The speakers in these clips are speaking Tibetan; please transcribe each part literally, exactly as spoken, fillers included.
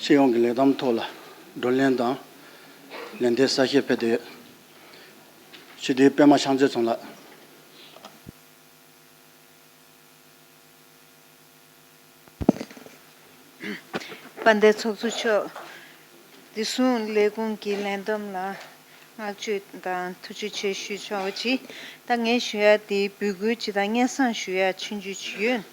སྤྱི་ཡོངས་ཀྱི་ལས་བསྡོམས་ཐོག་ལ་བགྲོ་གླེང་དང་ལན་འདེབས་གསལ་བཤད་ཕེབས་ཏེ་ཡོད། སྤྱི་འཐུས་པད་མ་ཤང་ཚེ་ཚང་ལགས། དཔལ་ལྡན་ཚོགས་གཙོ་མཆོག་བདེ་སྲུང་ལས་ཁུངས་ཀྱི་ལས་བསྡོམས་ལ་བསྔགས་བརྗོད་དང་ཐུགས་རྗེ་ཆེ་ཞུ་ཆོག་པ་ཅིག་ད་ངས་ཞུ་ཡ་དེ་འབོད་སྐུལ་ཅིག་དང་སྙན་སེང་ཞུ་ཡ་ཆུང་ཆུང་ཅིག་ཡོད།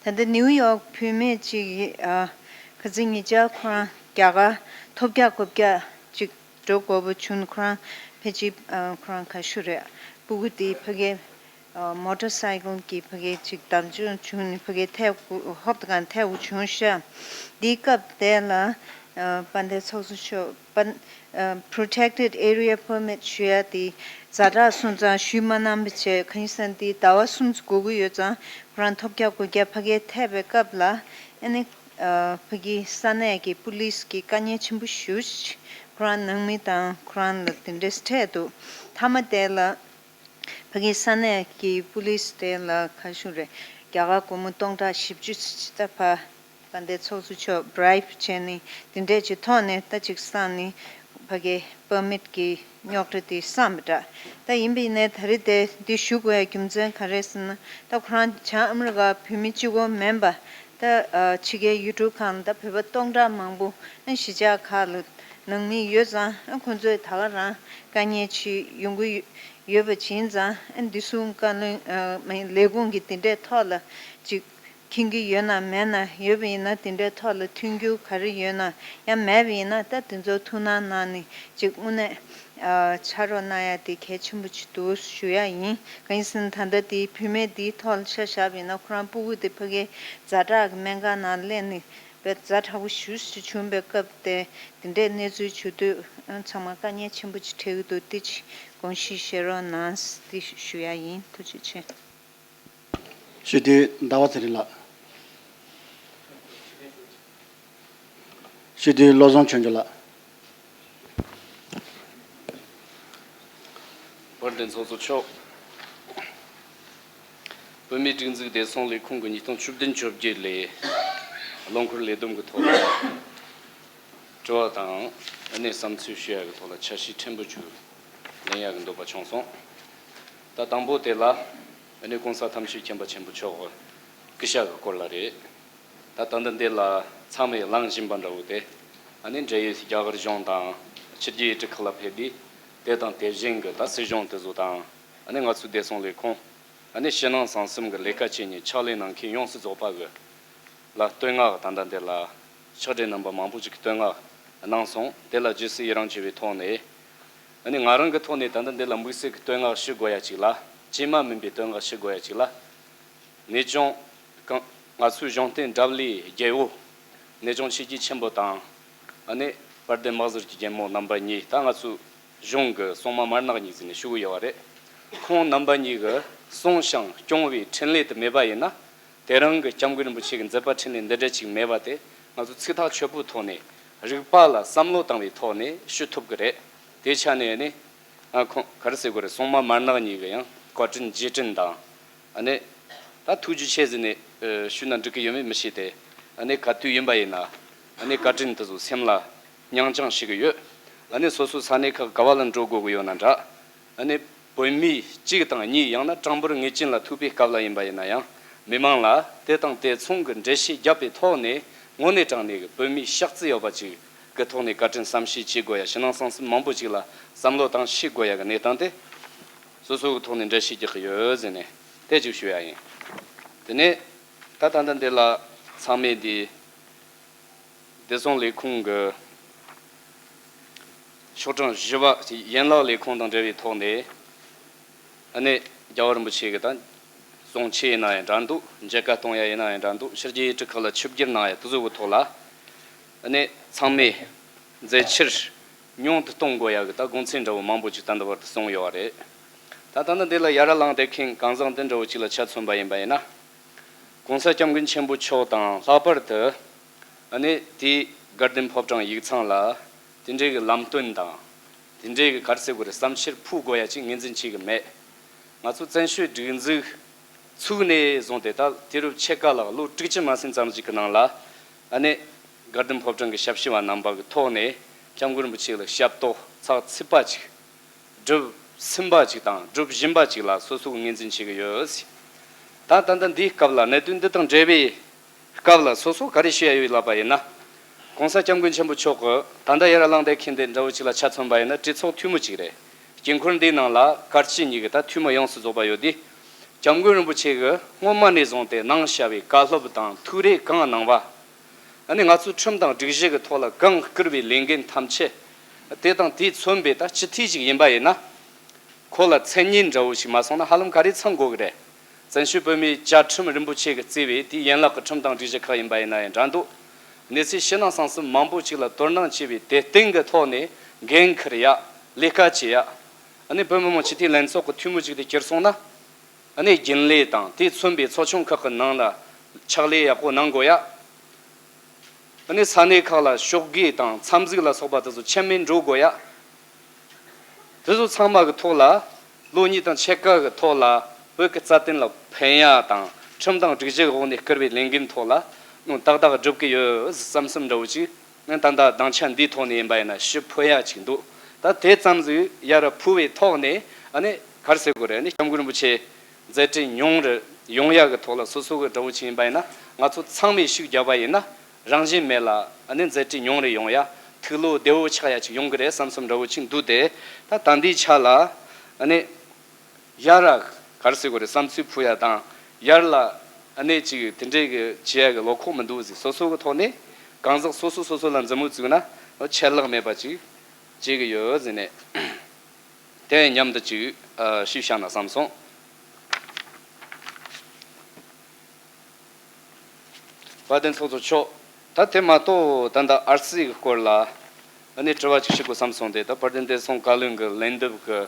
ད་ལྟ་ནིའུ་ཡོག་བུད་མེད་ཅིག་གིས་ཨ། ཁ་སང་ཉེ་ཆར་ཁོ་རང་རྒྱ་གར་ཐོལ་རྒྱག་རྐུབ་བཀྱག་ཅིག་འགྲོ་དགོས་པ་བྱུང་། ཁོ་རང་ཕལ་ཆེར་ཨ། ཁོ་རང་ག་ཞུ་རེད། སྤུ་གུ་དེ་ཕ་གི་ཨ། མོ་ཊར་སའི་ཀལ་གྱི་ཕ་གི་ཅིག་བརྡབ་ཆག་བྱུང་ནས་ཕ་གི་ཐལ་ཧོབ་ཏེ་གང་ཐལ་བ་བྱུང་ཤག་འདིའི་སྐབས་དེ་ལ་ཨ། དཔལ་ལྡན་ཚོགས་གཙོ་མཆོག་དཔལ་ཨ། Protected Area Permit ཞུ་ཡ་དེ་ཛ་དྲག་སོང་ཙང་ཞུ་མ་གནང་བ་བྱས། གང་ཡིན་ཟེར་ན་དེ་ཟླ་བ་གསུམ་ཙམ་འགོར་གྱི་ཡོད་ཙང་ཁོ་རང་ཐོལ་རྒྱག་རྐུབ་བཀྱག་ཕ་གིར་ཐལ་བའི་སྐབས་ལ་ཨ་ནི་ཨ། ཕ་གིའི་ས་གནས་ཀྱི་པུ་ལིས་ཀྱིས་དཀའ་ངལ་ཆེན་པོ་ཞེ་པོ་ཅིག་ཁོ་རང་ནང་མི་དང་ཁོ་རང་ལ་དེ་འདྲས་འཕྲད་འདུག་མཐའ་མ་དེ་ལ་ཕ་གིའི་ས་གནས་ཀྱི་པུ་ལིས་དེ་ལ་ག་ཞུ་རེད། རྒྱ་གར་སྒོར་མོ་སྟོང་ཕྲག་བཞི་བཅུ་ཅིག་ད་ཕ་དཔལ་ལྡན་ཚོགས་གཙོ་མཆོག་བྷི་རའིབ་བྱས་ནས་དེ་འདྲས་ཀྱི་ཐོག་ནས་ད་ཅིག་བསམ་ནས་ཕ་གིའི་པར་མིཊ་ཀྱི་རྙོག་དྲ་དེ་བསམ་པ་འདྲ། ད་ཡིན་པ་ཡིན་ནའི་ད་རེས་དེ་འདི་ཞུ་དགོས་ཡ་རྒྱུ་མཚན་ག་རེ་ཟེར་ན། ད་ཁོ་རང་བྱང་ཨ་མི་རི་ཀ་བོད་མི་གཅིག་པོ་མིན་པ། ད་ཨ། ཕྱི་རྒྱལ་ཡུལ་གྲུ་ཁག་ལ་ད་བོད་པ་སྟོང་ཕྲག་མང་པོ་ཨ། གཞིས་ཆགས་ཁག་ལ་ནང་མི་ཡོད་ཙང་ཨ། ཁོང་ཚོས་ད་ག་རང་དཀའ་ངལ་ཅིག་ཡོང་གི་ཡོད་པ་ཡིན་ཙང་ཨ། བདེ་སྲུང་བཀའ་བློན་ཨ། མ་ཡིན་ལས་ཁུངས་ཀྱི་དེ་འདྲའི་ཐོག་ལ་ཅིག་མཁྱེན་གྱི་ཡོད་ན་མེད་ན། ཡོད་པ་ཡིན་ན་དེ་འདྲའི་ཐོག་ལ་མཐུན་འགྱུར་ག་རེ་ཡོད་ན། ཡང་མེད་པ་ཡིན་ན་ད་དེ་ཚོ་ཐུགས་སྣང་གནང་ནས་ཅིག་དངོས་གནས་ཨ། ཕྱག་རོགས་གནང་ཡ་དེ་གལ་ཆེན་པོ་ཅིག་འདུག་ཞུ་ཡ་ཡིན། གང་ཡིན་ཟེར་ན་ད་ལྟ་དེ་བུད་མེད་དེའི་ཐོག་ལ་ཆ་བཞག་པ་ཡིན་ན་ཁོ་རང་སྤུ་གུ་དེ་ཕ་གིའི་ཛ་དྲག་གི་སྨན་ཁང་ནང་སླེབས་ནས་དཔེ་ཛ་དྲག་པོ་ཞེ་པོ་ཅིག་བྱུང་བའི་སྐབས་དེ་དེ་འདྲའི་གནས་ཚུལ་བྱུང་དུས་ཚང་མ་དཀའ་ངལ་ཆེན་པོ་ཅིག་འཕྲད་ཀྱི་འདུག་དེ་ཅིག་དགོངས་བཞེས་བཞེས་རོགས་གནང་དེ་ཞུ་ཡ་ཡིན། ཐུགས་རྗེ་ཆེ། སྤྱི་འཐུས་ཟླ་བ་ཚེ་རིང་ལགས། སྤྱི་འཐུས་བློ་བཟང་ཆོས་འབྱོར་ལགས། དཔལ་ལྡན་ཚོགས་གཙོ་མཆོག་བོད་མིའི་སྒྲིག་འཛུགས་བདེ་སྲུང་ལས་ཁུངས་ཀྱི་ཉིས་སྟོང་བཅུ་བདུན་བཅོ་བརྒྱད་ལོའི་ལོ་འཁོར་ལས་བསྡོམས་ཀྱི་ཐོག་ལ་དྲི་བ་དང་ཨ་ནི་བསམ་ཚུལ་ཞུ་ཡ་གི་ཐོག་ལ་ཆ་ཤས་ཕྲན་བུ་ཅིག་ལེན་ཡ་གི་འདོད་པ་བྱུང་སོང་། ད་དང་པོ་དེ་ལ་ཨ་ནི་གོང་ས་ཐམས་ཅད་མཁྱེན་པ་ཆེན་པོ་མཆོག་གི་སྐུ་ཞབས་ཀྱི་སྐོར་ལ་རེད། ད་ད་ལྟ་འདི་ལ་ཚང་མས་གླེང་བཞིན་པ་འདྲ་བོ་དེ་ཨ་ནི་འབྲེལ་ཡོད་རྒྱ་གར་གཞུང་དང་ཕྱི་རྒྱལ་ཡུལ་གྲུ་ཁག་ལ་ཕེབས་དུས་དེ་དང་དེ་བཞིན་གྱི་ད་སྲིད་གཞུང་དེ་ཚོ་དང་ཨ་ནི་ང་ཚོའི་བདེ་སྲུང་ལས་ཁུངས། ཨ་ནི་ཕྱི་ནང་གསང་གསུམ་གྱི་ལས་ཀ་བྱེད་མཁན་ཕྱག་ལས་གནང་མཁན་ཡོངས་སུ་རྫོགས་པ་གི་ལ་བསྟོད་བསྔགས་ད་ལྟ་འདི་ལ་ཕྱག་སྦྲེལ་རྣམ་པ་མང་པོ་ཅིག་གིས་བསྟོད་བསྔགས་གནང་སོང་། དེ་ལ་རྗེས་སུ་ཡི་རང་བྱེད་པའི་ཐོག་ནས་ཨ་ནི་ང་རང་གི་ཐོག་ནས་ད་ལྟ་འདི་ལ་དམིགས་བསལ་གྱི་བསྟོད་བསྔགས་ཞུ་དགོས་ཡ་ཅིག་ལ། ཇི་མ་མིན་པའི་བསྟོད་བསྔགས་ཞུ་དགོས་ཡ་ཅིག་ལ། གནས་ཆུང་གང་ང་ཚོའི་གཞུང་བསྟེན་འདྲ་བ་ལས་རྒྱལ་བོ། གནས་ཆུང་ཆོས་རྒྱལ་ཆེན་པོ་དང་། ཨ་ནི་དཔལ་ལྡན་དམག་ཟོར་གྱི་རྒྱལ་མོ་རྣམ་པ་གཉིས། ད་ང་ཚོའི་གཞུང་གི་སྲུང་མ་མར་ནག་གཉིས་ཟེར་ནས་ཞུ་གི་ཡོད་པ་རེད། ཁོང་རྣམ་པ་གཉིས་ཀྱིས་སྲུང་ཞིང་སྐྱོང་བའི་འཕྲིན་ལས་དེ་མེད་པ་ཡིན་ན། དེ་རིང་གི་སྐྱབས་མགོན་རིན་པོ་ཆེ་གི་མཛད་པ་འཕྲིན་ལས་འདི་འདྲ་ཅིག་མེད་པ་དེ་ང་ཚོ་ཚིག་ཐག་ཆོད་པོའི་ཐོག་ནས་རིག་པ་ལ་བསམ་བློ་བཏང་བའི་ཐོག་ནས་ཞུ་ཐུབ་ཀྱི་རེད། དེ་ཆ་ནས་ནི། ཨ་ཁོང་ག་རེ་ཟེར་དགོས་རེད། སྲུང་མ་མར་ནག་གཉིས་ཀྱི་ཡང་བཀའ་དྲིན་རྗེས་དྲན་དང་། ཨ་ནི། ད་ཐུགས་རྗེ་ཆེ་ཟེར་ནས་ཨ་ཞུས་ན་འགྲིག་གི་ཡོད་མེད་མི་ཤེས་ཏེ། ཨ་ནི་ག་དུས་ཡིན་པ་ཡིན་ན། ཨ་ནི་བཀའ་དྲིན་དེ་ཚོ་སེམས་ལ་མྱང་བྱང་ཞུ་གི་ཡོད། ཨ་ནི་སོ་སོ་ས་གནས་ཁག་ག་བ་ལ་འགྲོ་དགོས་ཀྱི་ཡོད་ན་འདྲ། ཨ་ནི་བོད་མི་གཅིག་དང་གཉིས། ཡང་ན་གྲངས་འབོར་ངེས་ཅན་ལ་ཐུག་པའི་སྐབས་ལ་ཡིན་པ་ཡིན་ན་ཡང་། མི་མང་ལ་དེ་དང་དེ་མཚུངས་ཀྱི་འགྲེལ་བཤད་བརྒྱབ་པའི་ཐོག་ནས་དངོས་གནས་དྲང་གནས་ཀྱི་བོད་མིའི་ཤག་རྩི་ཡོད་པ་ཅིག་གི་ཐོག་ནས་བཀའ་དྲིན་བསམ་ཤེས་བྱེད་དགོས་ཡ། ཕྱི་ནང་གསང་གསུམ་མང་པོ་ཅིག་ལ་བསམ་བློ་བཏང་ཤེས་དགོས་ཡ་གི་གནས་སྟངས་དེ། སོ་སོ་གི་ཐོག་ནས་འགྲེལ་བཤད་རྒྱག་གི་ཡོད་ཟེར་ནས་དེ་ཅིག་ཞུ་ཡ་ཡིན། དེ་ནས་ད་ད་ལྟ་འདི་ལ་ཚང་མས་འདི་བདེ་སྲུང་ལས་ཁུངས་ཀྱི་ཤོག་གྲངས་བཞི་པ་ཡན་ལག་ལས་ཁུངས་དང་འབྲེལ་བའི་ཐོག་ནས། ཨ་ནི་རྒྱལ་བ་རིན་པོ་ཆེ་གི་ད་གསུང་ཆོས་ཡིན་ན་ཡང་འདྲ་འདུག་མཇལ་ཁ་གཏོང་ཡ་ཡིན་ན་ཡང་འདྲ་འདུག་ཕྱི་རྒྱལ་ཡུལ་གྲུ་ཁག་ལ་ཆིབས་བསྒྱུར་གནང་ཡ་དེ་ཚོ་གི་ཐོག་ལ། ཨ་ནི་ཚང་མས་མཛད་ཕྱིར་ཉུང་དུ་གཏོང་དགོས་ཡ་གི་ད་དགོངས་ཚུལ་འདྲ་བོ་མང་པོ་ཅིག་ད་ལྟ་བར་དུ་གསུངས་ཡོད་པ་རེད། ད་ད་ནི་འདི་ལ་ཡ་ར་ལངས་བསྡད་མཁན་གང་ཟག་འདི་འདྲ་བོ་ཅིག་ལ་ཆ་མཚོན་པ་ཡིན་པ་ཡིན་ན། གོང་ས་སྐྱབས་མགོན་ཆེན་པོ་མཆོག་དང་ལྷག་པར་དུ། ཨ་ནི་དེའི་དགའ་ལྡན་ཕོ་བྲང་ཡིག་ཚང་ལ་དེ་འདྲའི་གི་ལམ་སྟོན་དང་། དེ་འདྲའི་གི་ག་རེ་ཟེར་དགོས་རེད། བསམ་འཆར་ཕུལ་དགོས་ཡ་ཅིག་ངོས་འཛིན་བྱེད་གི་མེད། ང་ཚོ་བཙན་བྱོལ་སྒྲིག་འཛུགས་ཚུགས་ནས་བཟུང་སྟེ་ད་དུས་རབས་ཕྱེད་ཀ་ལྷག་ལོ་དྲུག་ཅུ་མ་ཟིན་ཙམ་ཞིག་གི་ནང་ལ། ཨ་ནི། དགའ་ལྡན་ཕོ་བྲང་གི་ཞབས་ཕྱི་བ་རྣམ་པ་གི་ཐོག་ནས་སྐྱབས་མགོན་རིན་པོ་ཆེ་ལ་ཞབས་ཏོག་ཚགས་ཚུད་པ་ཅིག་སྒྲུབ་ཟིན་པ་ཅིག་དང་སྒྲུབ་བཞིན་པ་ཅིག་ལ་སོ་སོ་གི་ངོས་འཛིན་བྱེད་ཀྱི་ཡོད། ད་ད་ལྟ་འདིའི་སྐབས་ལ་གནད་དོན་འདི་དང་འབྲེལ་བའི་སྐབས་ལ་སོ་སོ་ག་རེ་ཞུ་ཡ་ཡོད་ལབ་པ་ཡིན་ན། ༸གོང་ས་༸སྐྱབས་མགོན་ཆེན་པོ་མཆོག་གི་ད་ལྟ་ཡར་གླང་དར་འཁྱིལ་འདི་འདྲ་བོ་ཅིག་ལ་ཆ་མཚོན་པ་ཡིན་ན་གྲོས་ཚོགས་འཐུས་མི་ཅིག་རེད། དཀྱིལ་འཁོར་འདིའི་ནང་ལ་བཀའ་སྤྱི་གཉིས་ཀྱི་ད་འཐུས་མི་ཡོངས་སུ་རྫོགས་པ་ཡོད་དུས། སྐྱབས་མགོན་རིན་པོ་ཆེ་གིས་སྔོན་མ་ནས་བཟུང་སྟེ་གནང་བཞག་པའི་བཀའ་སློབ་དང་ཐུགས་རེ་གང་གནང་བ། ཨ་ནི་ང་ཚོའི་ཁྲིམས་དང་སྒྲིག་གཞི་གི་ཐོག་ལ་གང་བསྐུར་བའི་ལས་འགན་ཐམས་ཅད། དེ་དང་དེས་མཚོན་པའི་ད་སྤྱི་འཐུས་ཤིག་ཡིན་པ་ཡིན་ན། ཁོ་ལ་མཚན་སྙན་འདྲ་བོ་ཞིག་མ་སོང་ན་ཧ་ལམ་ག་རེ་ཚང་དགོས་ཀྱི་རེད། བཙན་བྱོལ་བོད་མིའི་བཅའ་ཁྲིམས་རིན་པོ་ཆེ་གིས་བརྩིས་པའི་དེའི་ཡན་ལག་གི་ཁྲིམས་དང་སྒྲིག་གཞི་ཁག་ཡིན་པ་ཡིན་ན་ཡང་འདྲ་འདུག་གནས་ཚུལ་ཕྱི་ནང་གསང་གསུམ་མང་པོ་ཅིག་ལ་དོ་སྣང་བྱས་པའི་དེ་སྟེང་གི་ཐོག་ནས་འགན་འཁུར་ཡ། ལས་ཀ་བྱེད་ཡ། ཨ་ནི་བོད་མི་མང་སྤྱི་འཐུས་ལྷན་ཚོགས་ཀྱི་འཐུས་མི་ཅིག་ཏུ་གྱུར་སོང་ན། ཨ་ནི་རྒྱུན་ལས་དང་དེས་མཚོན་པའི་ཚོགས་ཆུང་ཁག་གི་ནང་ལ་ཕྱག་ལས་ཡག་པོ་གནང་དགོས་ཡ། ཨ་ནི་ས་གནས་ཁག་ལ་ཕྱོགས་སྒོས་དང་འཚམས་གཟིགས་ལ་སོགས་པ་དེ་ཚོ་ཆད་མེད་འགྲོ་དགོས་ཡ། དེ་ཚོ་ཚང་མ་གི་ཐོག་ལ་ལོ་གཉིས་དང་ཕྱེད་ཀ་གི་ཐོག་ལ་བོད་ཀྱི་རྩ་དོན་ལ་ཕན་ཡ་དང་ཁྲིམས་དང་སྒྲིག་གཞི་གི་འོག་ནས་བསྐུར་བའི་ལས་འགན་ཐོག་ལ་ནང་ཏག་ཏག་སྒྲུབ་ཀྱི་ཡོད་བསམ་བསམ་འདྲ་བོ་ཅིག་ང་ད་ལྟ་སྡིངས་ཆ་འདིའི་ཐོག་ནས་ཡིན་པ་ཡིན་ན་ཞུ་ཕོད་ཡ་ཅིག་འདུག་ད་དེ་ཙམ་ཟིག་ཡར་ཕུལ་བའི་ཐོག་ནས་ཨ་ནི་ག་རེ་ཟེར་དགོས་རེད། ཨ་ནི་སྐྱབས་མགོན་རིན་པོ་ཆེ་མཛད་བྲེལ་ཉུང་རུ་ཡོང་ཡ་གི་ཐོག་ལ་སོ་སོ་གི་འདྲ་བོ་ཅིག་ཡིན་པ་ཡིན་ན་ང་ཚོ་ཚང་མས་ཤུགས་རྒྱབ་པ་ཡིན་ན་རང་བཞིན་མེད་ལ་ཨ་ནི་མཛད་བྲེལ་ཉུང་རུ་ཡོང་ཡ། ཐུགས་བློ་བདེ་བོ་ཆགས་ཡ་ཅིག་ཡོང་གི་རེད་བསམ་བསམ་འདྲ་བོ་ཅིག་འདུག་སྟེ། ད་ད་འདིའི་ཆ་ལ་ཨ་ནི། ཡར་ག་རེ་ཟེར་དགོས་རེད། བསམ་ཚུལ་ཕུལ་ཡ་དང་ཡར་ལ་ཨ་ནེ་ཅིག་དེ་འདྲས་ཀྱི་བྱེད་ཡ་གི་ལོ་ཁོག་མི་འདུག་ཟིག་སོ་སོ་གི་ཐོག་ནས་གང་ཟག་སོ་སོ་སོ་སོ་ལ་མཛུབ་མོ་བཙུགས་ན་ཆད་ལྷག་མེད་པ་ཅིག་བྱེད་གི་ཡོད་ཟེར་ནས་དེ་མཉམ་དུ་ཅིག་ཞུས་བཞག་ན་བསམ་སོང་། དཔལ་ལྡན་ཚོགས་གཙོ་མཆོག་ད་དེ་མ་གཏོགས་ད་ལྟ་ཨར་སི་གི་སྐོར་ལ་ཨ་ནི་དྲི་བ་ཅིག་ཞུ་དགོས་བསམ་སོང་སྟེ། ད་དཔལ་ལྡན་བདེ་སྲུང་བཀའ་བློན་གྱི་ལན་འདེབས་ཀྱི་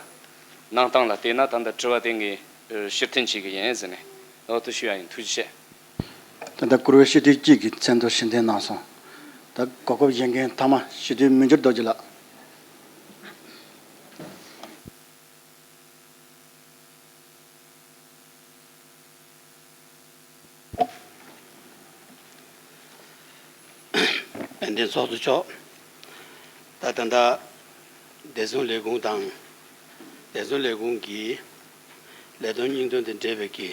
གནང་སྟངས་ལ་བལྟས་ན་ད་ལྟ་དྲི་བ་དེ་ངས་ཕྱིར་འཐེན་བྱེད་ཀྱི་ཡིན་ཟེར་ནས་འོ་དེ་ཞུ་ཡ་ཡིན། ཐུགས་རྗེ་ཆེ། ད་ལྟ་བཀུར་འོས་སྤྱི་འཐུས་གཅིག་གི་མཚན་ཐོ་ཕྱིར་འཐེན་གནང་སོང་། ད་གོ་སྐབས་བཞེས་མཁན་མཐའ་མ་སྤྱི་འཐུས་མི་འགྱུར་རྡོ་རྗེ་ལགས། དཔལ་ལྡན་ཚོགས་གཙོ་མཆོག་ད་ད་ལྟ་བདེ་སྲུང་ལས་ཁུངས་དང་། བདེ་སྲུང་ལས་ཁུངས་ཀྱི་ལས་དོན་སྙིང་དོན་དང་འབྲེལ་བའི་གི་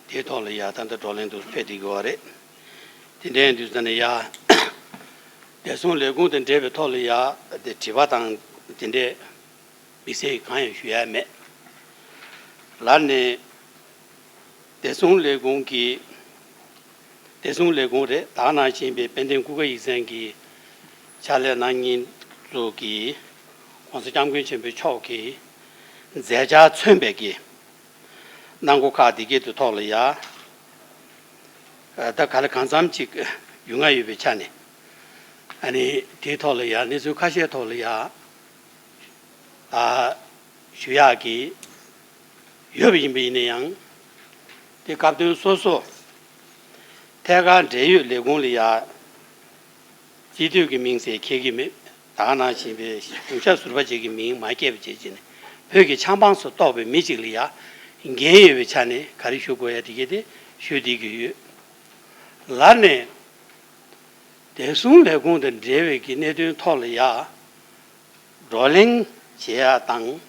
དེའི་ཐོག་ལ་ཡ་ད་ལྟ་བགྲོ་གླེང་དུ་ཕེབས་བསྡད་ཀྱི་ཡོད་རེད། དེ་འདྲའི་དུས་ཙམ་ནས་ཡ་བདེ་སྲུང་ལས་ཁུངས་དང་འབྲེལ་བའི་ཐོག་ལ་ཡ་དེ་དྲི་བ་དང་དེ་འདྲའི་དམིགས་བསལ་གང་ཡང་ཞུ་ཡ་མེད། ལར་ནས་བདེ་སྲུང་ལས་ཁུངས་ཀྱི་བདེ་སྲུང་ལས་ཁུངས་རེད། ད་ག་ནང་བཞིན་པའི་དཔལ་ལྡན་སྐུ་དགའ་ཡིག་ཚང་གི་ཕྱག་ལས་གནང་མཁན་ཚོ་གིས་༸གོང་ས་༸སྐྱབས་མགོན་ཆེན་པོ་མཆོག་གི་མཛད་འཆར་མཚོན་པའི་གི་གནང་སྒོ་ཁག་འདི་གའི་དུ་ཐོག་ལ་ཡ། ད་ག་ལ་གང་འཚམ་ཅིག་རྒྱུས་མངའ་ཡོད་པའི་ཆ་ནས། ཨ་ནི་དེའི་ཐོག་ལ་ཡ་གནས་ཚུལ་ཁ་ཤས་ཐོག་ལ་ཡ། ཨ། ཞུ་ཡག་གི་ཡོད་པ་ཡིན་པ་ཡིན་ན་ཡང་། དེ་སྐབས་དོན་སོ་སོ་ཐད་ཀར་འབྲེལ་ཡོད་ལས་ཁུངས་ལ་ཡ་སྤྱི་འཐུས་ཀྱི་མིང་ཟེར་འཁྱེར་གྱི་མེད། ད་ག་ནང་བཞིན་པའི་གཞུང་ཞབས་ཟུར་པ་ཅིག་གི་མིང་མ་འཁྱེར་བ་བྱས་བྱས་ནས་བོད་ཀྱི་ཆབ་འབངས་སུ་གཏོགས་པའི་མི་ཅིག་ལ་ཡ་འགན་ཡོད་པའི་ཆ་ནས་ག་རེ་ཞུ་དགོས་ཡ་དེ་གས་དེ་ཞུ་བསྡད་ཀྱི་ཡོད། ལར་ནས་བདེ་སྲུང་ལས་ཁུངས་དང་འབྲེལ་བའི་གི་གནད་དོན་ཐོག་ལ་ཡ། བགྲོ་གླེང་བྱེད་ཡ་དང་།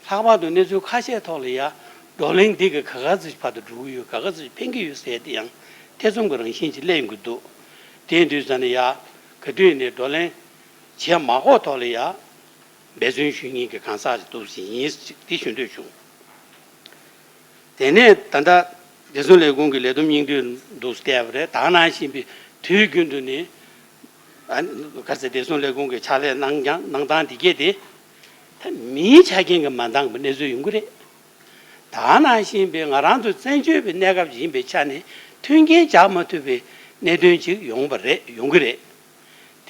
ལྷག་པར་དུ་གནས་ཚུལ་ཁ་ཤས་ཐོག་ལ་ཡ་བགྲོ་གླེང་འདི་གི་ག་ག་ཚོད་ཕར་དུ་འགྲོ་གི་ཡོད། ག་ག་ཚོད་ཕན་གྱི་ཡོད་ཟེར་དེ་ཡང་ཐེ་ཚོམ་གྱི་རང་བཞིན་ཅིག་སླེབས་ཡོང་གི་འདུག་དེ་ཡིན་དུས་ཙམ་ནས་ཡ་ག་དུས་ནས་བགྲོ་གླེང་བྱེད་མ་དགོས་ཐོག་ལ་ཡ་འབད་བརྩོན་ཞུ་མཁན་གྱི་གང་ཟག་ཅིག་འདུག་ཟེར་ཡིན་ཅིག་དེ་ཞུ་འདོད་བྱུང་། དེ་ནས་ད་ལྟ་བདེ་སྲུང་ལས་ཁུངས་ཀྱི་ལས་བསྡོམས་སྙིང་བསྡུས་འདུག་བལྟས་པ་རེད། ད་ག་ནང་བཞིན་པའི་དུས་རྒྱུན་དུ་ནི་ཨ་ག་ཚད་བདེ་སྲུང་ལས་ཁུངས་ཀྱི་ཕྱག་ལས་གནང་ཀྱང་གནང་སྟངས་འདི་གས་དེ་ད་མིའི་ཆ་རྐྱེན་གྱིས་མ་འདང་བའི་གནས་ཚུལ་ཡོང་གི་རེད། ད་ག་ནང་བཞིན་པའི་ང་རང་ཚོ་བཙན་བྱོལ་བའི་གནས་སྐབས་ཡིན་པའི་ཆ་ནས་མཐུན་རྐྱེན་སྦྱར་མ་ཐུབ་པའི་གནད་དོན་ཅིག་ཡོང་བ་རེད། ཡོང་གི་རེད།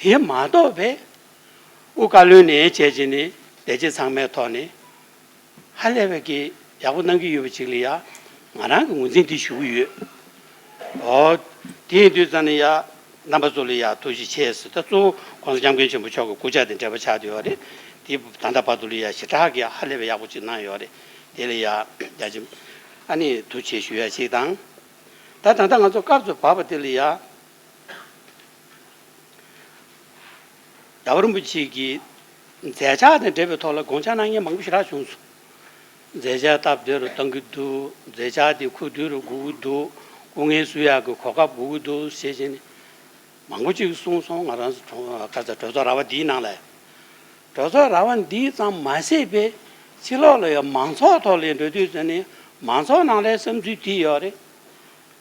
དེ་མ་གཏོགས་པའི་དབུ་བཀའ་བློན་ནས་བྱས་བྱས་ནས་ལས་བྱེད་ཚང་མའི་ཐོག་ནས། ཧ་ལས་པའི་གི་ཡག་པོ་གནང་གི་ཡོད་པ་ཅིག་ལ་ཡ་ང་རང་གི་ངོས་འཛིན་དེ་ཞུ་གི་ཡོད། འོ། དེ་ཡིན་དུས་ཙམ་ནས་ཡ་རྣམ་པ་ཚོ་ལ་ཡ་ཐུགས་རྗེ་ཆེ་ཟེར། ད་གཙོ་བོ་༸གོང་ས་༸སྐྱབས་མགོན་ཆེན་པོ་མཆོག་གི་སྐུ་ཕྱག་དེ་འབྲེལ་བ་ཆགས་བསྡད་ཡོད་རེད། དེ་ད་ལྟ་བར་དུ་ལ་ཡ་ཞེ་དྲག་གི་ཧ་ལས་པའི་ཡག་པོ་ཅིག་གནང་ཡོད་རེད། དེ་ལ་ཡ་རྒྱ་ཆེ་ཨ་ནི་ཐུགས་རྗེ་ཆེ་ཞུ་ཡ་ཞིག་དང་། ད་ད་ལྟ་ང་ཚོ་སྐབས་སུ་བབས་པ་དེ་ལ་ཡ། རྒྱལ་བ་རིན་པོ་ཆེ་གི་མཛད་འཆར་དང་འབྲེལ་བའི་ཐོག་ལ་དགོངས་འཆར་གནང་མཁན་མང་པོ་ཞེ་དྲག་བྱུང་སོང་། མཛད་འཆར་སྟབས་བདེ་རུ་གཏང་གི་འདུག་མཛད་འཆར་དེ་ཁུ་བསྡུ་རུ་དགོས་ཀྱི་འདུག་སྐུ་ངལ་གསོ་ཡག་གི་གོ་སྐབས་དགོས་ཀྱི་འདུག་ཞེས་བྱས་ནས་མང་པོ་ཅིག་གསུངས་སོང་། ང་རང་ཚོ་གྲོས་ཚོགས་ར་བ་འདིའི་ནང་ལ། གྲོས་ཚོགས་ར་བ་འདི་ཙམ་མ་ཟད་པའི་ཕྱི་ལོགས་ལ་ཡང་མང་ཚོགས་ཐོག་ལ་འགྲོ་དུས་ཙམ་ནས་མང་ཚོགས་ནང་ལའི་བསམ་ཚུལ་དེ་ཡོད་རེད།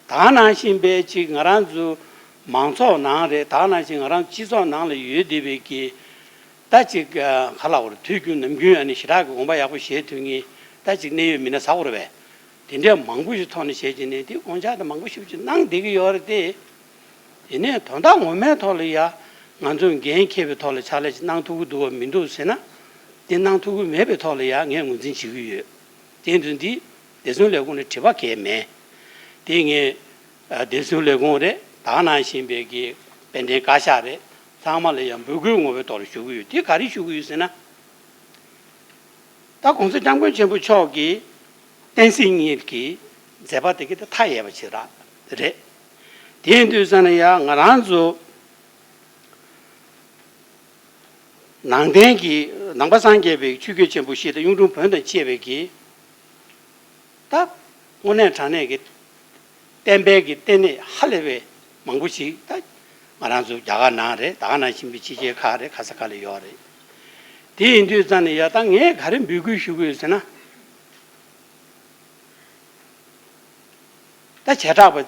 ད་ག་ནང་བཞིན་པའི་ཅིག་ང་རང་ཚོ་མང་ཚོགས་ནང་རེད། ད་ག་ནང་བཞིན་ང་རང་སྤྱི་ཚོགས་ནང་ལ་ཡོད་བསྡད་པའི་གི་ད་ཅིག་ག་ལ་བར་དུས་རྒྱུན་ནམ་རྒྱུན་ཨ་ནི་ཞེ་དྲག་གི་དགོངས་པ་ཡག་པོ་བཞེས་ཐུབ་མཁན་ད་ཅིག་གནད་ཡོད་མི་སྣ་ཟ་དགོས་རེད་པས། དེ་འདྲའི་མང་པོ་ཞིག་ཐོག་ནས་བྱས་ཀྱི་ནས་དེ་དགོངས་འཆར་དང་མང་པོ་ཞིག་ཅིག་གནང་བསྡད་ཀྱི་ཡོད་རེད་དེ། ཡིན་ནའི་དོན་དག་ངོ་མའི་ཐོག་ལ་ཡ་ང་ཚོས་འགན་འཁྱེར་བའི་ཐོག་ལ་ཕྱག་ལས་ཅིག་གནང་ཐུབ་ཀྱི་འདུག་བ་མི་འདུག་ཟེར་ན། དེ་གནང་ཐུབ་ཀྱི་མེད་པའི་ཐོག་ལ་ཡ་ངས་ངོས་འཛིན་བྱེད་ཀྱི་ཡོད། དེ་དོན་འདི་བདེ་སྲུང་ལས་ཁུངས་ནས་དྲི་བ་གང་ཡང་མེད། དེ་ངས་ཨ་བདེ་སྲུང་ལས་ཁུངས་རེད། ད་ག་ནང་བཞིན་པའི་གི་དཔལ་ལྡན་བཀའ་ཤག་རེད། ཚང་མ་ལ་ཡང་འབོད་སྐུལ་ངོ་བོའི་ཐོག་ལ་ཞུ་གི་ཡོད། དེ་ག་རེ་ཞུ་གི་ཡོད་ཟེར་ན། ད་༸གོང་ས་༸སྐྱབས་མགོན་ཆེན་པོ་མཆོག་གི་བསྟན་སྲིད་གཉིས་ཀྱི་མཛད་པ་དེ་ག་དེ་མཐའ་ཡས་པ་ཞིག་རེད། དེ་ཡིན་དུས་ཙམ་ན་ཡང་ང་རང་ཚོ་ནང་བསྟན་གྱི་ནང་པ་སངས་རྒྱས་པའི་ཆོས་བརྒྱུད་ཆེན་པོ་བཞི་དང་གཡུང་དྲུང་བོན་དང་བཅས་པའི་གི་ད་དངོས་གནས་དྲང་གནས་ཀྱི་བསྟན་པའི་གི་ལྟེ་གནས་ཧ་ལས་པའི་མང་པོ་ཞིག་ད་ང་རང་ཚོ་རྒྱ་གར་ནང་རེད། ད་ག་ནང་བཞིན་པའི་ཕྱི་རྒྱལ་ཁག་རེད། ག་ས་ག་ལ་ཡོད་རེད། དེ་ཡིན་དུས་ཙམ་ནས་ཡ་ད་ངས་ག་རེ་འབོད་སྐུལ་ཞུ་དགོས་ཟེར་ན། ད་བྱེ་བྲག་པ་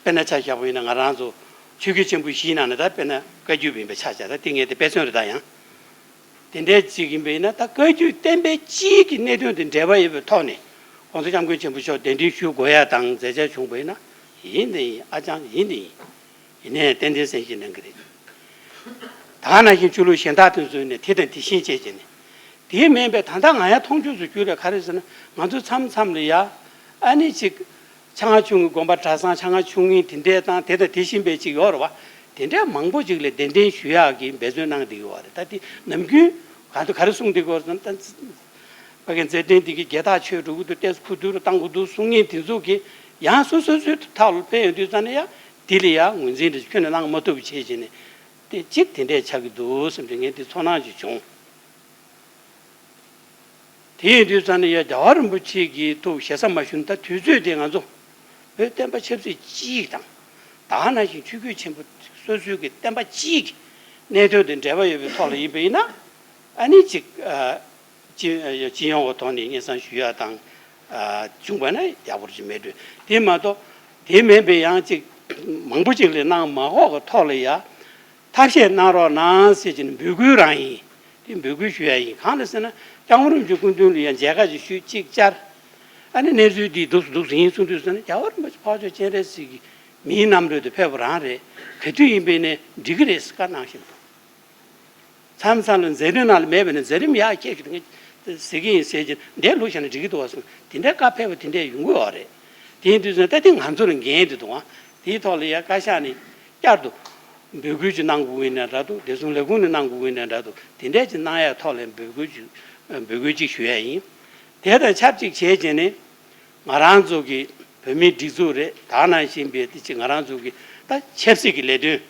དཔེར་ན་ཆ་བཞག་པ་ཡིན་ན་ང་རང་ཚོ་ཆོས་བརྒྱུད་ཆེན་པོ་བཞིའི་ནང་ནས་ད་དཔེར་ན་བཀའ་བརྒྱུད་ཡིན་པའི་ཆ་བཞག་ད་དེ་ངས་དེ་དཔེ་མཚོན་རེད། ད་ཡང་དེ་འདྲའི་ཅིག་ཡིན་པ་ཡིན་ན་ད་བཀའ་བརྒྱུད་བསྟན་པའི་སྤྱིའི་གི་གནད་དོན་དེ་འབྲེལ་བ་ཡོད་པའི་ཐོག་ནས་༸གོང་ས་༸སྐྱབས་མགོན་ཆེན་པོ་མཆོག་གདན་འདྲེན་ཞུ་དགོས་ཡ་དང་མཛད་འཆར་བྱུང་བ་ཡིན་ན་ཡིན་དེ་ཡིན། ཨ་ཅང་ཡིན་དེ་ཡིན། ཡིན་ནའི་ཏན་ཏན་གསན་བཞེས་གནང་གི་རེད། ད་ག་ནང་བཞིན་ཆོས་ལུགས་གཞན་དག་དེ་ཚོ་ནས་དེ་དང་དེ་བཞིན་བྱས་བྱས་ནས། དེ་མིན་པའི་ད་ལྟ་ང་ཡང་མཐོང་ཆོས་སུ་གྱུར་རེད། ག་རེ་ཟེར་ན་ང་ཚོ་མཚམས་མཚམས་ལ་ཡ་ཨ་ནི་ཅིག་ཆ་ང་ཆུང་ངུའི་དགོན་པ་གྲྭ་ཚང་ཆ་ང་ཆུང་ངུའི་དེ་འདྲའི་དང་དེ་དང་དེ་བཞིན་པའི་ཅིག་ཡོད་རེད་བ། དེ་འདྲའི་མང་པོ་ཅིག་ལ་གདན་འདྲེན་ཞུ་ཡག་གི་འབད་བརྩོན་གནང་བསྡད་ཡོད་རེད། ད་དེ་ནམ་རྒྱུན་ག་ཚོད་ག་རེ་གསུངས་བསྡད་ཡོད་ཟེར་ན། ད་ཕ་གི་མཛད་དོན་འདི་གི་རྒྱལ་ཐག་ཆོད་འགྲོ་གི་འདུག་ཏེས་ཁུ་བསྡུ་རུ་བཏང་དགོས་འདུག་གསུང་མཁན་དེ་ཚོ་གི་ཡང་སོ་སོ་སོའི་ཐག་ལ་ཕན་ཡོང་དུས་ཙམ་ནས་ཡང་དེ་ལ་ཡང་ངོས་འཛིན་རེ་ཁྱོན་ནས་གནང་མ་ཐུབ་པ་བྱས་བྱས་ནས་དེ་གཅིག་དེ་འདྲས་ཆགས་ཀྱི་འདུག་བསམ་དུས་ངས་དེ་ཚོར་སྣང་ཅིག་བྱུང་། དེ་ཡིན་དུས་ཙམ་ནས་ཡང་རྒྱལ་བ་རིན་པོ་ཆེ་གི་ཐུགས་ཞེ་ས་མ་ཞུ་ན། ད་དུས་ཚོད་དེ་ང་ཚོ་བོད་བསྟན་པ་ཆབ་སྲིད་སྤྱི་ཡི་དང་ད་ག་ནང་བཞིན་ཆོས་བརྒྱུད་ཆེན་པོ་སོ་སོའི་གི་བསྟན་པ་སྤྱི་ཡི་གི་གནད་དོན་དེ་འབྲེལ་བ་ཡོད་པའི་ཐོག་ལ་ཡིན་པ་ཡིན་ན། ཨ་ནི་ཅིག་ཨ། སྤྱི་སྤྱི་ཡོངས་ཀྱི་ཐོག་ནས་སྙན་སེང་ཞུ་ཡ་དང་། ཨ། བྱུང་བ་ན་ཡག་པོ་ཅིག་མེད་འགྲོ། དེ་མ་གཏོགས་དེ་མིན་པའི་ཡང་ཅིག་མང་པོ་ཅིག་ལ་གནང་མ་དགོས་ཀྱི་ཐོག་ལ་ཡ། ཐབས་ཤེས་གནང་རོགས་གནང་ཟེར་གྱི་ནས་འབོད་སྐུལ་རང་ཡིན། དེ་འབོད་སྐུལ་ཞུ་ཡ་ཡིན། གང་ལ་ཟེར་ན་སྐྱབས་མགོན་རིན་པོ་ཆེའི་སྐུ་མདུན་ལ་ཡང་མཇལ་ཁ་ཅིག་ཞུས་ཅིག་བཅར། ཨ་ནི་གནས་ཚུལ་འདི་འདུག་སེ་འདུག་སེ་ཡིན་གསུངས་དུས་ཙམ་ནས་རྒྱལ་བ་རིན་པོ་ཆེ་འཕགས་མཆོག་སྤྱན་རས་གཟིགས་ཀྱི་མིའི་རྣམ་རོལ་དུ་ཕེབས་པ་རང་རེད། ག་དུས་ཡིན་པའི་ནས་འགྲིག་གི་རེད་ཟེར་བཀའ་གནང་བཞིན་འདུག་མཚམས་མཚམས་ལ་མཛད་རིམ་ནང་ལ་མེད་པ་ནས་མཛད་རིམ་ཡག་ཁྱེད་ཀྱིས་ངས་ཟེར་གྱི་ཡིན་ཟེར་གྱི་འདས་ལུགས་བྱས་ན་འགྲིག་གི་འདུག་བ་གསུངས། དེ་འདྲའི་བཀའ་ཕེབས་པ་དེ་འདྲས་ཡོང་གི་ཡོད་རེད། དེ་ཡིན་དུས་ཙང་ད་དེ་ང་ཚོ་ལ་འགན་དེ་འདུག་ཨ། དེའི་ཐོག་ལ་ཡ་བཀའ་ཤག་ནས་བསྐྱར་དུ་འབོད་སྐུལ་ཅིག་གནང་དགོས་ཀྱི་ཡིན་ན་འདྲ་འདུག་བདེ་སྲུང་ལས་ཁུངས་ནས་གནང་དགོས་ཀྱི་ཡིན་ན་འདྲ་འདུག་དེ་འདྲས་ཅིག་གནང་ཡ་ཐོག་ལ་འབོད་སྐུལ་ཅིག་འབོད་སྐུལ་ཅིག་ཞུ་ཡ་ཡིན། དེ་དང་ཆབས་ཅིག་བྱས་བྱས་ནས་ང་རང་ཚོ་གི་བོད་མིའི་སྒྲིག་འཛུགས་རེད། ད་ག་ནང་བཞིན་པའི་དེ་ཅིག་ང་རང་ཚོ་གི་ད་ཆབ་སྲིད་ཀྱི་ལས་དོན།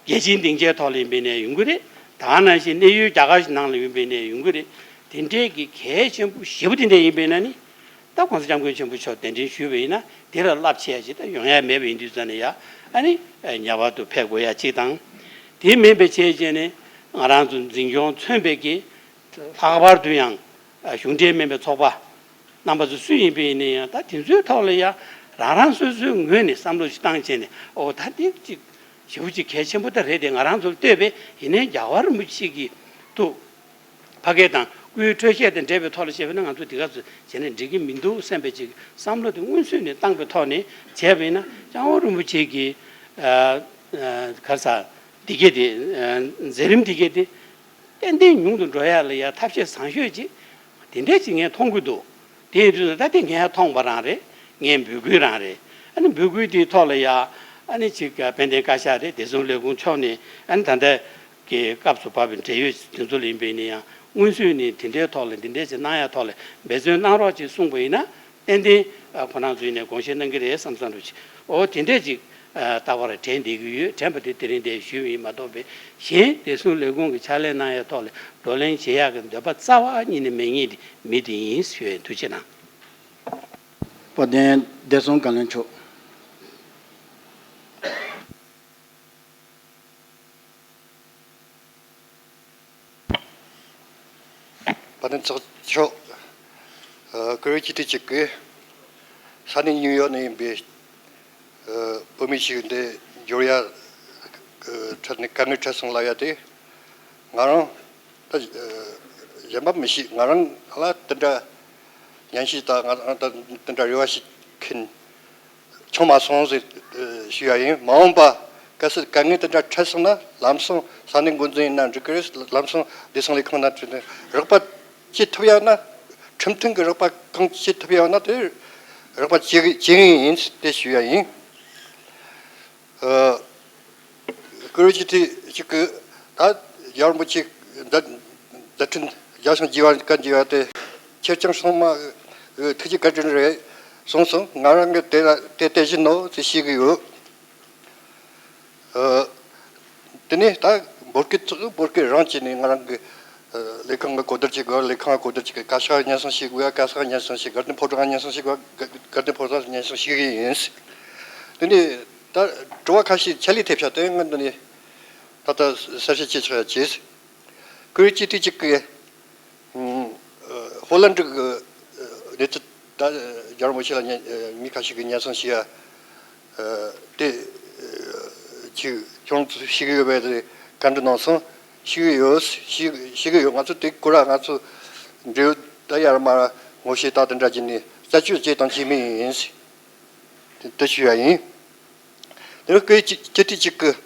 རྒྱལ་སྤྱིའི་སྡིངས་ཆའི་ཐོག་ལ་ཡིན་པའི་ནས་ཡོང་གི་རེད། ད་ག་ནང་བཞིན་གནས་ཡུལ་རྒྱ་གར་ཞིག་ནང་ལ་ཡིན་པའི་ནས་ཡོང་གི་རེད། དེ་འདྲའི་གི་གལ་ཆེན་པོ་ཞེ་པོ་དེ་འདྲ་ཡིན་པས་ན་ནི། ད་༸གོང་ས་༸སྐྱབས་མགོན་ཆེན་པོ་མཆོག་གདན་འདྲེན་ཞུས་པ་ཡིན་ན་དེ་ལ་རླབས་ཆེ་ཡ་ཅིག་ད་ཡོང་ཡ་མེད་པ་ཡིན་དུས་ཙང་ནས་ཡ། ཨ་ནི་ངེས་པར་དུ་ཕེབས་དགོས་ཡ་གཅིག་དང་། དེ་མིན་པའི་བྱས་བྱས་ནས་ང་རང་ཚོ་འཛིན་སྐྱོང་མཚོན་པའི་གི་ལྷག་པར་དུ་ཡང་གཞུང་འབྲེལ་མིན་པའི་ཚོགས་པ། རྣམ་པ་ཚོ་སུ་ཡིན་པ་ཡིན་ན་ཡང་ད་དེ་ཚོའི་ཐོག་ལ་ཡ་རང་རང་སོ་སོའི་ངོས་ནས་བསམ་བློ་ཞིག་བཏང་བྱས་ནས། ཨོ་ད་འདི་ཅིག་ཞེ་པོ་ཅིག་གལ་ཆེན་པོ་ད་རེད་དེ། ང་རང་ཚོར་ལྟོས་པས་ཡིན་ནའི་རྒྱལ་བ་རིན་པོ་ཆེ་གི་ཐུགས་ཕ་སྐད་དང་སྐུའི་འཕྲོད་བཞེས་དང་འབྲེལ་བའི་ཐོག་ལ་བཤད་པ་ཡིན་ན་ང་ཚོ་འདི་ག་ཚོད་བྱས་ན་འགྲིག་གི་མི་འདུག་བསམ་པའི་ཅིག་བསམ་བློ་དེ་སྔོན་ཚུད་ནས་བཏང་པའི་ཐོག་ནས་བྱས་པ་ཡིན་ན། སྐྱབས་མགོན་རིན་པོ་ཆེ་གི་ཨ་ཨ་ག་རེ་ཟ་འདི་གས་དེ་ཨ་མཛད་རིམ་འདི་གས་དེ། ཏན་ཏན་ཉུང་དུ་འགྲོ་ཡ་ལ་ཡ་ཐབས་ཤེས་བཟང་ཤོས་ཅིག་དེ་འདྲས་ཅིག་ངས་མཐོང་གི་འདུག་དེ་ཡིན་དུས་ད་དེ་ངས་མཐོང་བ་རང་རེད། ངས་འབོད་སྐུལ་རང་རེད། ཨ་ནི་འབོད་སྐུལ་དེའི་ཐོག་ལ་ཡ་ཨ་ནི་ཅིག་དཔལ་ལྡན་བཀའ་ཤག་རེད། བདེ་སྲུང་ལས་ཁུངས་ཕྱོགས་ནས་ཨ་ནི་ད་ལྟ་གི་སྐབས་སུ་བབས་པའི་འབྲེལ་ཡོད་དེ་ཚོ་ལ་ཡིན་པས་ནི་ཡང་སྔོན་ཚུད་ནས་དེ་འདྲའི་ཐོག་ལ་འདི་འདྲས་ཅིག་གནང་ཡ་ཐོག་ལ་འབད་བརྩོན་གནང་རོགས་ཅེས་གསུངས་པ་ཡིན་ན། ཏན་ཏན་ཨ་ཁོ་རང་ཚོ་ཡིན་ནས་དགོངས་བཞེས་གནང་གི་རེད་བསམ་བསམ་འདྲ་ཅིག་འོ་དེ་འདྲས་ཅིག་ རྟག་པར་དྲན་བསྡད་ཀྱི་ཡོད། དྲན་པ་དེ་དེ་རིང་འདིར་ཞུས་པ་ཡིན་མ་གཏོགས་པའི་གཞན་བདེ་སྲུང་ལས་ཁུངས་ཀྱི་ཕྱག་ལས་གནང་ཡག་ཐོག་ལ་བགྲོ་གླེང་བྱེད་ཡག་གི་འདོད་པ་རྩ་བ་ཉིད་ནས་མེད་མཁན་དེ་མི་དེ་ཡིན་ཞུ་ཡ་ཡིན། ཐུགས་རྗེ་གནང་། དཔལ་ལྡན་བདེ་སྲུང་བཀའ་བློན་མཆོག་དཔལ་ལྡན་ཚོགས་གཙོ་མཆོག་ཨ། བཀུར་འོས་སྤྱི་འཐུས་གཅིག་གིས་ས་གནས་ཉིའུ་ཡོག་ནས་ཡིན་པའི་ཨ། བོད་མི་ཞིག་འདི་འབྱོར་ཡ་ཨ། འཕྲད་ནས་དཀའ་ངལ་འཕྲད་སོང་ལབ་ཡ་དེ། ང་རང་ད་ཨ། གཞན་པ་མི་ཤེས། ང་རང་ལ་དེ་འདྲ་ཉན་ཤེས་དང་ང་རང་ད་དེ་འདྲ་རེ་བ་ཞིག་མཁན་བྱུང་མ་སོང་ཟེར་ཞུ་ཡ་ཡིན། མ་འོངས་པ་གལ་སྲིད་དཀའ་ངལ་དེ་འདྲ་འཕྲད་སོང་ན་ལམ་སང་ས་གནས་འགོ་འཛིན་ཡིན་ན་འགྲིག་གི་རེད། ལམ་སང་བདེ་སྲུང་ལས་ཁང་ནང་བྲིས་ནས་རོགས་པ་བྱེད་ཐུབ་ཡ་ན། ཁྲིམས་མཐུན་གྱི་རོགས་པ་གང་བྱེད་ཐུབ་ཡ་ན་དེ་རོགས་པ་བྱེད་བྱེད་ངེས་ཡིན་དེ་ཞུ་ཡ་ཡིན། ཨ། བཀུར་འོས་སྤྱི་འཐུས་གཅིག་གིས་ད་རྒྱལ་བ་རིན་པོ་ཆེ་མཛད་མཛད་འཕྲིན་རྒྱས་ཤིང་རྒྱས་པར་བཀའ་འགྱུར་བ་དེ་ཁེར་རྐྱང་སོང་མ། ཐུགས་རྗེ་བཀའ་དྲིན་རེད་གསུངས་སོང་། ང་རང་གིས་དེ་ལ་དེ་དེ་བཞིན་ནོ་ཞེས་ཤེས་ཀྱི་ཡོད། ཨ། དེ་ནས་ད་འབོད་སྐུལ་ཚོགས་འབོད་སྐུལ་རང་བྱས་ནས་ང་རང་གི་ཨ། ལས་ཁང་གི་གོ་བསྡུར་བྱེད་དགོས། ལས་ཁང་གི་གོ་བསྡུར་བྱེད་དགོས། བཀའ་ཤག་སྙན་སེང་ཞུ་དགོས། བཀའ་ཤག་སྙན་སེང་ཞུ་དགོས། དགའ་ལྡན་ཕོ་བྲང་སྙན་སེང་ཞུ་དགོས། དགའ་ལྡན་ཕོ་བྲང་སྙན་སེང་ཞུ་གི་ཡིན། དེ་ནས་ད་དྲི་བ་ཁ་ཤས་ཆད་ལས་ཐེབས་ཤག་དེ་ང་འདི་ནས་ད་ལྟ་གསལ་བཤད་བྱེད་ཆོག་ཡ་བྱས། བཀུར་འོས་སྤྱི་འཐུས་གཅིག་གིས་ཧྥོ་ལན་ཌི་གི་གནས་ཚུལ་ད་རྒྱལ་བ་རིན་པོ་ཆེ་ལ་མི་ཁ་ཤས་ཀྱིས་སྙན་སེང་ཞུ་ཡ་དེ་ཅིག་ཁྱོད་ཚོས་ཤེས་ཀྱི་ཡོད་པས་དེ་བཀའ་འདྲི་གནང་སོང་། ཤེས་ཀྱི་ཡོད། ཤེས་ཤེས་ཀྱི་ཡོད། ང་ཚོ་དེ་སྐོར་ལ་ང་ཚོ་འབྲེལ་ཡོད་ད་ཡར་མར་ངོ་ཤེས་དང་དེ་འདྲ་བྱས་ནས་རྩད་གཅོད་བྱས་དང་བྱེད་མུས་ཡིན། དེ་ཞུ་ཡ་ཡིན། དེ་རིང་སྐུའི་སྤྱི་སྤྱི་འཐུས་གཅིག་གིས་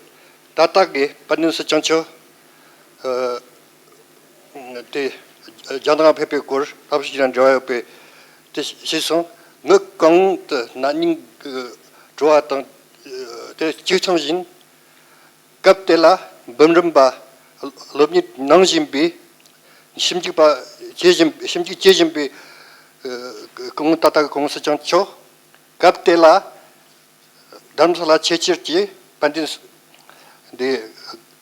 ད་ལྟ་གི་དཔལ་ལྡན་སྲིད་སྐྱོང་མཆོག་ཨ། དེ་རྒྱ་ནག་ཕེབས་པའི་སྐོར་ལྷ་བཞུགས་ཀྱི་འབྲེལ་བ་ཡོད་པའི་དེ་ཞུས་སོང་། ངས་གོང་དུ་ན་ནིང་གི་དྲི་བ་དང་དེ་གཅིག་མཚུངས་བཞིན། སྐབས་དེ་ལ་འབུམ་རམས་པ་སློབ་གཉེར་གནང་བཞིན་པའི་ཞིབ་འཇུག་པ་བྱེད་བཞིན་ཞིབ་འཇུག་བྱེད་བཞིན་པའི་ཨ། སྐུ་ངོ་ད་ལྟ་གི་སྐུ་ངོ་སྲིད་སྐྱོང་མཆོག་སྐབས་དེ་ལ་རྡ་རམ་ས་ལ་ཆེད་ཕྱིར་གྱིས་དཔལ་ལྡན་འདི་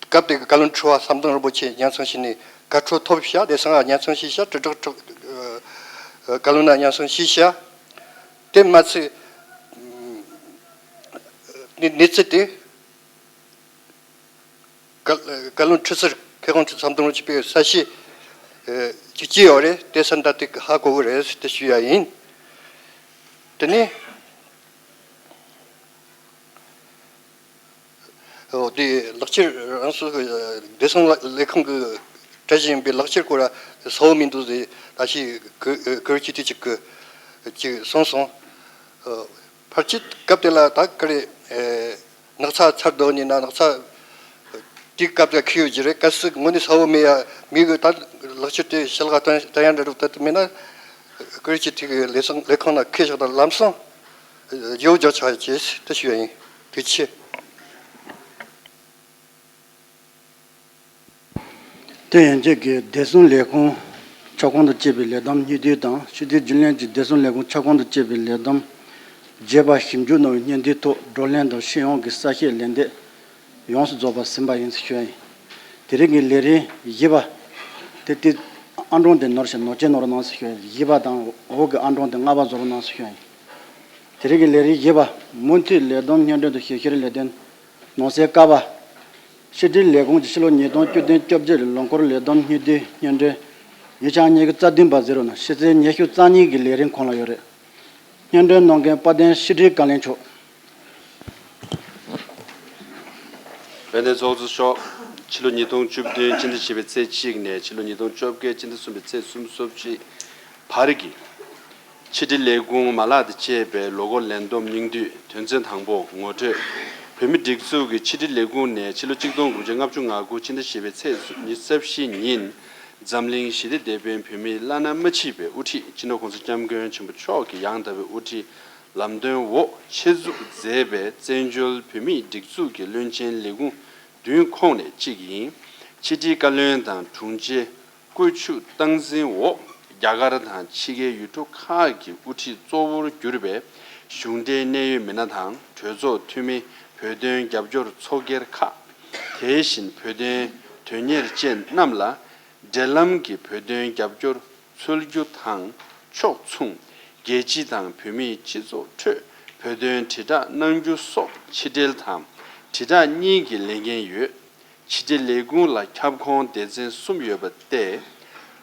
སྐབས་དེ་གི་བཀའ་བློན་ཁྲི་པ་ཟམ་གདོང་རིན་པོ་ཆེ་སྙན་སེང་ཞུས་ནས་བཀའ་འཁྲོལ་ཐོབ་ཤག་དེ་སང་སྙན་སེང་ཞུས་ཤག་དྲིལ་བསྒྲགས་ཁྲི་ཨ། བཀའ་བློན་ན་སྙན་སེང་ཞུས་ཤག་དེ་མ་ཚད་གནས་གནས་ཚུལ་དེ། བཀའ་བཀའ་བློན་ཁྲི་ཟུར་མཁས་དབང་ཁྲི་ཟམ་གདོང་རིན་པོ་ཆེ་གསལ་བཤད་ཅིག་བྱས་ཡོད་རེད། དེ་ས་འདྲ་དེ་ཧ་གོ་གི་རེད་དེ་ཞུ་ཡ་ཡིན། དེ་ནས་འོ་དེ་ལག་ཁྱེར་རང་སོ་བདེ་སྲུང་ལས་ཁང་གི་སྤྲད་བཞིན་ཡིན་པའི་ལག་ཁྱེར་སྐོར་ལ་གསལ་བོ་མི་འདུག་ཟེར་ད་ཞིག་གུ་གུ་རུ་སྤྱི་འཐུས་ཅིག་གིས་ཅིག་གསུངས་སོང་། ཕལ་ཆེར་སྐབས་དེ་ལ་ད་ག་རེ། ཨེ། ནགས་ཚལ་ཚར་དོ་ནི་ན་ནགས་ཚལ་དེའི་སྐབས་ལ་ཁུར་ཡོད་ཀྱི་རེད། གལ་སྲིད་དངོས་གནས་གསལ་བོ་མེད་ཡ་མི་གི་ད་ལག་ཁྱེར་དེ་ཕྱི་ལ་གཏོང་གཏོང་ཡ་འདྲ་རུ་ད་མེད་ན་ཀུ་རེ་ཅི་ཐིག་གི་ལས་ཚང་ལས་ཁང་ནང་ཁུར་བཞག་དང་ལམ་སང་བརྗེ་བོ་རྒྱག་ཆོག་ཡ་བྱས་དེ་ཞུ་ཡ་ཡིན། ཐུགས་རྗེ་ཆེ། དེ་ཡན་ཆད་ཀྱི་བདེ་སྲུང་ལས་ཁུངས་ཕྱོགས་གང་དང་བཅས་པའི་ལས་བསྡོམས་སྙིང་བསྡུས་དང་། ཕྱི་དྲིལ་རྒྱུན་ལས་ཀྱི་བདེ་སྲུང་ལས་ཁུངས་ཕྱོགས་གང་དང་བཅས་པའི་ལས་བསྡོམས་རྒྱས་པ་ཞིབ་འཇུག་གནང་བའི་སྙིང་བསྡུས་ཐོག་བགྲོ་གླེང་དང་སྤྱི་ཡོངས་ཀྱི་གསལ་བཤད་ལན་འདེབས་ཡོངས་སུ་རྫོགས་པ་ཟིན་པ་ཡིན་ཞུ་ཡ་ཡིན། དེ་རིང་གི་ལས་རིམ་བཞི་པ་དེ་དེ་ཨང་གྲངས་དེ་ནོར་ཞིང་ནོར་ཅན་ནོར་གནང་ཞུ་ཡ་ཡིན། བཞི་པ་དང་འོག་གི་ཨང་གྲངས་དེ་ལྔ་པ་བཟོ་རོགས་གནང་ཞུ་ཡ་ཡིན། དེ་རིང་གི་ལས་རིམ་བཞི་པ་མུ་མཐུད་ལས་བསྡོམས་སྙན་སྒྲོན་དང་ཞིབ་བཤེར་ལས་དོན་ནང་གསེས་ཀ་པ། ཕྱི་དྲིལ་ལས་ཁུངས་ཀྱི་ཕྱི་ལོ་ཉིས་སྟོང་བཅུ་བདུན་བཅོ་བརྒྱད་ལོ་འཁོར་ལས་བསྡོམས་སྙིང་བསྡུས་སྙན་སྒྲོན་ཡིག་ཆ་ཉི་ཤུ་རྩ་བདུན་པ་ཟེར་བ་ནི་ཕྱི་ཚེས་ཉི་ཤུ་རྩ་གཉིས་ཀྱི་ལས་རིམ་ཁོངས་ལ་ཡོད་རེད། སྙན་སྒྲོན་གནང་མཁན་དཔལ་ལྡན་ཕྱི་དྲིལ་བཀའ་བློན་མཆོག་དཔལ་ལྡན་ཚོགས་གཙོ་མཆོག་ཕྱི་ལོ་ཉིས་སྟོང་བཅུ་བདུན་སྤྱི་ཟླ་བཞི་པའི་ཚེས་གཅིག་ནས་ཕྱི་ལོ་ཉིས་སྟོང་བཅོ་བརྒྱད་སྤྱི་ཟླ་གསུམ་པའི་ཚེས་སོ་གཅིག་བར་གྱི་ཕྱི་དྲིལ་ལས་ཁུངས་མ་ལག་དང་བཅས་པའི་ལོ་འཁོར་ལས་བསྡོམས་སྙིང་བསྡུས། དོན་ཚན་དང་པོ། ངོ་སྤྲོད། བོད་མིའི་སྒྲིག་འཛུགས་ཀྱི་ཕྱི་དྲིལ་ལས་ཁུངས་ནས་ཕྱི་ལོ་གཅིག་སྟོང་དགུ་བརྒྱ་ལྔ་བཅུ་ང་དགུ་སྤྱི་ཟླ་བཞི་པའི་ཚེས་ཉི་ཤུ་རྩ་བཞི་ཉིན་འཛམ་གླིང་ཞི་བདེ་དེད་དཔོན་བོད་མིའི་བླ་ན་མ་མཆིས་པའི་དབུ་ཁྲིད་སྤྱི་ནོར་གོང་ས་སྐྱབས་མགོན་ཆེན་པོ་མཆོག་གི་ཡང་དག་པའི་དབུ་ཁྲིད་ལམ་སྟོན་འོག་ཆེད་འཛུགས་མཛད་པའི་བཙན་བྱོལ་བོད་མིའི་སྒྲིག་འཛུགས་ཀྱི་བློན་ཆེན་ལས་ཁུངས་བདུན་ཁོངས་ནས་གཅིག་ཡིན། ཕྱི་དྲིལ་བཀའ་བློན་དང་དྲུང་ཆེ་བཀོད་ཁྲིད་སྟངས་འཛིན་འོག་རྒྱ་གར་དང་ཕྱི་རྒྱལ་ཡུལ་གྲུ་ཁག་གི་དབུ་ཁྲིད་གཙོ་བོར་གྱུར་པའི་གཞུང་འབྲེལ་གནད་ཡོད་མི་སྣ་དང་གྲོས་ཚོགས་འཐུས་མི་ བོད་དོན་རྒྱབ་སྐྱོར་ཚོགས་སྒེར་ཁག་དེ་བཞིན་བོད་དོན་དོན་གཉེར་ཅན་རྣམས་ལ་འབྲེལ་ལམ་གྱི་བོད་དོན་རྒྱབ་སྐྱོར་འཚོལ་རྒྱུ་དང་ཕྱོགས་མཚུངས་རྒྱལ་སྤྱི་དང་བོད་མིའི་སྤྱི་ཚོགས་ཁྲོད་བོད་དོན་དྲིལ་བསྒྲགས་གནང་རྒྱུ་སོགས་ཕྱི་འབྲེལ་དང་དྲིལ་བསྒྲགས་གཉིས་ཀྱི་ལས་འགན་ཡོད། ཕྱི་དྲིལ་ལས་ཁུངས་ལ་ཁྱབ་ཁོངས་སྡེ་ཚན་གསུམ་ཡོད་པ་སྟེ།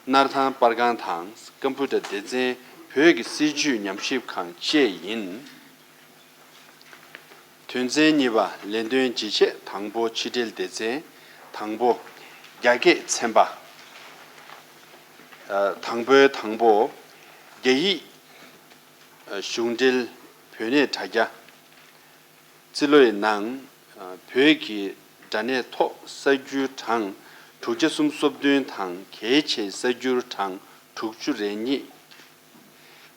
སྣར་ཐང་པར་ཁང་དང་ཀམ་པུ་ཊར་སྡེ་ཚན། བོད་ཀྱི་སྲིད་བྱུས་ཉམས་ཞིབ་ཁང་བཅས་ཡིན། དོན་ཚན་གཉིས་པ། ལས་དོན་ཇི་བྱེད། དང་པོ། ཕྱི་དྲིལ་སྡེ་ཚན། དང་པོ། རྒྱ་སྐད་ཚན་པ། ཨ། དང་པོའི་དང་པོ། རྒྱ་ཡིག་གཞུང་འབྲེལ་བོད་གནས་དྲ་རྒྱ། རྩིས་ལོའི་ནང་། ཨ། བོད་ཀྱི་དྲ་གནས་ཐོག་གསར་འགྱུར་གྲངས་དྲུག་བརྒྱ་སུམ་ཅུ་སོ་བདུན་དང་གལ་ཆེའི་གསར་འགྱུར་གྲངས་དྲུག་ཅུ་རེ་གཉིས།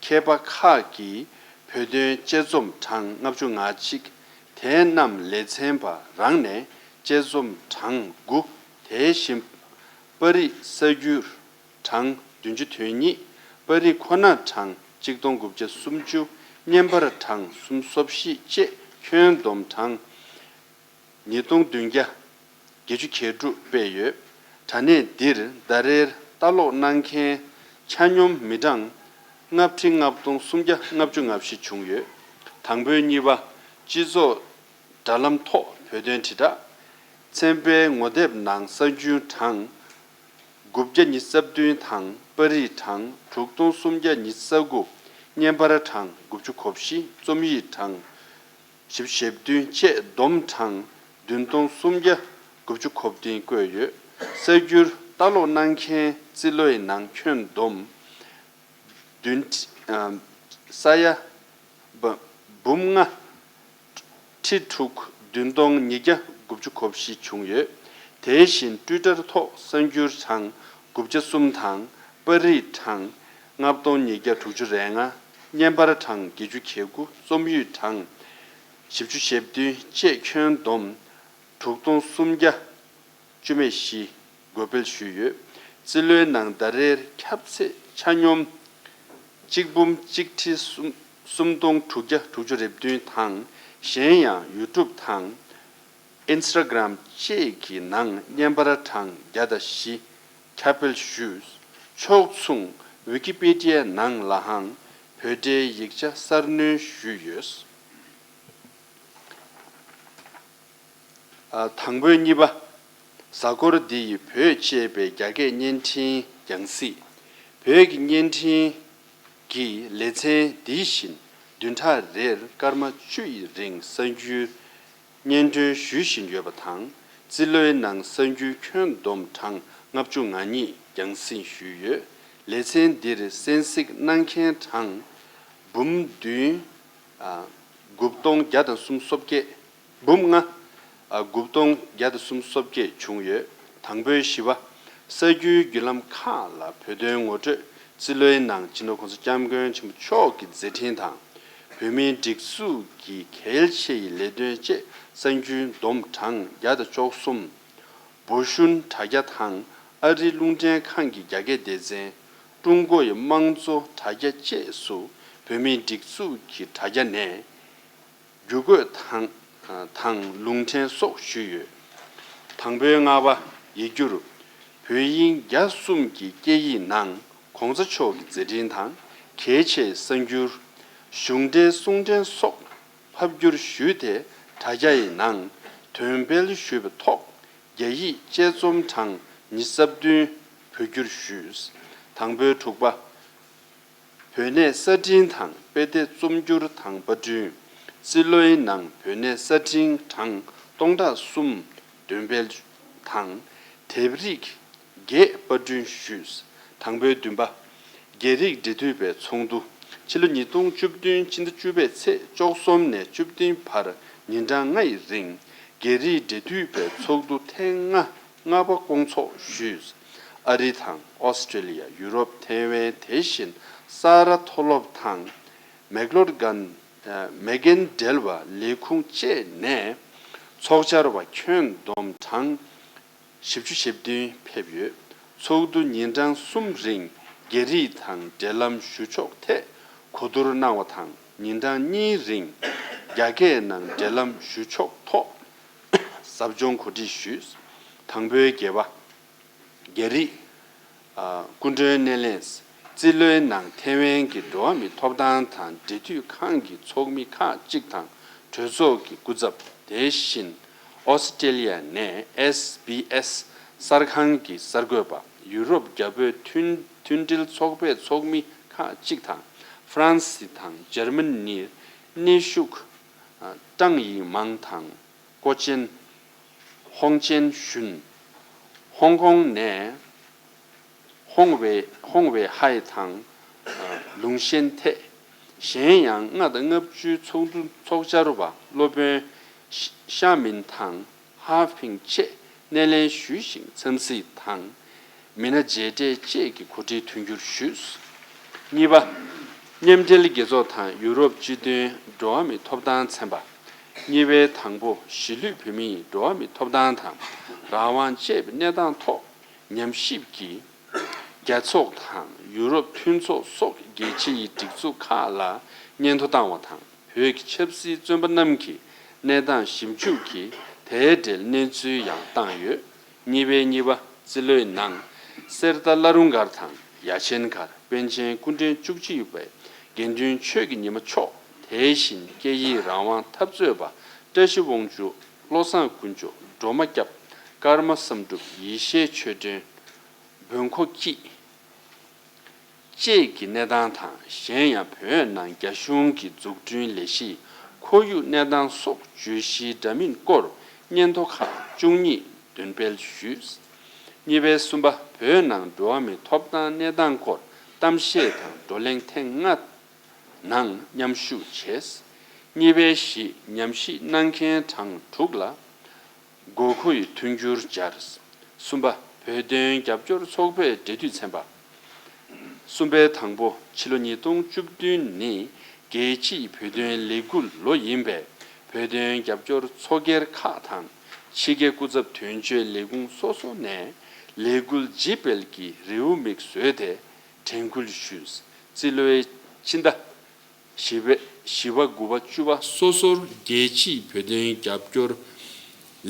མཁས་པ་ཁག་གིས་བོད་དོན་དཔྱད་རྩོམ་གྲངས་ལྔ་བཅུ་ང་གཅིག་དེ་རྣམས་ལེ་ཚན་པ་རང་ནས་དཔྱད་རྩོམ་གྲངས་དགུ། དེ་བཞིན་པར་རིས་གསར་འགྱུར་གྲངས་བདུན་ཅུ་དོན་གཉིས། པར་རིས་ཁོ་ན་གྲངས་གཅིག་སྟོང་དགུ་བརྒྱ་སུམ་ཅུ། བརྙན་པར་གྲངས་སུམ་ཅུ་སོ་བཞི་བཅས་ཁྱོན་བསྡོམས་གྲངས་ཉིས་སྟོང་བདུན་བརྒྱ་བརྒྱད་ཅུ་གྱ་དྲུག་སྤེལ་ཡོད། དྲ་གནས་འདིར་ཟླ་རེར་ལྟ་ཀློག་གནང་མཁན་ཆ་སྙོམས་མི་གྲངས་ལྔ་ཁྲི་ལྔ་སྟོང་སུམ་བརྒྱ་ལྔ་བཅུ་ང་བཞི་བྱུང་ཡོད། དང་པོའི་གཉིས་པ། སྤྱི་ཚོགས་དྲ་ལམ་ཐོག་བོད་དོན་དྲིལ་བསྒྲགས། ཚན་པའི་ངོ་དེབ་ནང་གསར་འགྱུར་གྲངས་དགུ་བརྒྱ་ཉི་ཤུ་རྩ་བདུན་དང་པར་རིས་གྲངས་དྲུག་སྟོང་སུམ་བརྒྱ་ཉི་ཤུ་རྩ་དགུ། བརྙན་པར་གྲངས་དགུ་བཅུ་གོ་བཞི། རྩོམ་ཡིག་གྲངས་བཞི་བཅུ་ཞེ་བདུན་བཅས་བསྡོམས་གྲངས་བདུན་སྟོང་སུམ་བརྒྱ་དགུ་བཅུ་གོ་བདུན་བཀོད་ཡོད། གསར་འགྱུར་ལྟ་ཀློག་གནང་མཁན་རྩིས་ལོའི་ནང་ཁྱོན་བསྡོམས་བདུན་ཁྲི། ཨ། ས་ཡ་འབུམ་ལྔ་ཁྲི་དྲུག་བདུན་སྟོང་ཉིས་བརྒྱ་དགུ་བཅུ་གོ་བཞི་བྱུང་ཡོད། དེ་བཞིན་ཊུའི་ཊར་ཐོག་གསར་འགྱུར་གྲངས་དགུ་བརྒྱ་གསུམ་དང་པར་རིས་གྲངས་ལྔ་སྟོང་ཉིས་བརྒྱ་དྲུག་ཅུ་རེ་ལྔ། བརྙན་པར་གྲངས་བརྒྱད་ཅུ་གྱ་དགུ། རྩོམ་ཡིག་གྲངས་བཞི་བཅུ་ཞེ་བདུན་བཅས་ཁྱོན་བསྡོམས་དྲུག་སྟོང་སུམ་བརྒྱ་བཅུ་མེད་བཞི་འགོད་སྤེལ་ཞུས་ཡོད། རྩིས་ལོའི་ནང་ཟླ་རེར་ཁྱབ་ཚད་ཆ་སྙོམས་གཅིག་འབུམ་གཅིག་ཁྲི་གསུམ་སྟོང་དྲུག་བརྒྱ་དྲུག་ཅུ་རེ་བདུན་དང་། གཞན་ཡང་ཡུ་ཊུབ་དང་ཨིན་སི་ཊ་གྷི་རམ་བཅས་ཀྱི་ནང་བརྙན་པར་གྲངས་བརྒྱ་དང་བཞི་ཁྱབ་སྤེལ་ཞུས། ཕྱོགས་མཚུངས་ཝི་ཀི་པི་ཌི་ཡའི་ནང་ལའང་བོད་འབྲེལ་ཡིག་ཆ་གསར་སྣོན་ཞུས་ཡོད། ཨ། དང་པོའི་གཉིས་པ། གཟའ་འཁོར་འདི་ཡི་བོད་ཅེས་པའི་རྒྱ་སྐད་བརྙན་འཕྲིན་རྒྱང་སྲིང་། བོད་ཀྱི་བརྙན་འཕྲིན་གྱི་ལེ་ཚན་འདི་བཞིན་བདུན་ཕྲག་རེར་སྐར་མ་བཅུ་ཡི་རིང་གསར་འགྱུར་སྙན་སྒྲོན་ཞུ་བཞིན་ཡོད་པ་དང་། རྩིས་ལོའི་ནང་གསར་འགྱུར་ཁྱོན་བསྡོམས་གྲངས་ལྔ་བཅུ་ང་གཉིས་རྒྱང་སྲིང་ཞུས་ཡོད། ལེ་ཚན་འདིར་གསན་གཟིགས་གནང་མཁན་གྲངས་འབུམ་བདུན། ཨ། དགུ་སྟོང་བརྒྱ་དང་སུམ་ཅུ་སོ་བརྒྱད། འབུམ་ལྔ། ཨ། དགུ་སྟོང་བརྒྱ་དང་སུམ་ཅུ་སོ་བརྒྱད་བྱུང་ཡོད། དང་པོའི་བཞི་པ། གསར་འགྱུར་བརྒྱུད་ལམ་ཁག་ལ་བོད་དོན་ངོ་སྤྲོད། རྩིས་ལོའི་ནང་སྤྱི་ནོར་༸གོང་ས་༸སྐྱབས་མགོན་ཆེན་པོ་མཆོག་གི་མཛད་འཕྲིན་དང་། བོད་མིའི་སྒྲིག་འཛུགས་ཀྱི་གལ་ཆེ་ཡི་ལས་དོན་བཅས་གསར་འགྱུར་བསྡོམས་གྲངས་བརྒྱ་དང་བཅུ་གསུམ། བོ་ཤུན་དྲ་རྒྱ་དང་ཨ་རིའི་རླུང་འཕྲིན་ཁང་གི་རྒྱ་སྐད་སྡེ་ཚན། ཀྲུང་གོ་ཡི་དམངས་གཙོ་དྲ་རྒྱ་བཅས་སུ་བོད་མིའི་སྒྲིག་འཛུགས་ཀྱི་དྲ་རྒྱ་ནས་བརྒྱུད་སྐུད་དང་དང་ལུང་འདྲེན་སོགས་ཞུས་ཡོད། དང་པོའི་ལྔ་པ། ཡིག་སྒྱུར། བོད་དབྱིན་རྒྱ་གསུམ་གྱི་སྐད་ཡིག་ནང་༸གོང་ས་མཆོག་གི་མཛད་འཕྲིན་དང་གལ་ཆེའི་གསར་འགྱུར། གཞུང་འབྲེལ་གསུང་འཕྲིན་སོགས་ཕབ་བསྒྱུར་ཞུས་ཏེ་དྲ་རྒྱ་ཡི་ནང་འདོན་སྤེལ་ཞུས་པའི་ཐོག་རྒྱ་ཡིག་དཔྱད་རྩོམ་གྲངས་ཉི་ཤུ་རྩ་བདུན་བོད་བསྒྱུར་ཞུས། དང་པོའི་དྲུག་པ། བོད་གནས་གསར་འཕྲིན་དང་དཔེ་དེབ་རྩོམ་སྒྱུར་དང་པར་སྐྲུན། རྩིས་ལོའི་ནང་བོད་གནས་གསར་འཕྲིན་གྲངས་སྟོང་ཕྲག་གསུམ་འདོན་སྤེལ་དང་དེབ་རིགས་བརྒྱད་པར་སྐྲུན་ཞུས། དང་པོའི་བདུན་པ། རྒྱ་རིགས་འབྲེལ་མཐུད་པའི་ཚོགས་འདུ། ཕྱི་ལོ་ཉིས་སྟོང་བཅུ་བདུན་ཕྱི་ཟླ་བཅུ་པའི་ཚེས་བཅུ་གསུམ་ནས་བཅུ་བདུན་བར་ཉིན་གྲངས་ལྔ་ཡི་རིང་རྒྱ་རིགས་འབྲེལ་མཐུད་པའི་ཚོགས་འདུ་ཐེངས་ལྔ་ལྔ་པ་སྐོང་ཚོགས་ཞུས། ཨ་རི་དང་ཨོ་སི་ཀྲི་ལི་ཡ། ཡུ་རོབ། ཐེ་ཝན། དེ་བཞིན་ས་ཧ་ར་མཐོ་སློབ་དང་མེག་ལོར་གན། མེག་གྷན་འབྲེལ་བ་ལས་ཁུངས་བཅས་ནས་ཚོགས་བཅར་བ་ཁྱོན་བསྡོམས་གྲངས་བཞི་བཅུ་ཞེ་བདུན་ཕེབས་ཡོད། ཚོགས་འདུ་ཉིན་གྲངས་གསུམ་རིང་རྒྱ་རིགས་དང་འབྲེལ་ལམ་ཞུ་ཕྱོགས་ཐད་གོ་བསྡུར་གནང་བ་དང་ཉིན་གྲངས་གཉིས་རིང་ རྒྱ་སྐད་ནང་འབྲེལ་ལམ་ཞུ་ཕྱོགས་ཐོག་ཟབ་སྦྱོང་གོ་སྒྲིག་ཞུས། དང་པོའི་དགེ་བ། རྒྱ་རིགས། ཨ། སྐུ་མགྲོན་སྣེ་ལེན། རྩིས་ལོའི་ནང་ཐེ་ཝན་གྱི་འགྲོ་བ་མིའི་ཐོབ་ཐང་དང་འབྲེལ་མཐུད་ཁང་གི་ཚོགས་མི་ཁག་ཅིག་དང་གྲོས་ཚོགས་ཀྱི་སྐུ་ཚབ། དེ་བཞིན་ཨོ་སི་ཀྲེ་ལི་ཡ་ནས་ཨེས་བི་ཨེས་གསར་ཁང་གི་གསར་འགོད་པ། ཡུ་རོབ་རྒྱ་བོད་མཐུན་མཐུན་སྒྲིལ་ཚོགས་པའི་ཚོགས་མི་ཁག་ཅིག་དང་། ཧྥ་རན་སི་དང་འཇར་མ་ནིར་གནས་བཞུགས་ཀྲང་ཡིང་མང་དང་། ཀོ་ཅན། ཧོང་ཅན་ཞུན། ཧོང་ཀོང་ནས་ཧོང་ཝེ། ཧོང་ཝེ་ཧའེ་དང་། ལུང་ཤན་ཐེ། གཞན་ཡང་ལྔ་དང་ལྔ་བཅུའི་ཚོགས་འདུ་ཚོགས་བཅར་བ་སློབ་དཔོན་ཤ་མིན་དང་ཧ་ཕིང་བཅས་སྣེ་ལེན་ཞུས་ཤིང་འཚམས་གཟིགས་དང་། མི་སྣ་མཇལ་འཕྲད་བཅས་ཀྱི་གོ་སྒྲིག་མཐུན་འགྱུར་ཞུས། གཉིས་པ། མཉམ་འབྲེལ་རྒྱལ་ཚོགས་དང་ཡུ་རོབ་སྤྱི་མཐུན་འགྲོ་བ་མིའི་ཐོབ་ཐང་ཚན་པ། གཉིས་པའི་དང་པོ། གཞིས་ལུས་བོད་མིའི་འགྲོ་བ་མིའི་ཐོབ་ཐང་དང་རང་དབང་བཅས་པའི་གནས་སྟངས་ཐོག་ཉམས་ཞིབ་ཀྱིས། རྒྱལ་ཚོགས་དང་ཡུ་རོབ་མཐུན་ཚོགས་སོགས་རྒྱལ་སྤྱིའི་སྒྲིག་འཛུགས་ཁག་ལ་སྙན་ཐོ་བཏང་བ་དང་། བོད་ཀྱི་ཆབ་སྲིད་བཙོན་པ་རྣམས་ཀྱི་གནས་སྟངས་ཞིབ་འཇུག་གིས་དེའི་འབྲེལ་གནས་ཚུལ་ཡང་བཏང་ཡོད། གཉིས་པའི་གཉིས་པ། རྩིས་ལོའི་ནང་གསེར་རྟ་བླ་རུང་སྒར་དང་ཡ་ཆེན་སྒར། པཎ་ཆེན་སྐུ་ཕྲེང་བཅུ་གཅིག་པའི་དགེ་འདུན་ཆོས་ཀྱི་ཉི་མ་མཆོག། དེ་བཞིན་སྐད་ཡིག་རང་དབང་འཐབ་རྩོད་པ་བཀྲ་ཤིས་དབང་ཕྱུག། བློ་བཟང་དཀོན་མཆོག། སྒྲོལ་མ་སྐྱབས། ཀརྨ་བསམ་གྲུབ། ཡེ་ཤེས་ཆོས་སྒྲོན། བོན་ཁོ་སྐྱིད། བཅས་ཀྱི་གནས་སྟངས་དང་། གཞན་ཡང་བོད་ནང་རྒྱ་གཞུང་གི་འཛུགས་སྐྲུན་ལས་གཞི། ཁོར་ཡུག་གནས་སྟངས་སོགས་བརྗོད་གཞིའི་འདྲ་མིན་སྐོར་སྙན་ཐོ་ཁག་བཅུ་གཉིས་འདོན་སྤེལ་ཞུས། གཉིས་པའི་གསུམ་པ། བོད་ནང་འགྲོ་བ་མིའི་ཐོབ་ཐང་གནས་སྟངས་སྐོར་གཏམ་བཤད་དང་བགྲོ་གླེང་ཐེངས་ལྔ་ནང་མཉམ་ཞུགས་བྱས། གཉིས་པའི་བཞི། ཉམས་ཞིབ་གནང་མཁན་གྲངས་དྲུག་ལ། དགོས་མཁོ་ཡི་མཐུན་འགྱུར་སྦྱར། གསུམ་པ། བོད་དོན་རྒྱབ་སྐྱོར་ཚོགས་པའི་འབྲེལ་མཐུད་ཚན་པ། གསུམ་པའི་དང་པོ། ཕྱི་ལོ་ཉིས་སྟོང་བཅུ་བདུན་ནི་རྒྱལ་སྤྱིའི་བོད་དོན་ལས་འགུལ་ལོ་ཡིན་པས། བོད་དོན་རྒྱབ་སྐྱོར་ཚོགས་སྒེར་ཁག་དང་ཕྱི་རྒྱལ་སྐུ་ཚབ་དོན་གཅོད་ལས་ཁུངས་སོ་སོ་ནས་ལས་འགུལ་ལྗིད་སྤེལ་གྱི་རེའུ་མིག་བཟོས་ཏེ་དྲན་སྐུལ་ཞུས། རྩིས་ལོའི་ཕྱི་ཟླ། བཞི་པ། བཞི་པ། དགུ་པ། བཅུ་པ་སོ་སོར་རྒྱལ་སྤྱིའི་བོད་དོན་རྒྱབ་སྐྱོར་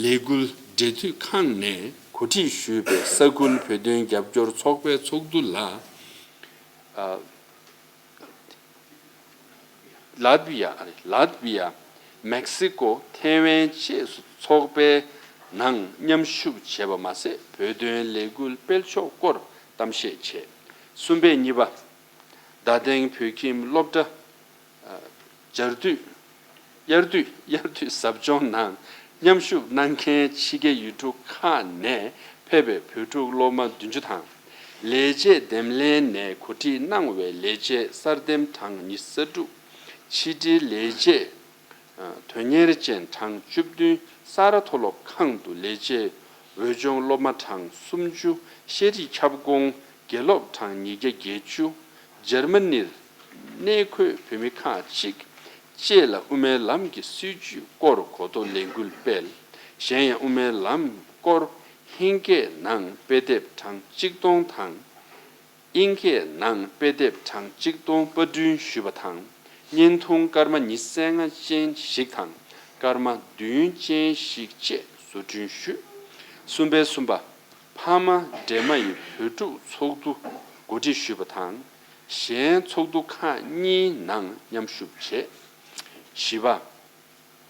ལས་འགུལ་འབྲེལ་མཐུད་ཁང་ནས་གོ་སྒྲིག་ཞུས་པའི་ས་ཁུལ་བོད་དོན་རྒྱབ་སྐྱོར་ཚོགས་པའི་ཚོགས་འདུ་ལ། ཨ། ལཱ་ཏི་བི་ཡ། ལཱ་ཏི་བི་ཡ། མེག་སི་ཀོ། ཐེ་ཝན་བཅས་སུ་ཚོགས་པའི་ནང་མཉམ་ཞུགས་བྱས་པ་མ་ཟད། བོད་དོན་ལས་འགུལ་སྤེལ་ཕྱོགས་སྐོར་གཏམ་བཤད་བྱས། གསུམ་པའི་གཉིས་པ། རྡ་སྟེང་བོད་ཁྱིམ་སློབ་གྲྭ། ཨ། སྦྱར་དུས། དབྱར་དུས། དབྱར་དུས་ཟབ་སྦྱོང་ནང་མཉམ་ཞུགས་གནང་མཁན་ཕྱི་རྒྱལ་ཡུལ་གྲུ་ཁག་ནས་ཕེབས་པའི་བོད་ཕྲུག་སློབ་མ་བདུན་ཅུ་དང་། ལས་བྱེད་འདེམས་ལྷན་ནས་གོ་སྒྲིག་གནང་བའི་ལས་བྱེད་གསར་འདེམས་གྲངས་ཉི་ཤུ་རྩ་དྲུག། ཕྱི་དྲིལ་ལས་བྱེད་དོན་གཉེར་ཅན་གྲངས་བཅུ་བདུན། ས་རཱ་མཐོ་སློབ་ཁང་དུ་ལས་བྱེད་འོས་སྦྱོང་སློབ་མ་གྲངས་སུམ་ཅུ། ཤེས་རིག་ཁྱབ་ཁོངས་དགེ་སློབ་གྲངས་ཉིས་བརྒྱ་བརྒྱད་ཅུ། འཇར་མ་ནིར་གནས་འཁོད་བོད་མི་ཁག་ཅིག་བཅས་ལ་དབུ་མའི་ལམ་གྱི་སྲིད་བྱུས་སྐོར་གོ་རྟོགས་ལས་འགུལ་སྤེལ། གཞན་ཡང་དབུ་མའི་ལམ་སྐོར་ཧིན་སྐད་ནང་དཔེ་དེབ་གྲངས་གཅིག་སྟོང་དང་། དབྱིན་སྐད་ནང་དཔེ་དེབ་གྲངས་གཅིག་སྟོང་པར་སྐྲུན་ཞུས་པ་དང་། བརྙན་ཐུང་སྐར་མ་ཉི་ཤུ་རྩ་ལྔ་ཅན་ཞིག་དང་སྐར་མ་བདུན་ཅན་ཞིག་བཅས་བཟོ་སྐྲུན་ཞུས། གསུམ་པའི་གསུམ་པ། ཕ་མ་འདྲེས་མ་ཡི་བོད་ཕྲུག་ཚོགས་འདུ་གོ་སྒྲིག་ཞུས་པ་དང་། གཞན་ཚོགས་འདུ་ཁག་གཉིས་ནང་མཉམ་ཞུགས་བྱས། བཞི་པ།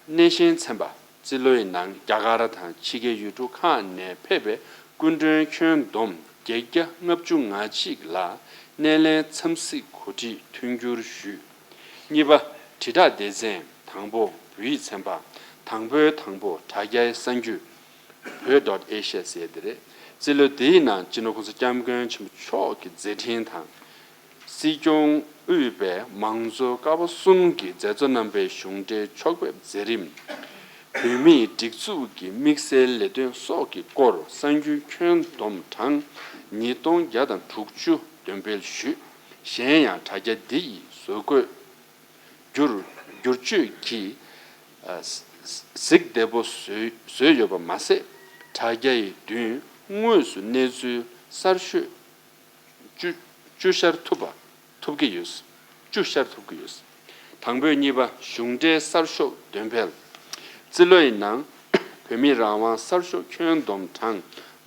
སྣེ་ཤན་ཚན་པ། རྩིས་ལོའི་ནང་རྒྱ་གར་དང་ཕྱི་རྒྱལ་ཡུལ་གྲུ་ཁག་ནས་ཕེབས་པའི་སྐུ་མགྲོན་ཁྱོན་བསྡོམས་བརྒྱད་བརྒྱ་ལྔ་བཅུ་ང་གཅིག་ལ་སྣེ་ལེན་འཚམས་གཟིགས་གོ་སྒྲིག་མཐུན་འགྱུར་ཞུས། གཉིས་པ། དྲིལ་བསྒྲགས་སྡེ་ཚན། དང་པོ། བོད་ཡིག་ཚན་པ། དང་པོའི་དང་པོ། དྲ་རྒྱའི་གསར་འགྱུར། བོད་ཌོཊ་ཨེ་ཤི་ཡ་ཟེར་དེ་རེད། རྩིས་ལོ་འདིའི་ནང་སྤྱི་ནོར་༸གོང་ས་༸སྐྱབས་མགོན་ཆེན་པོ་མཆོག་གི་མཛད་འཕྲིན་དང་། སྲིད་སྐྱོང་དབུས་པའི་མང་གཙོ་ཀ་བ་གསུམ་གྱི་མཛད་གཙོ་རྣམ་པའི་གཞུང་འབྲེལ་ཕྱོགས་ཕེབས་མཛད་རིམ། བོད་མིའི་སྒྲིག་འཛུགས་ཀྱི་དམིགས་བསལ་ལས་དོན་སོགས་ཀྱི་སྐོར་གསར་འགྱུར་ཁྱོན་བསྡོམས་གྲངས་ཉིས་སྟོང་བརྒྱ་དང་དྲུག་ཅུ་འདོན་སྤེལ་ཞུས། གཞན་ཡང་དྲ་རྒྱ་འདི་ཡི་བཟོ་བཀོད་བསྒྱུར་བསྒྱུར་བཅོས་ཀྱིས་གཟིགས་བདེ་པོ་བཟོས་བཟོས་ཡོད་པ་མ་ཟད། དྲ་རྒྱའི་མདུན་དངོས་སུ་གནས་ཚུལ་གསར་ཤོས་བཅུ་བཅུ་ཤར་ཐུབ་པ་ཐུབ་ཀྱི་ཡོད། བཅུ་ཤར་ཐུབ་ཀྱི་ཡོད། དང་པོ། གཉིས་པ། གཞུང་འབྲེལ་གསར་ཤོག་འདོན་སྤེལ། རྩིས་ལོའི་ནང་བོད་མིའི་རང་དབང་གསར་ཤོག་ཁྱོན་བསྡོམས་གྲངས་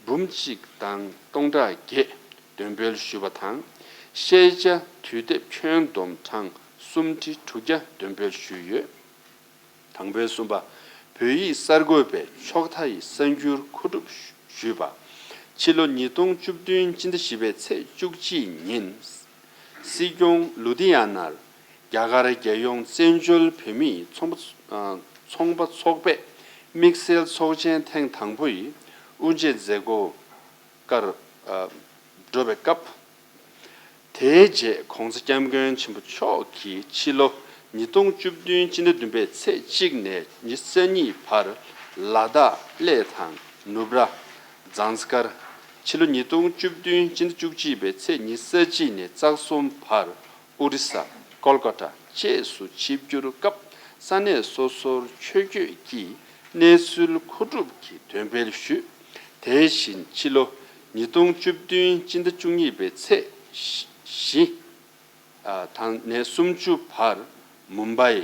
འབུམ་གཅིག་དང་སྟོང་ཕྲག་བརྒྱད་འདོན་སྤེལ་ཞུས་པ་དང་། ཤེས་བྱ་དུས་དེབ་ཁྱོན་བསྡོམས་གྲངས་སུམ་ཁྲི་དྲུག་བརྒྱ་འདོན་སྤེལ་ཞུས་ཡོད། དང་པོའི་གསུམ་པ། བོད་ཡིག་གསར་འགོད་པའི་ཕྱོགས་མཐའ་ཡི་གསར་འགྱུར་མཁོ་སྒྲུབ་ཞུས་པ། ཕྱི་ལོ་ཉིས་སྟོང་བཅུ་བདུན་སྤྱི་ཟླ་བཞི་པའི་ཚེས་བཅུ་གཅིག་ཉིན། སྲིད་སྐྱོང་ལུ་དྷི་ཡ་ནར་རྒྱ་གར་རྒྱལ་ཡོངས་བཙན་བྱོལ་བོད་མིའི་ཚོང་པ་ཚོང་པ་ཚོགས་པའི་དམིགས་བསལ་ཚོགས་ཆེན་ཐེངས་དང་པོ་ཡི་དབུ་འབྱེད་མཛད་སྒོ་ཀར་འགྲོ་བའི་སྐབས། དེའི་རྗེས་༧གོང་ས་༧སྐྱབས་མགོན་ཆེན་པོ་མཆོག་གིས་ཕྱི་ལོ་ཉིས་སྟོང་བཅུ་བདུན་སྤྱི་ཟླ་བདུན་པའི་ཚེས་གཅིག་ནས་ཉེར་གཉིས་བར་ལ་དྭགས་གླེ་དང་ནུབ་ར་ཛངས་དཀར། ཕྱི་ལོ་ཉིས་སྟོང་བཅུ་བདུན་སྤྱི་ཟླ་བཅུ་གཅིག་པའི་ཚེས་ཉེར་གཅིག་ནས་རྩ་གསུམ་བར་ཨོ་རི་ས། ཀོལ་ཀ་ཏ་བཅས་སུ་ཆིབས་བསྒྱུར་སྐབས་ས་གནས་སོ་སོར་ཆོས་བརྒྱུད་ཀྱི་གནས་ཚུལ་མཁོ་སྒྲུབ་ཀྱི་འདོན་སྤེལ་ཞུས། དེ་བཞིན་ཕྱི་ལོ་ཉིས་སྟོང་བཅུ་བདུན་སྤྱི་ཟླ་བཅུ་གཉིས་པའི་ཚེས་བཞི་དང་ནས་སུམ་ཅུ་བར་མུམ་བྷའི་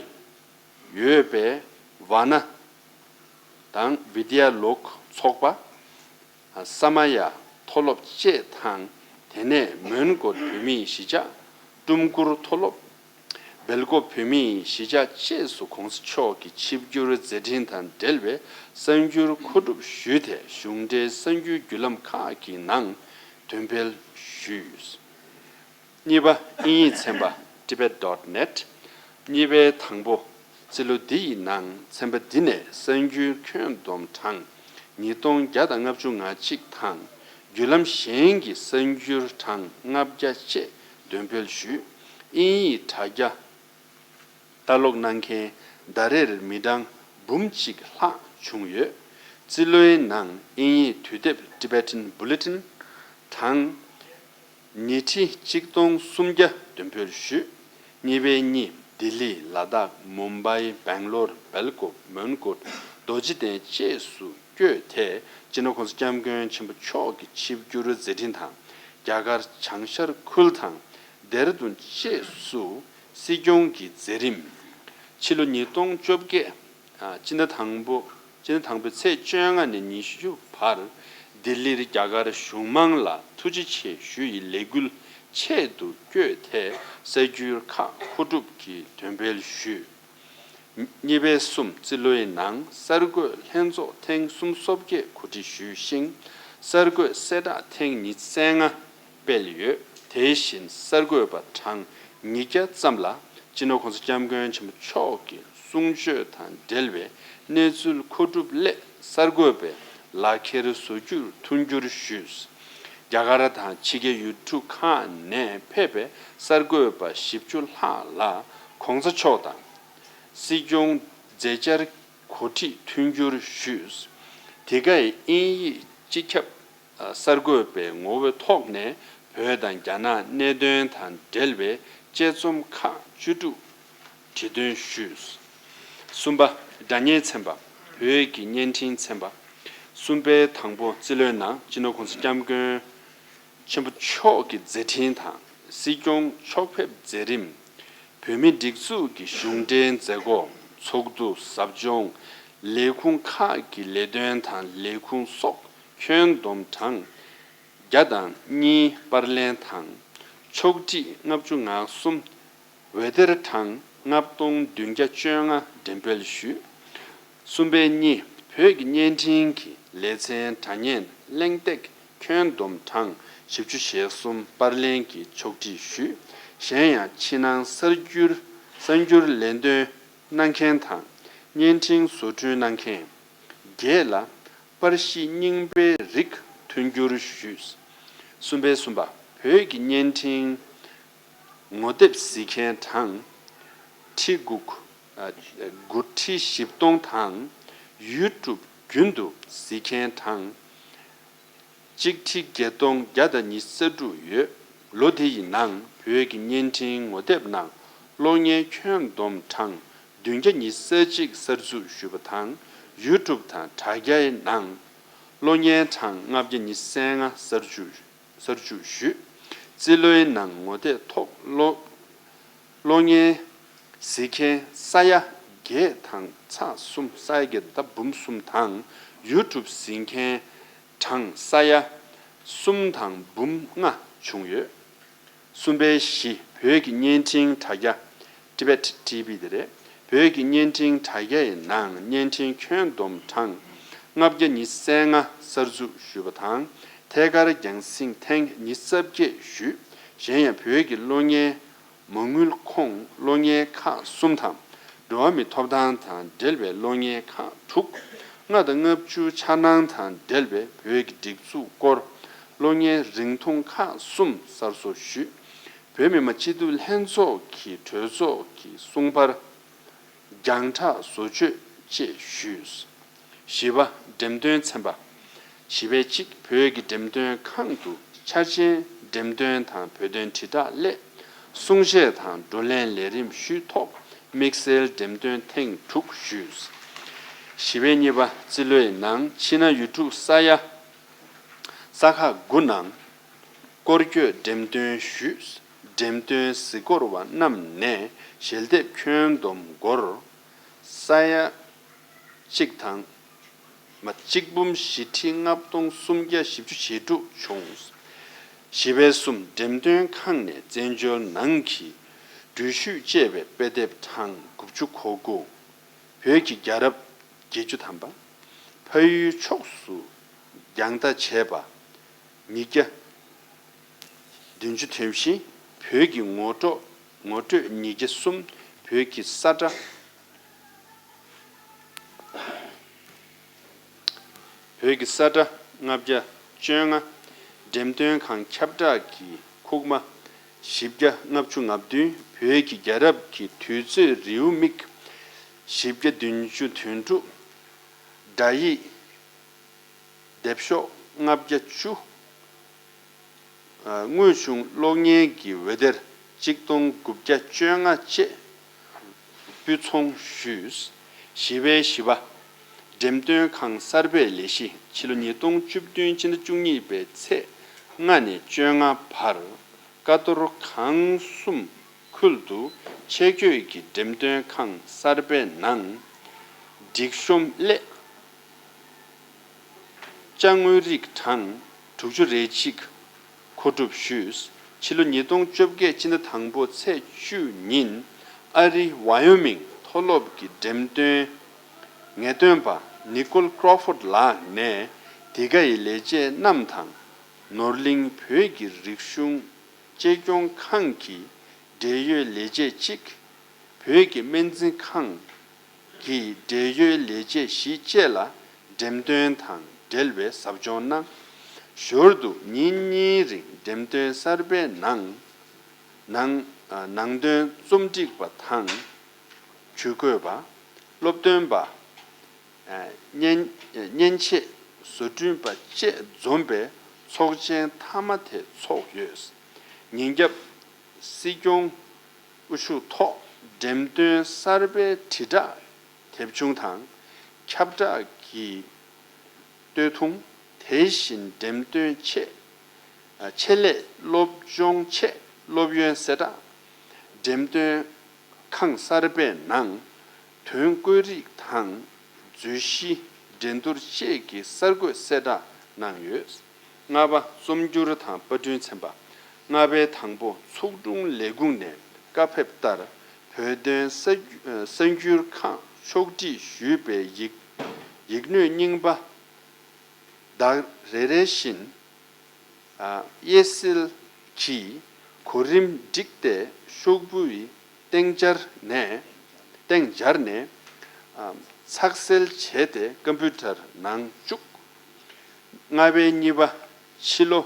ཡོད་པའི་ཝཱ་ཎ་དང་བི་དི་ཡ་ལོག་ཚོགས་པ། ས་མ་ཡ་མཐོ་སློབ་བཅས་དང་། དེ་ནས་མོན་གྷོར་བོད་མིའི་གཞིས་ཆགས་ཀྲུམ་གུར་མཐོ་སློབ། སྦེལ་ཀོབ་བོད་མིའི་གཞིས་ཆགས་བཅས་སུ་༧གོང་ས་མཆོག་གི་ཆིབས་བསྒྱུར་མཛད་འཕྲིན་དང་འབྲེལ་བའི་གསར་འགྱུར་མཁོ་སྒྲུབ་ཞུས་ཏེ། གཞུང་འབྲེལ་གསར་འགྱུར་བརྒྱུད་ལམ་ཁག་གི་ནང་འདོན་སྤེལ་ཞུས། གཉིས་པ། དབྱིན་ཡིག་ཚན་པ། tibet dot net། གཉིས་པའི་དང་པོ། རྩིས་ལོ་འདི་ཡི་ནང་ཚན་པ་འདི་ནས་གསར་འགྱུར་ཁྱོན་བསྡོམས་གྲངས་ཉིས་སྟོང་བརྒྱ་དང་ལྔ་བཅུ་ང་གཅིག་དང་། བརྒྱུད་ལམ་གཞན་གྱི་གསར་འགྱུར་གྲངས་ལྔ་བརྒྱ་བཅས་འདོན་སྤེལ་ཞུས། དབྱིན་ཡིག་དྲ་རྒྱ་ལྟ་ཀློག་གནང་མཁན་ཟླ་རེར་མི་གྲངས་འབུམ་གཅིག་ལྷག་བྱུང་ཡོད། རྩིས་ལོའི་ནང་དབྱིན་ཡིག་དུས་དེབ་Tibetan Bulletin་དང་། ཉིས་ཁྲི་ཆིག་སྟོང་སུམ་བརྒྱ་འདོན་སྤེལ་ཞུས། གཉིས་པའི་གཉིས། ལྡི་ལི། ལ་དྭགས། མུམ་བྷའི། སྦེང་ལོར། སྦེལ་ཀོབ། མོན་གྷོ། རྡོ་རྗེ་གདན་བཅས་སུ་བསྐྱོད་དེ། སྤྱི་ནོར་༧གོང་ས་༧སྐྱབས་མགོན་ཆེན་པོ་མཆོག་གི་ཆིབས་བསྒྱུར་མཛད་འཕྲིན་དང་། རྒྱ་གར་བྱང་ཤར་ཁུལ་དང་། ལྡེར་ལྡུན་བཅས་སུ་སྲིད་སྐྱོང་གི་མཛད་རིམ། ཕྱི་ལོ་ཉིས་སྟོང་བཅོ་བརྒྱད། ཨ། སྤྱི་ཟླ་དང་པོ། སྤྱི་ཟླ་དང་པོའི་ཚེས་བཅོ་ལྔ་ནས་ཉི་ཤུ་བར་ལྡི་ལིར་རྒྱ་གར་གཞུང་མང་ལ་ཐུགས་རྗེ་ཆེ་ཞུ་ཡི་ལས་འགུལ་ཆེད་དུ་བསྐྱོད་དེ་གསར་འགྱུར་ཁག་མཁོ་སྒྲུབ་ཀྱི་འདོན་སྤེལ་ཞུས། གཉིས་པའི་གསུམ། རྩིས་ལོའི་ནང་གསར་འགོད་ལྷན་ཚོགས་ཐེངས་སུམ་ཅུ་སོ་བརྒྱད་གོ་སྒྲིག་ཞུས་ཤིང་། གསར་འགོད་གསལ་བསྒྲགས་ཐེངས་ཉི་ཤུ་རྩ་ལྔ་སྤེལ་ཡོད། དེ་བཞིན་གསར་འགོད་པ་གྲངས་ཉིས་བརྒྱ་ཙམ་ལ་སྤྱི་ནོར་༧གོང་ས་༧སྐྱབས་མགོན་ཆེན་པོ་མཆོག་གི་གསུང་ཆོས་དང་འབྲེལ་བའི་གནས་ཚུལ་མཁོ་སྒྲུབ་སླད་གསར་འགོད་པའི་ལག་འཁྱེར་བཟོ་རྒྱུར་མཐུན་འགྱུར་ཞུས། རྒྱ་གར་དང་ཕྱི་རྒྱལ་ཡུལ་གྲུ་ཁག་ནས་ཕེབས་པའི་གསར་འགོད་པ་བཞི་བཅུ་ལྷག་ལ་༧གོང་ས་མཆོག་དང་སྲིད་སྐྱོང་མཛད་འཆར་གོ་སྒྲིག་མཐུན་འགྱུར་ཞུས། དེ་གའི་དབྱིན་ཡིག་སྤྱི་ཁྱབ་གསར་འགོད་པའི་ངོ་བོའི་ཐོག་ནས་བོད་དང་རྒྱ་ནག་གནད་དོན་དང་འབྲེལ་བའི་དཔྱད་རྩོམ་ཁག་བཅུ་དྲུག་བྲིས་འདོན་ཞུས། གསུམ་པ། སྒྲ་སྙན་ཚན་པ། བོད་ཀྱི་བརྙན་འཕྲིན་ཚན་པ། གསུམ་པའི་དང་པོ། རྩིས་ལོའི་ནང་སྤྱི་ནོར་༧གོང་ས་༧སྐྱབས་མགོན་ཆེན་པོ་མཆོག་གི་མཛད་འཕྲིན་དང་། སྲིད་སྐྱོང་མཆོག་ཕེབས་མཛད་རིམ། བོད་མིའི་སྒྲིག་འཛུགས་ཀྱི་གཞུང་འབྲེལ་མཛད་སྒོ། ཚོགས་འདུ། ཟབ་སྦྱོང་། ལས་ཁུངས་ཁག་གི་ལས་དོན་དང་ལས་ཁུངས་སོགས་ཁྱོན་བསྡོམས་གྲངས་བརྒྱ་དང་གཉིས་པར་ལེན་དང་། ཕྱོགས་སྒྲིག་ལྔ་བཅུ་ང་གསུམ། འོད་སྡེར་གྲངས་ལྔ་སྟོང་བདུན་བརྒྱ་བཅོ་ལྔ་འགྲེམས་སྤེལ་ཞུས། གསུམ་པའི་གཉིས། བོད་ཀྱི་བརྙན་འཕྲིན་གྱི་ལེ་ཚན། དྲ་བརྙན། གླེང་སྟེགས། ཁྱོན་བསྡོམས་གྲངས་བཞི་བཅུ་ཞེ་གསུམ་པར་ལེན་གྱི་ཕྱོགས་སྒྲིག་ཞུས། གཞན་ཡང་ཕྱི་ནང་གསར་འགྱུར་གསར་འགྱུར་ལས་དོན་གནང་མཁན་དང་བརྙན་འཕྲིན་བཟོ་སྐྲུན་གནང་མཁན་བརྒྱད་ལ་པར་གཞི་རྙིང་པའི་རིགས་མཐུན་འགྱུར་ཞུས། གསུམ་པའི་གསུམ་པ། བོད་ཀྱི་བརྙན་འཕྲིན་ངོ་དེབ་གཟིགས་མཁན་གྲངས་ཁྲི་དགུ། ཨ། དགུ་ཁྲི་བཞི་སྟོང་དང་། ཡུ་ཊུབ་རྒྱུན་དུ་གཟིགས་མཁན་གྲངས་གཅིག་ཁྲི་བརྒྱད་སྟོང་བརྒྱ་དང་ཉི་ཤུ་རྩ་དྲུག་ཡོད། ལོ་འདི་ཡི་ནང་བོད་ཀྱི་བརྙན་འཕྲིན་ངོ་དེབ་ནང་གློག་བརྙན་ཁྱོན་བསྡོམས་གྲངས་བདུན་བརྒྱ་ཉི་ཤུ་རྩ་གཅིག་གསར་འཛུགས་ཞུས་པ་དང་། ཡུ་ཊུབ་དང་དྲ་རྒྱའི་ནང་གློག་བརྙན་གྲངས་ལྔ་བརྒྱ་ཉི་ཤུ་རྩ་ལྔ་གསར་འཛུགས། གསར་འཛུགས་ཞུས། རྩིས་ལོའི་ནང་ངོ་དེབ་ཐོག་གློག་གློག་བརྙན་ གཟིགས་མཁན་ས་ཡ་བརྒྱད་དང་ཚེག་གསུམ། ས་ཡ་བརྒྱད་ད་འབུམ་གསུམ་དང་། ཡུ་ཊུབ་གཟིགས་མཁན་གྲངས་ས་ཡ་གསུམ་དང་འབུམ་ལྔ་བྱུང་ཡོད། གསུམ་པའི་བཞི་བོད་ཀྱི་བརྙན་འཕྲིན་དྲ་རྒྱ། Tibet T V དེ་རེད། བོད་ཀྱི་བརྙན་འཕྲིན་དྲ་རྒྱ་ཡི་ནང་བརྙན་འཕྲིན་ཁྱོན་བསྡོམས་གྲངས་ལྔ་བརྒྱ་ཉི་ཤུ་རྩ་ལྔ་གསར་འཛུགས་ཞུས་པ་དང་། ཐད་ཀར་རྒྱང་སྲིང་ཐེངས་ཉི་ཤུ་རྩ་བརྒྱད་ཞུས། གཞན་ཡང་བོད་ཀྱི་གློག་བརྙན་མ་དངུལ་ཁོངས་གློག་བརྙན་ཁག་གསུམ་དང་། འགྲོ་བ་མིའི་ཐོབ་ཐང་དང་འབྲེལ་བའི་གློག་བརྙན་ཁག་དྲུག་ལྔ་དང་ལྔ་བཅུ་འཆར་སྣང་དང་འབྲེལ་བའི་བོད་ཀྱི་སྒྲིག་འཛུགས་སྐོར་གློག་བརྙན་རིང་ཐུང་ཁག་གསུམ་གསར་བཟོ་ཞུས། བོད་མི་མང་སྤྱི་འཐུས་ལྷན་ཚོགས་ཀྱི་གྲོས་ཚོགས་ཀྱི་གསུང་བར་རྒྱང་བསྒྲགས་བཟོ་བཅོས་བཅས་ཞུས། བཞི་པ། འགྲེམས་སྟོན་ཚན་པ། བཞི་པའི་གཅིག་བོད་ཀྱི་འགྲེམས་སྟོན་ཁང་དུ་འཆར་ཅན་འགྲེམས་སྟོན་དང་བོད་དོན་དྲིལ་བསྒྲགས་སླད་གསུང་བཤད་དང་བགྲོ་གླེང་ལས་རིམ་ཞུས་ཐོག་དམིགས་བསལ་འགྲེམས་སྟོན་ཐེངས་དྲུག་ཞུས། བཞི་པའི་གཉིས་པ། རྩིས་ལོའི་ནང་ཕྱི་ནང་ཡུལ་གྲུ་ས་ཡ། ས་ཁག་དགུ་ནང་སྐོར་སྐྱོད་འགྲེམས་སྟོན་ཞུས། འགྲེམས་སྟོན་གཟིགས་སྐོར་བ་རྣམས་ནས་ཞལ་འདེབས་ཁྱོན་བསྡོམས་སྒོར་ས་ཡ་གཅིག་དང་། མ་གཅིག་འབུམ་བཞི་ཁྲི་ལྔ་སྟོང་སུམ་བརྒྱ་བཞི་བཅུ་ཞེ་དྲུག་བྱུང་། བཞི་པའི་གསུམ། འགྲེམས་སྟོན་ཁང་ནས་བཙན་བྱོལ་ནང་གི་འགྲུལ་བཞུད་ཅེས་པའི་དཔེ་དེབ་གྲངས་དགུ་བཅུ་གོ་དགུ། བོད་ཀྱི་རྒྱལ་རབས་བརྒྱད་ཅུ་ཐམ་པ། ཕ་ཡུལ་ཕྱོགས་སུ་རྒྱང་ལྟ་བྱས་པ། ཉིས་བརྒྱ། བདུན་ཅུ་དོན་བཞི། བོད་ཀྱི་ངོ་སྤྲོད། ངོ་སྤྲོད་ཉིས་བརྒྱ་གསུམ། བོད་ཀྱི་ས་ཁྲ། བོད་ཀྱི་ས་ཁྲ་ལྔ་བརྒྱ་བཅོ་ལྔ། འགྲེམས་སྟོན་ཁང་ཁྱབ་བསྒྲགས་ཀྱི་ཁུག་མ་བཞི་བརྒྱ་ལྔ་བཅུ་ང་བདུན། བོད་ཀྱི་རྒྱལ་རབས་ཀྱི་དུས་ཚོད་རེའུ་མིག་བཞི་བརྒྱ་བདུན་ཅུ་དོན་དྲུག། སྒྲ་ཡིག་དེབ་ཤོག་ལྔ་བརྒྱ་བཅུ། དངོས་བྱུང་གློག་བརྙན་གྱི་འོད་སྡེར་གཅིག་སྟོང་དགུ་བརྒྱ་བཅོ་ལྔ་བཅས་སྤུས་ཚོང་ཞུས། བཞི་པའི་བཞི་པ། འགྲེམས་སྟོན་ཁང་གསར་པའི་ལས་གཞི། ཕྱི་ལོ་ཉིས་སྟོང་བཅུ་བདུན་ཕྱི་ཟླ་བཅུ་གཉིས་པའི་ཚེས་ལྔ་ནས་བཅོ་ལྔ་བར་ཀ་རྡོར་ཁང་གསུམ་ཁུལ་དུ་ཆེད་བསྐོས་ཀྱི་འགྲེམས་སྟོན་ཁང་གསར་པའི་ནང་སྒྲིག་གཤོམ་སླད། ཅ་དངོས་རིགས་གྲངས་དྲུག་ཅུ་རེ་གཅིག་མཁོ་སྒྲུབ་ཞུས། ཕྱི་ལོ་ཉིས་སྟོང་བཅོ་བརྒྱད་སྤྱི་ཟླ་དང་པོ་ཚེས་བཅུ་ཉིན་ཨ་རིའི་ཝ་ཡོ་མིང་མཐོ་སློབ་ཀྱི་འགྲེམས་སྟོན་ངེས་སྟོན་པ་ནི་ཀོལ་ཀྲོ་ཕོར་ལགས་ནས་འདི་ག་ཡི་ལས་བྱེད་རྣམས་དང་ནོར་གླིང་བོད་ཀྱི་རིག་གཞུང་གཅེས་སྐྱོང་ཁང་གི་འབྲེལ་ཡོད་ལས་བྱེད་གཅིག་བོད་ཀྱི་སྨན་རྩིས་ཁང་གི་འབྲེལ་ཡོད་ལས་བྱེད་བཞི་བཅས་ལ་འགྲེམས་སྟོན་དང་འབྲེལ་བའི་ཟབ་སྦྱོང་གནང་། ཞོར་དུ་ཉིན་གཉིས་རིང་འགྲེམས་སྟོན་གསར་པའི་ནང་ནང་ནང་དོན་རྩོམ་སྒྲིག་པ་དང་ཇུས་འགོད་པ། སློབ་སྟོན་པ། མཉེན་མཉེན་ཆས་བཟོ་སྐྲུན་པ་བཅས་འཛོམས་པའི་ཚོགས་ཆེན་མཐའ་མ་དེ་ཚོགས་ཡོད། ཉིན་རྒྱབ་སྲིད་སྐྱོང་དབུ་བཞུགས་ཐོག་འགྲེམས་སྟོན་གསར་པའི་དྲིལ་བསྒྲགས་དེབ་ཆུང་དང་ཁྱབ་བསྒྲགས་ཀྱི་སྟོད་ཐུང་། དེ་བཞིན་འགྲེམས་སྟོན་ཆེད་ཆེད་ལས་སློབ་སྦྱོང་ཆེད་སློབ་ཡོན་གསལ་བསྒྲགས། འགྲེམས་སྟོན་ཁང་གསར་པའི་ནང་དོན་བཀོད་རིས་དང་མཛོད་གཞི་འགྲན་བསྡུར་བཅས་ཀྱི་གསར་འགོད་གསལ་བསྒྲགས་གནང་ཡོད། ལྔ་པ། རྩོམ་སྒྱུར་དང་པར་སྐྲུན་ཚན་པ། ལྔ་པའི་དང་པོ། ཚོགས་དྲུང་ལས་ཁུངས་ནས་བཀའ་ཕེབས་ལྟར་བོད་དོན་གསར་གསར་འགྱུར་ཁང་ཕྱོགས་སྒྲིག་ཞུས་པའི་ཡིག་ཡིག་སྣོད་རྙིང་པ་ཟླ་རེ་རེ་བཞིན་དབྱེ་གསལ་གྱིས་གོ་རིམ་བསྒྲིགས་ཏེ་ཤོག་བུའི་སྟེང་སྦྱར་ནས་སྟེང་སྦྱར་ནས་ཚགས་གསལ་བྱས་ཏེ་ཀམ་པུ་ཊར་ནང་བཅུག་ལྔ་པའི་གཉིས་པ། ཕྱི་ལོ་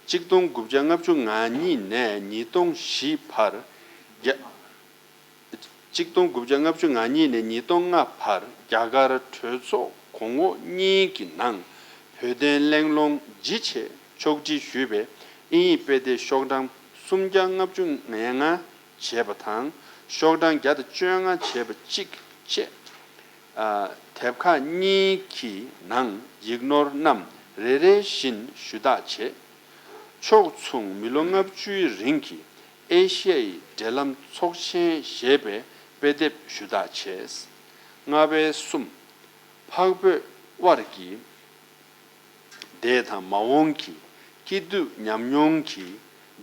གཅིག་སྟོང་དགུ་བརྒྱ་ལྔ་བཅུ་ང་གཉིས་ནས་ཉིས་སྟོང་བཞི་བར་རྒྱ། གཅིག་སྟོང་དགུ་བརྒྱ་ལྔ་བཅུ་ང་གཉིས་ནས་ཉིས་སྟོང་ལྔ་བར་རྒྱ་གར་གྲོས་ཚོགས་གོང་འོག་གཉིས་ཀྱི་ནང་བོད་དོན་གླེང་སློང་ཇི་བྱས་ཕྱོགས་སྒྲིག་ཞུས་པའི་དབྱིན་ཡིག་དཔེ་དེབ་ཤོག་གྲངས་སུམ་བརྒྱ་ལྔ་བཅུ་ང་ལྔ་བྱས་པ་དང་ཤོག་གྲངས་བརྒྱ་དང་བཅོ་ལྔ་བྱས་པ་གཅིག་བཅས། དེབ་ཁག་གཉིས་ཀྱི་ནང་ཡིག་ནོར་རྣམས་རེ་རེ་བཞིན་ཞུ་དག་བྱས། ཕྱོགས་མཚུངས་མི་ལོ་ལྔ་བཅུའི་རིང་གི་ ཨེ་ཤི་ཡའི་འབྲེལ་ལམ་ཚོགས་ཆེན་ཞེས་པའི་དཔེ་དེབ་ཞུ་དག་བྱས། ལྔ་པའི་གསུམ། འཕགས་བོད་དབར་གྱི་འདས་དང་མ་འོངས་ཀྱི་སྐྱིད་སྡུག་ཉམས་མྱོང་གི་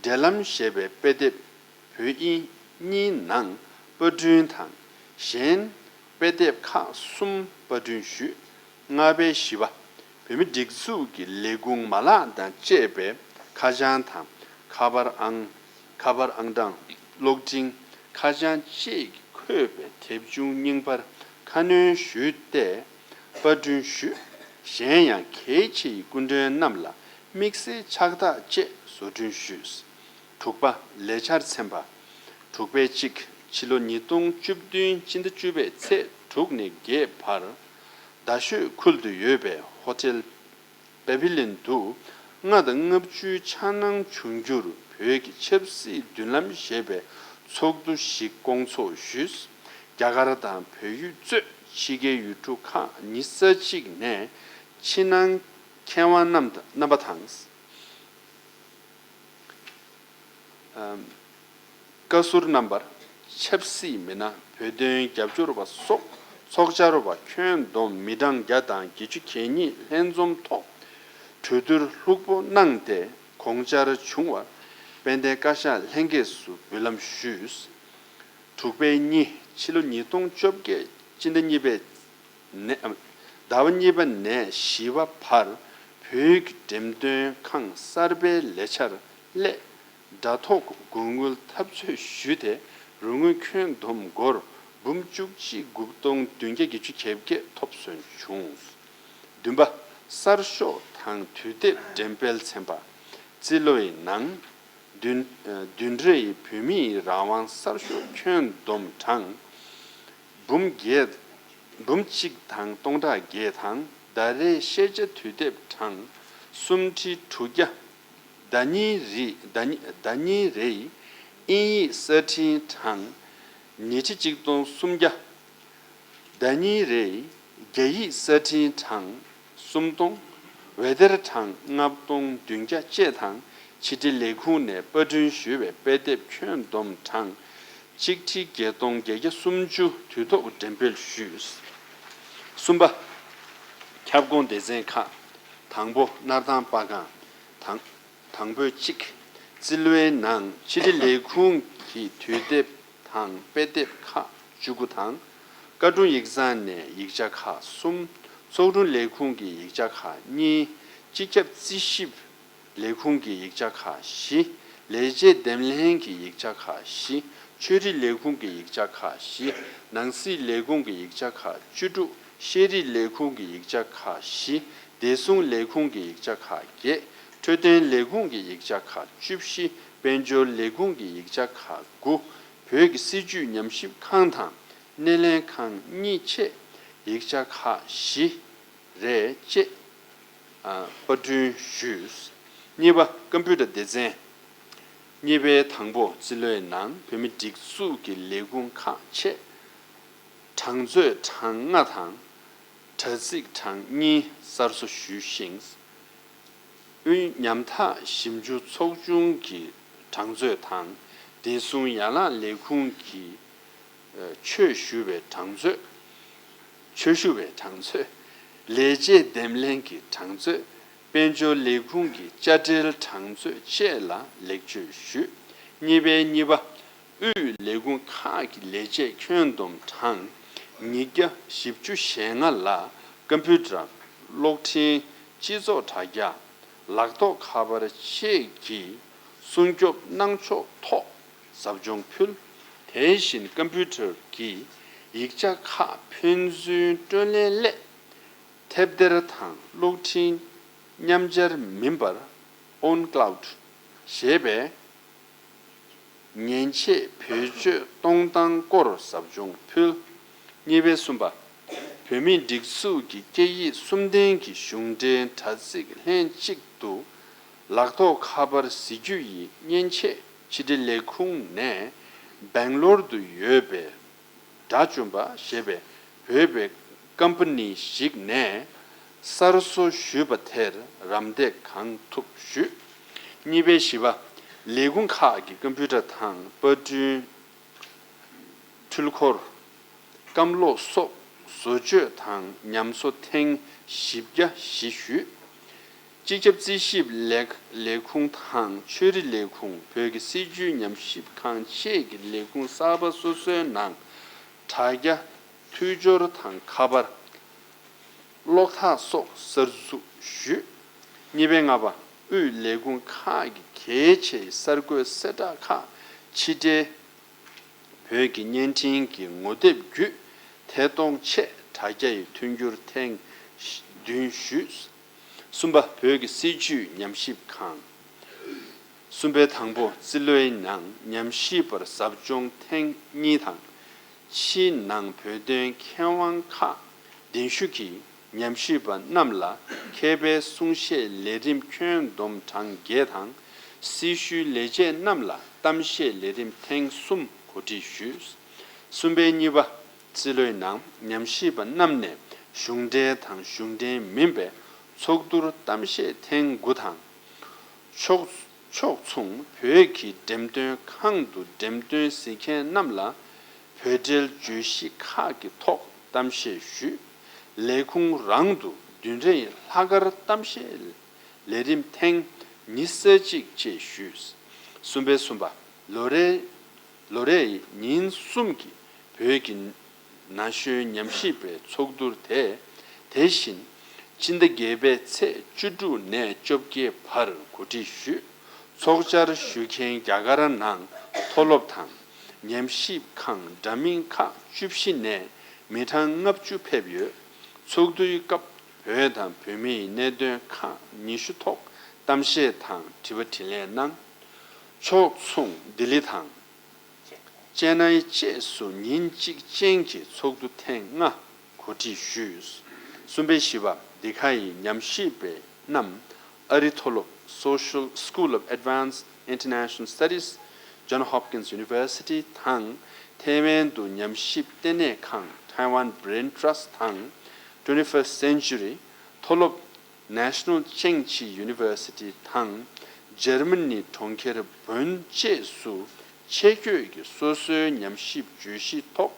འབྲེལ་ལམ་ཞེས་པའི་དཔེ་དེབ་བོད་དབྱིན་གཉིས་ནང་པར་སྐྲུན་དང་གཞན་དཔེ་དེབ་ཁག་གསུམ་པར་སྐྲུན་ཞུས། ལྔ་པའི་བཞི་པ། བོད་མིའི་སྒྲིག་འཛུགས་ཀྱི་ལས་ཁུངས་མ་ལག་དང་བཅས་པའི་ཁ་བྱང་དང་ཁ་པར་ཨང་ཁ་པར་ཨང་གྲངས། གློག་འཕྲིན་ཁ་བྱང་བཅས་ཀྱིས་འཁོད་པའི་དེབ་ཆུང་རྙིང་པར་ཁ་སྣོན་ཞུས་ཏེ་པར་སྐྲུན་ཞུས། གཞན་ཡང་གལ་ཆེ་བའི་སྐུ་མགྲོན་རྣམས་ལ་དམིགས་བསལ་ཕྱག་རྟགས་བཅས་བཟོ་སྐྲུན་ཞུས། དྲུག་པ། ལས་འཆར་ཚན་པ། དྲུག་པའི་གཅིག་ཕྱི་ལོ་ཉིས་སྟོང་བཅུ་བདུན་སྤྱི་ཟླ་བཅུ་པའི་ཚེས་དྲུག་ནས་བརྒྱད་བར་རྡ་ཤོད་ཁུལ་དུ་ཡོད་པའི་ཧོ་ཊེལ་པེ་བི་ལིན་དུ་ལྔ་དང་ལྔ་བཅུའི་འཆར་སྣང་འབྱུང་འགྱུར་བོད་ཀྱི་ཆབ་སྲིད་མདུན་ལམ་ཞེས་པའི་ཚོགས་འདུ་ཞིག་བསྐོང་ཚོགས་ཞུས། རྒྱ་གར་དང་བལ་ཡུལ་གཙོས་ཕྱི་རྒྱལ་ཡུལ་གྲུ་ཁག་ཉི་ཤུ་རྩ་གཅིག་ནས་ཕྱི་ནང་མཁས་དབང་རྣམས་རྣམ་པ་དང་། བཀའ་ཟུར་རྣམ་པར་ཆབ་སྲིད་མི་སྣ། བོད་དོན་རྒྱབ་སྐྱོར་བ་སོགས་ཚོགས་བཅར་བ་ཁྱོན་བསྡོམས་མི་གྲངས་བརྒྱ་དང་བརྒྱད་ཅུ་གྱ་གཉིས་ལྷན་འཛོམས་ཐོག་གྲོས་བསྡུར་ལྷུག་པོ་གནང་སྟེ་དགོངས་འཆར་བྱུང་བར་དཔལ་ལྡན་བཀའ་ཤག་ལྷན་རྒྱས་སུ་འབུལ་ལམ་ཞུས། དྲུག་པའི་གཉིས་ཕྱི་ལོ་ཉིས་སྟོང་བཅོ་བརྒྱད་སྤྱི་ཟླ་གཉིས་པའི་ནས་ཟླ་བ་གཉིས་པ་ནས་བཞི་པ་བར་བོད་ཀྱི་འགྲེམས་སྟོན་ཁང་གསར་པའི་ལས་འཆར་སླད་དྲ་ཐོག་དགོས་དངུལ་འཐབ་རྩོད་ཞུས་ཏེ་རོགས་དངུལ་ཁྱོན་བསྡོམས་སྒོར་འབུམ་བཅུ་གཅིག་དགུ་སྟོང་བདུན་བརྒྱ་བརྒྱད་ཅུ་གྱ་བརྒྱད་ཐོབ་ཟིན་བྱུང་། བདུན་པ། གསར་ཤོག་དང་དུས་དེབ་འགྲེམས་སྤེལ་ཚན་པ། རྩིས་ལོའི་ནང་བདུན། བདུན་རེའི་བོད་མིའི་རང་དབང་གསར་ཤོག་ཁྱོན་བསྡོམས་གྲངས་འབུམ་བརྒྱད། འབུམ་གཅིག་དང་སྟོང་ཕྲག་བརྒྱད་དང་ཟླ་རེའི་ཤེས་བྱ་དུས་དེབ་གྲངས་སུམ་ཁྲི་དྲུག་བརྒྱ། ཟླ་ཉིན་རེའི་ཟླ་ཉིན་ཟླ་ཉིན་རེའི་དབྱིན་ཡིག་གསར་འཕྲིན་གྲངས་ཉི་ཁྲི་གཅིག་སྟོང་སུམ་བརྒྱ། ཟླ་ཉིན་རེའི་རྒྱ་ཡིག་གསར་འཕྲིན་གྲངས་སུམ་སྟོང་། འོད་སྡེར་གྲངས་ལྔ་སྟོང་བདུན་བརྒྱ་བཅས་དང་ཕྱི་དྲིལ་ལས་ཁུངས་ནས་པར་སྐྲུན་ཞུས་པའི་དཔེ་དེབ་ཁྱོན་བསྡོམས་གྲངས་གཅིག་ཁྲི་བརྒྱད་སྟོང་བརྒྱད་བརྒྱ་སུམ་ཅུ་དུས་ཐོག་འགྲེམས་སྤེལ་ཞུས། གསུམ་པ། ཁྱབ་ཁོངས་སྡེ་ཚན་ཁག་དང་པོ། སྣར་ཐང་པ་སྒང་དང་། དང་པོའི་གཅིག་རྩིས་ལོའི་ནང་ཕྱི་དྲིལ་ལས་ཁུངས་ཀྱི་དུས་དེབ་དང་དཔེ་དེབ་ཁག་བཅུ་དགུ་དང་། བཀའ་དྲུང་ཡིག་ཚང་ནས་ཡིག་ཆ་ཁག་གསུམ། ཚོགས་དྲུང་ལས་ཁུངས་ཀྱི་ཡིག་ཆ་ཁག་གཉིས། སྤྱི་ཁྱབ་རྩིས་ཞིབ་ལས་ཁུངས་ཀྱི་ཡིག་ཆ་ཁག་བཞི། ལས་བྱེད་འདེམས་ལྷན་གྱི་ཡིག་ཆ་ཁག་བཞི། ཆོས་རིག་ལས་ཁུངས་ཀྱི་ཡིག་ཆ་ཁག་བཞི། ནང་སྲིད་ལས་ཁུངས་ཀྱི་ཡིག་ཆ་ཁག་བཅུ་དྲུག་ཤེས་རིག་ལས་ཁུངས་ཀྱི་ཡིག་ཆ་ཁག་བཞི། བདེ་སྲུང་ལས་ཁུངས་ཀྱི་ཡིག་ཆ་ཁག་བརྒྱད། འཕྲོད་བསྟེན་ལས་ཁུངས་ཀྱི་ཡིག་ཆ་ཁག་བཅུ་བཞི། དཔལ་འབྱོར་ལས་ཁུངས་ཀྱི་ཡིག་ཆ་ཁག་དགུ། བོད་ཀྱི་སྲིད་བྱུས་ཉམས་ཞིབ་ཁང་དང་སྣེ་ལེན་ཁང་གཉིས་བཅས་ཡིག་ཆ་ཁག་བཞི་རེ་བཅས་པར་སྐྲུན་ཞུས། གཉིས་པ། ཀམ་པུ་ཊར་སྡེ་ཚན། གཉིས་པའི་དང་པོ་རྩིས་ལོའི་ནང་བོད་མིའི་སྒྲིག་འཛུགས་ཀྱི་ལས་ཁུངས་ཁག་ཆེད་གྲངས་མཛོད་གྲངས་ལྔ་དང་། དྲ་ཚིགས་གྲངས་གཉིས་གསར་བཟོ་ཞུས་ཤིང་། དབུས་ཉམ་ཐག་ཞིབ་འཇུག་ཚོགས་ཆུང་གི་གྲངས་མཛོད་དང་བདེ་སྲུང་ཡན་ལག་ལས་ཁུངས་ཀྱི་ཆོས་ཞུ་བའི་གྲངས་མཛོད། ཆོས་ཞུ་བའི་གྲངས་མཛོད། ལས་བྱེད་འདེམས་ལྷན་གྱི་གྲངས་མཛོད། དཔལ་འབྱོར་ལས་ཁུངས་ཀྱི་དཔྱ་ཁྲལ་གྲངས་མཛོད་བཅས་ལ་ལེགས་བཅོས་ཞུས། གཉིས་པའི་གཉིས་པ། དབུས་ལས་ཁུངས་ཁག་གི་ལས་བྱེད་ཁྱོན་བསྡོམས་གྲངས་ཉིས་བརྒྱ་བཞི་བཅུ་ཞེ་ལྔ་ལ་ཀམ་པུ་ཊར། གློག་འཕྲིན། སྤྱི་ཚོགས་དྲ་རྒྱ། ལག་ཐོགས་ཁ་པར་བཅས་ཀྱི་སྲུང་སྐྱོབ་གནང་ཕྱོགས་ཐོག་ཟབ་སྦྱོང་ཕུལ། དེ་བཞིན་ཀམ་པུ་ཊར་གྱི་ཡིག་ཆ་ཁག་ཕན་ཚུན་སྤྲོད་ལེན་སླད། ཐེབས་གཏེར་དང་གློག་འཕྲིན་མཉམ་སྦྱར་མིན་པར་ཨོན་ཀླའུ་ཌི་ཞེས་པའི་མཉེན་ཆས་བེད་སྤྱོད་གཏོང་སྟངས་སྐོར་ཟབ་སྦྱོང་ཕུལ། གཉིས་པའི་གསུམ་པ། བོད་མིའི་སྒྲིག་འཛུགས་ཀྱི་སྐད་ཡིག་གསུམ་ལྡན་གྱི་གཞུང་འབྲེལ་དྲ་ཚིགས་ལྷན་གཅིག་ཏུ་ལག་ཐོགས་ཁ་པར་གཟིགས་རྒྱུ་ཡི་མཉེན་ཆས་ཕྱི་དྲིལ་ལས་ཁུངས་ནས་སྦེང་ལོར་དུ་ཡོད་པའི་དགྲ་བཅོམ་པ་ཞེས་པའི་བོད་པའི་ཀམ་པ་ནི་ཞིག་ནས་གསར་བཟོ་ཞུས་པ་དེར་རམ་འདེགས་གང་ཐུབ་ཞུས། གཉིས་པའི་བཞི་པ། ལས་ཁུངས་ཁག་གི་ཀམ་པུ་ཊར་དང་པར་སྐྲུན། འཕྲུལ་འཁོར། སྐམ་གློག་སོགས་བཟོ་བཅོས་དང་ཉམས་གསོ་ཐེངས་བཞི་བརྒྱ་བཞི་ཞུས། སྤྱི་ཁྱབ་རྩིས་ཞིབ་ལས་ལས་ཁུངས་དང་ཆོས་རིག་ལས་ཁུངས། བོད་ཀྱི་སྲིད་བྱུས་ཉམས་ཞིབ་ཁང་བཅས་ཀྱི་ལས་ཁུངས་གསར་པ་སོ་སོའི་ནང་དྲ་རྒྱ། མཐུད་སྦྱོར་དང་ཁ་པར། གློག་ཐག་སོགས་གསར་འཛུགས་ཞུས། གཉིས་པའི་ལྔ་པ། དབུས་ལས་ཁུངས་ཁག་གི་གལ་ཆེའི་གསར་འགོད་གསལ་བསྒྲགས་ཁག་ཕྱི་འབྲེལ། བོད་ཀྱི་བརྙན་འཕྲིན་གྱི་ངོ་དེབ་བརྒྱུད་ཐད་གཏོང་ཆེད་དྲ་རྒྱ་ཡི་མཐུན་འགྱུར་ཐེངས་བདུན་ཞུས། གསུམ་པ། བོད་ཀྱི་སྲིད་བྱུས་ཉམས་ཞིབ་ཁང་། གསུམ་པའི་དང་པོ། རྩིས་ལོའི་ནང་ཉམས་ཞིབ་པར་ཟབ་སྦྱོང་ཐེངས་གཉིས་དང་། ཕྱི་ནང་བོད་དོན་མཁས་དབང་ཁག་གདན་ཞུ་གིས་ཉམས་ཞིབ་པ་རྣམས་ལ་མཁས་པའི་གསུང་བཤད་ལས་རིམ་ཁྱོན་བསྡོམས་གྲངས་བརྒྱད་དང་། སྲི་ཞུའི་ལས་བྱེད་རྣམས་ལ་གཏམ་བཤད་ལས་རིམ་ཐེངས་གསུམ་གོ་སྒྲིག་ཞུས། གསུམ་པའི་གཉིས་པ། རྩིས་ལོའི་ནང་ཉམས་ཞིབ་པ་རྣམས་ནས་གཞུང་འབྲེལ་དང་གཞུང་འབྲེལ་མིན་པའི་ཚོགས་འདུར་གཏམ་བཤད་ཐེངས་དགུ་དང་། ཕྱོགས་ཕྱོགས་མཚུངས་བོད་ཀྱི་འགྲེམས་སྟོན་ཁང་དུ་འགྲེམས་སྟོན་གཟིགས་མཁན་རྣམས་ལ་བོད་འགྲེལ་བརྗོད་གཞི་ཁག་གི་ཐོག་གཏམ་བཤད་ཞུས། ལས་ཁུངས་རང་དུ་བདུན་རེའི་ལྷག་དཀར་གཏམ་བཤད་ལས་རིམ་ཐེངས་ཉི་ཤུ་རྩ་གཅིག་བཅས་ཞུས། གསུམ་པའི་གསུམ་པ། ལོ་རེའི་ལོ་རེའི་ཉིན་གསུམ་གྱི་བོད་ཀྱི་ན་གཞོན་ཉམས་ཞིབ་པའི་ཚོགས་འདུར་དེ་དེ་བཞིན་སྤྱི་ཟླ་བརྒྱད་པའི་ཚེས་བཅུ་དྲུག་ནས་བཅོ་བརྒྱད་བར་གོ་སྒྲིག་ཞུས། ཚོགས་བཅར་ཞུ་མཁན་རྒྱ་གར་ནང་མཐོ་སློབ་དང་ཉམས་ཞིབ་ཁང་འདྲ་མིན་ཁག་བཅུ་བཞི་ནས་མི་གྲངས་ལྔ་བཅུ་ཕེབས་ཡོད། ཚོགས་འདུའི་སྐབས་བོད་དང་བོད་མིའི་གནད་དོན་ཁག་ཉི་ཤུ་ཐོག་གཏམ་བཤད་དང་དྲི་བ་དྲིས་ལན་གནང་། ཕྱོགས་མཚུངས་ལྡི་ལི་དང་ཅེ་ནའི་བཅས་སུ་ཉིན་གཅིག་ཅན་གྱི་ཚོགས་འདུ་ཐེངས་ལྔ་གོ་སྒྲིག་ཞུས། གསུམ་པའི་བཞི་པ། འདི་ག་ཡི་ཉམས་ཞིབ་པ་རྣམས་ཨ་རི་མཐོ་སློབ་Social School of Advanced International Studies, Johns Hopkins University དང་ཐེ་ཝན་དུ་ཉམས་ཞིབ་ལྟེ་གནས་ཁང་Taiwan Brain Trust དང་Twenty-first Century མཐོ་སློབ་National Chengchi University དང་འཇར་མ་ནི་གྲོང་ཁྱེར་བོན་བཅས་སུ་ཆེད་བསྐྱོད་ཀྱིས་སོ་སོའི་ཉམས་ཞིབ་བརྗོད་གཞིའི་ཐོག་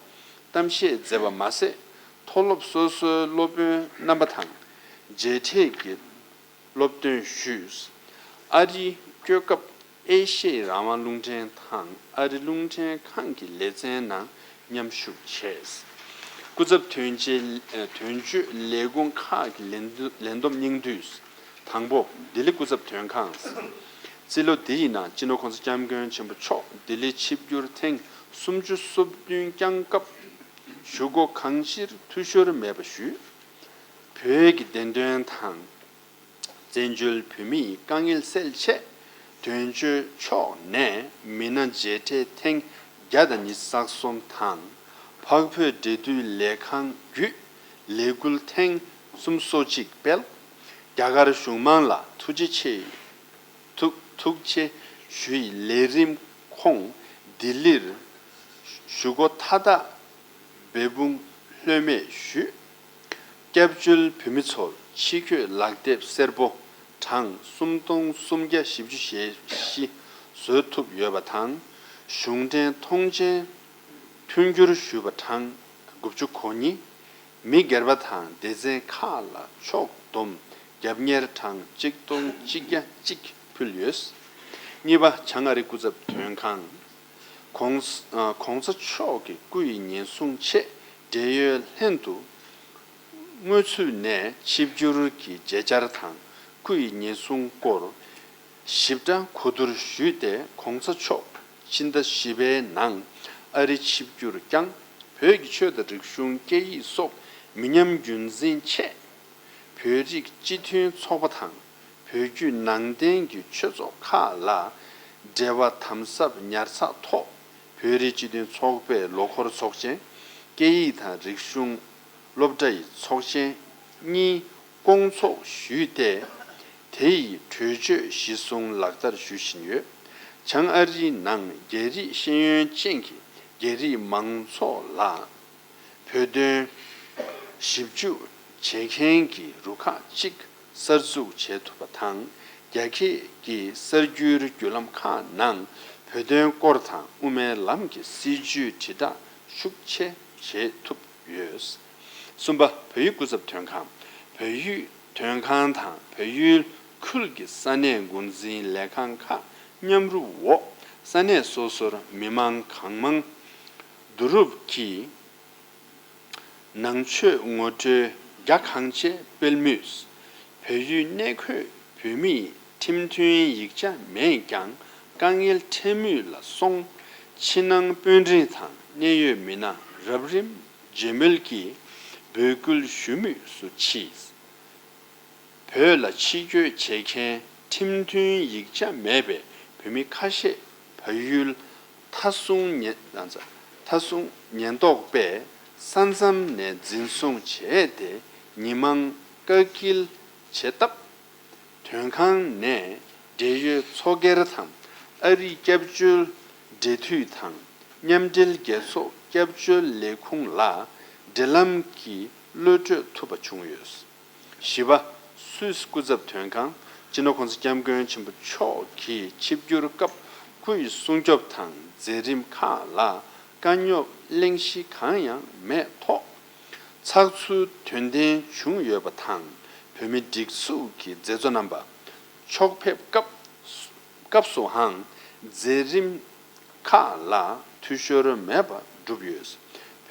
གཏམ་བཤད་མཛད་པ་མ་ཟད། མཐོ་སློབ་སོ་སོའི་སློབ་དཔོན་རྣམ་པ་དང་མཇལ་འཕྲད་ཀྱིས་སློབ་སྟོན་ཞུས། ཨ་རིར་སྐྱོད་སྐབས་ཨེ་ཤེ་ཡའི་རང་དབང་རླུང་འཕྲིན་དང་ཨ་རི་རླུང་འཕྲིན་ཁང་གི་ལེ་ཚན་ནང་མཉམ་ཞུགས་བྱས། སྐུ་ཚབ་དོན་གཅོད་དོན་གཅོད་ལས་ཁུངས་ཁག་གི་ལས་ལས་བསྡོམས་སྙིང་བསྡུས། དང་པོ། ལྡི་ལི་སྐུ་ཚབ་དོན་ཁང་། རྩིས་ལོ་འདི་ཡི་ནང་སྤྱི་ནོར་༸གོང་ས་༸སྐྱབས་མགོན་ཆེན་པོ་མཆོག་ལྡི་ལི་ཆིབས་བསྒྱུར་ཐེངས་སུམ་ཅུ་སོ་བདུན་བསྐྱངས་སྐབས་བཞུགས་སྒོ་གང་ཅིར་འཐུས་ཤོར་མེད་པ་ཞུས། བོད་ཀྱི་བདེན་དོན་དང་། བཙན་བྱོལ་བོད་མིའི་དཀའ་ངལ་སེལ་ཆེད་དོན་གཅོད་མཆོག་ནས་མི་སྣ་མཇལ་འཕྲད་ཐེངས་བརྒྱ་དང་ཉི་ཤུ་རྩ་གསུམ་དང་། འཕགས་བོད་འབྲེལ་མཐུད་ལས་ཁང་བརྒྱུད་ལས་འགུལ་ཐེངས་སུམ་ཅུ་སོ་གཅིག་སྤེལ། རྒྱ་གར་གཞུང་མང་ལ་ཐུགས་རྗེ་ཆེ། ཐུགས་ཐུགས་རྗེ་ཞུ་ཡི་ལས་རིམ་ཁོངས་ལྡི་ལིར་བཞུགས་སྒོ་མཐའ་དག་འབད་འབུངས་ལྷོད་མེད་ཞུས། སྐྱབས་བཅོལ་བོད་མི་ཚོར་ཕྱི་སྐྱོད་ལག་དེབ་སེར་པོ་གྲངས་སུམ་སྟོང་སུམ་བརྒྱ་བཞི་བཅུ་ཞེ་བཞི་བཟོ་ཐུབ་ཡོད་པ་དང་། གཞུང་འབྲེལ་མཐོང་མཆན་མཐུན་འགྱུར་ཞུས་པ་གྲངས་དགུ་བཅུ་གོ་གཉིས། མི་སྒེར་པ་དང་སྡེ་ཚན་ཁག་ལ་ཕྱོགས་བསྡོམས་རྒྱབ་གཉེར་གྲངས་གཅིག་སྟོང་གཅིག་བརྒྱ་གཅིག་ཕུལ་ཡོད། གཉིས་པ། བྱང་ཨ་རི་སྐུ་ཚབ་དོན་ཁང་། ༸གོང་ས་༸གོང་ས་མཆོག་གི་སྐུ་ཡི་ཉེན་སྲུང་ཆེད་འབྲེལ་ཡོད་ལྷན་དུ་དངོས་ཚུད་ནས་ཆིབས་བསྒྱུར་གྱི་མཇལ་བཅར་དང་སྐུ་ཡི་ཉེན་སྲུང་སྐོར་ཞིབ་ཕྲ་གོ་བསྡུར་ཞུས་ཏེ། ༸གོང་ས་མཆོག་ཕྱི་ཟླ་བཞི་པའི་ནང་ཨ་རི་ཆིབས་བསྒྱུར་བསྐྱངས། བོད་ཀྱི་ཆོས་དང་རིག་གཞུང་སྐད་ཡིག་སོགས་མི་ཉམས་རྒྱུན་འཛིན་ཆེད། བོད་རིགས་སྤྱི་མཐུན་ཚོགས་པ་དང་བོད་བརྒྱུད་ནང་བསྟན་གྱི་ཆོས་ཚོགས་ཁག་ལ་འབྲེལ་བ་དམ་ཟབ་ཉར་ཚགས་ཐོག་བོད་རིགས་སྤྱི་མཐུན་ཚོགས་པའི་ལོ་འཁོར་ཚོགས་ཆེན། སྐད་ཡིག་དང་རིག་གཞུང་སློབ་གྲྭ་ཡི་ཚོགས་ཆེན་གཉིས་སྐོང་ཚོགས་ཞུས་ཏེ། དེ་ཡི་གྲོས་ཆོད་གཞིར་བཟུང་ལག་བསྟར་ཞུ་བཞིན་ཡོད། བྱང་ཨ་རིའི་ནང་རྒྱ་རིགས་ཤེས་ཡོན་ཅན་གྱི་རྒྱ་རིགས་མང་ཚོགས་ལ་བོད་དོན་ཞིབ་འཇུག་བྱེད་མཁན་གྱི་རུ་ཁག་ཅིག་གསར་འཛུགས་བྱེད་ཐུབ་པ་དང་ རྒྱ་སྐད་ཀྱི་གསར་འགྱུར་བརྒྱུད་ལམ་ཁག་ནང་བོད་དོན་སྐོར་དང་དབུ་མའི་ལམ་གྱི་སྲིད་བྱུས་དྲིལ་བསྒྲགས་ཤུགས་ཆེ་བྱེད་ཐུབ་ཡོད། གསུམ་པ། བལ་ཡུལ་སྐུ་ཚབ་དོན་ཁང་། བལ་ཡུལ་དོན་ཁང་དང་བལ་ཡུལ་ཁུལ་གྱི་ས་གནས་འགོ་འཛིན་ལས་ཁང་ཁག་མཉམ་རུབ་འོག་ས་གནས་སོ་སོར་མི་མང་གང་མང་བསྡུ་རུབ་ཀྱིས་ནང་ཆོས་ངོ་སྤྲོད་རྒྱ་གང་ཆེ་སྤེལ་མུས། བལ་ཡུལ་གནས་འཁོད་བོད་མིས་ཁྲིམས་མཐུན་ཡིག་ཆ་མེད་ཀྱང་དཀའ་ངལ་འཕྲད་མུས་ལ་སོང་། ཕྱི་ནང་དཔོན་རིགས་དང་གནད་ཡོད་མི་སྣ་རབ་རིམ་བརྗེ་མོལ་གྱིས་འབོད་སྐུལ་ཞུ་མུས་སུ་མཆིས། བོད་ལ་ཕྱི་སྐྱོད་བྱེད་མཁན་ཁྲིམས་མཐུན་ཡིག་ཆ་མེད་པའི་བོད་མི་ཁ་ཤས་བལ་ཡུལ་མཐའ་སྲུང་ཉེན་མཐའ་སྲུང་ཉེན་རྟོག་པས་ས་མཚམས་ནས་འཛིན་བཟུང་བྱས་ཏེ་མི་མང་བཀག་སྐྱིལ་བྱས་སྟབས། དོན་ཁང་ནས་འབྲེལ་ཡོད་ཚོགས་སྒེར་དང་ཨ་རིའི་སྐྱབས་བཅོལ་འབྲེལ་མཐུད་དང་མཉམ་འབྲེལ་རྒྱལ་ཚོགས་སྐྱབས་བཅོལ་ལས་ཁུངས་ལ་འབྲེལ་ལམ་གྱིས་གློད་གྲོལ་ཐུབ་པ་བྱུང་ཡོད། བཞི་པ། སུད་སི་སྐུ་ཚབ་དོན་ཁང་། སྤྱི་ནོར་༸གོང་ས་༸སྐྱབས་མགོན་ཆེན་པོ་མཆོག་གིས་ཆིབས་བསྒྱུར་སྐབས་སྐུ་ཡི་སྲུང་སྐྱོབ་དང་མཛད་རིམ་ཁག་ལ་དཀའ་རྙོག་གླེང་གཞི་གང་ཡང་མེད་ཐོག་ཚགས་ཚུད་དོན་ལྡན་བྱུང་ཡོད་པ་དང་། བོད་མིའི་སྒྲིག་འཛུགས་ཀྱི་མཛད་གཙོ་རྣམ་པ། ཕྱོགས་ཕེབས་སྐབས་སྐབས་སུའང་མཛད་རིམ་ཁག་ལ་འཐུས་ཤོར་མེད་པར་བསྒྲུབས་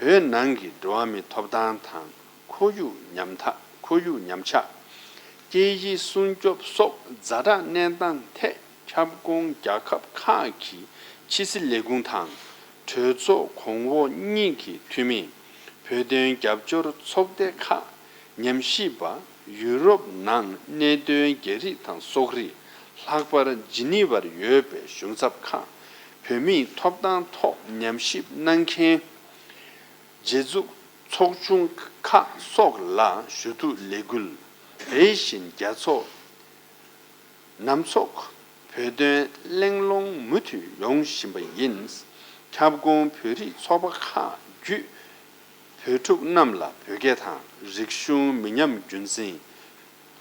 ཡོད། བོད་ནང་གི་འགྲོ་བ་མིའི་ཐོབ་ཐང་དང་ཁོར་ཡུག་ཉམ་ཐག་ཁོར་ཡུག་ཉམས་ཆག་སྐད་ཡིག་སྲུང་སྐྱོབ་སོགས་ཛ་དྲག་གནས་སྟངས་ཐད་ཁྱབ་ཁོངས་རྒྱལ་ཁབ་ཁག་གི་ཕྱི་སྲིད་ལས་ཁུངས་དང་གྲོས་ཚོགས་གོང་འོག་གཉིས་ཀྱི་འཐུས་མི། བོད་དོན་རྒྱབ་སྐྱོར་ཚོགས་སྡེ་ཁག་ཉམས་ཞིབ་པ། ཡུ་རོབ་ནང་གནས་སྡོད་རྒྱ་རིགས་དང་སོག་རིགས། ལྷག་པར་ཇི་ནི་ཝར་ཡོད་པའི་གཞུང་ཚབ་ཁག་བོད་མིའི་ཐོབ་ཐང་ཐོག་ཉམས་ཞིབ་གནང་མཁན་རྗེས་འཇུག་ཚོགས་ཆུང་ཁག་སོགས་ལ་ཞུ་གཏུག་ལས་འགུལ། དེ་བཞིན་རྒྱལ་ཚོགས་ནང་ཚོགས་བོད་དོན་གླེང་སློང་མུ་མཐུད་ཡོང་བཞིན་པ་ཡིན། ཁྱབ་ཁོངས་བོད་རིགས་ཚོགས་པ་ཁག་བརྒྱུད་བོད་ཕྲུག་རྣམས་ལ་བོད་སྐད་དང་རིག་གཞུང་མི་ཉམས་རྒྱུན་འཛིན།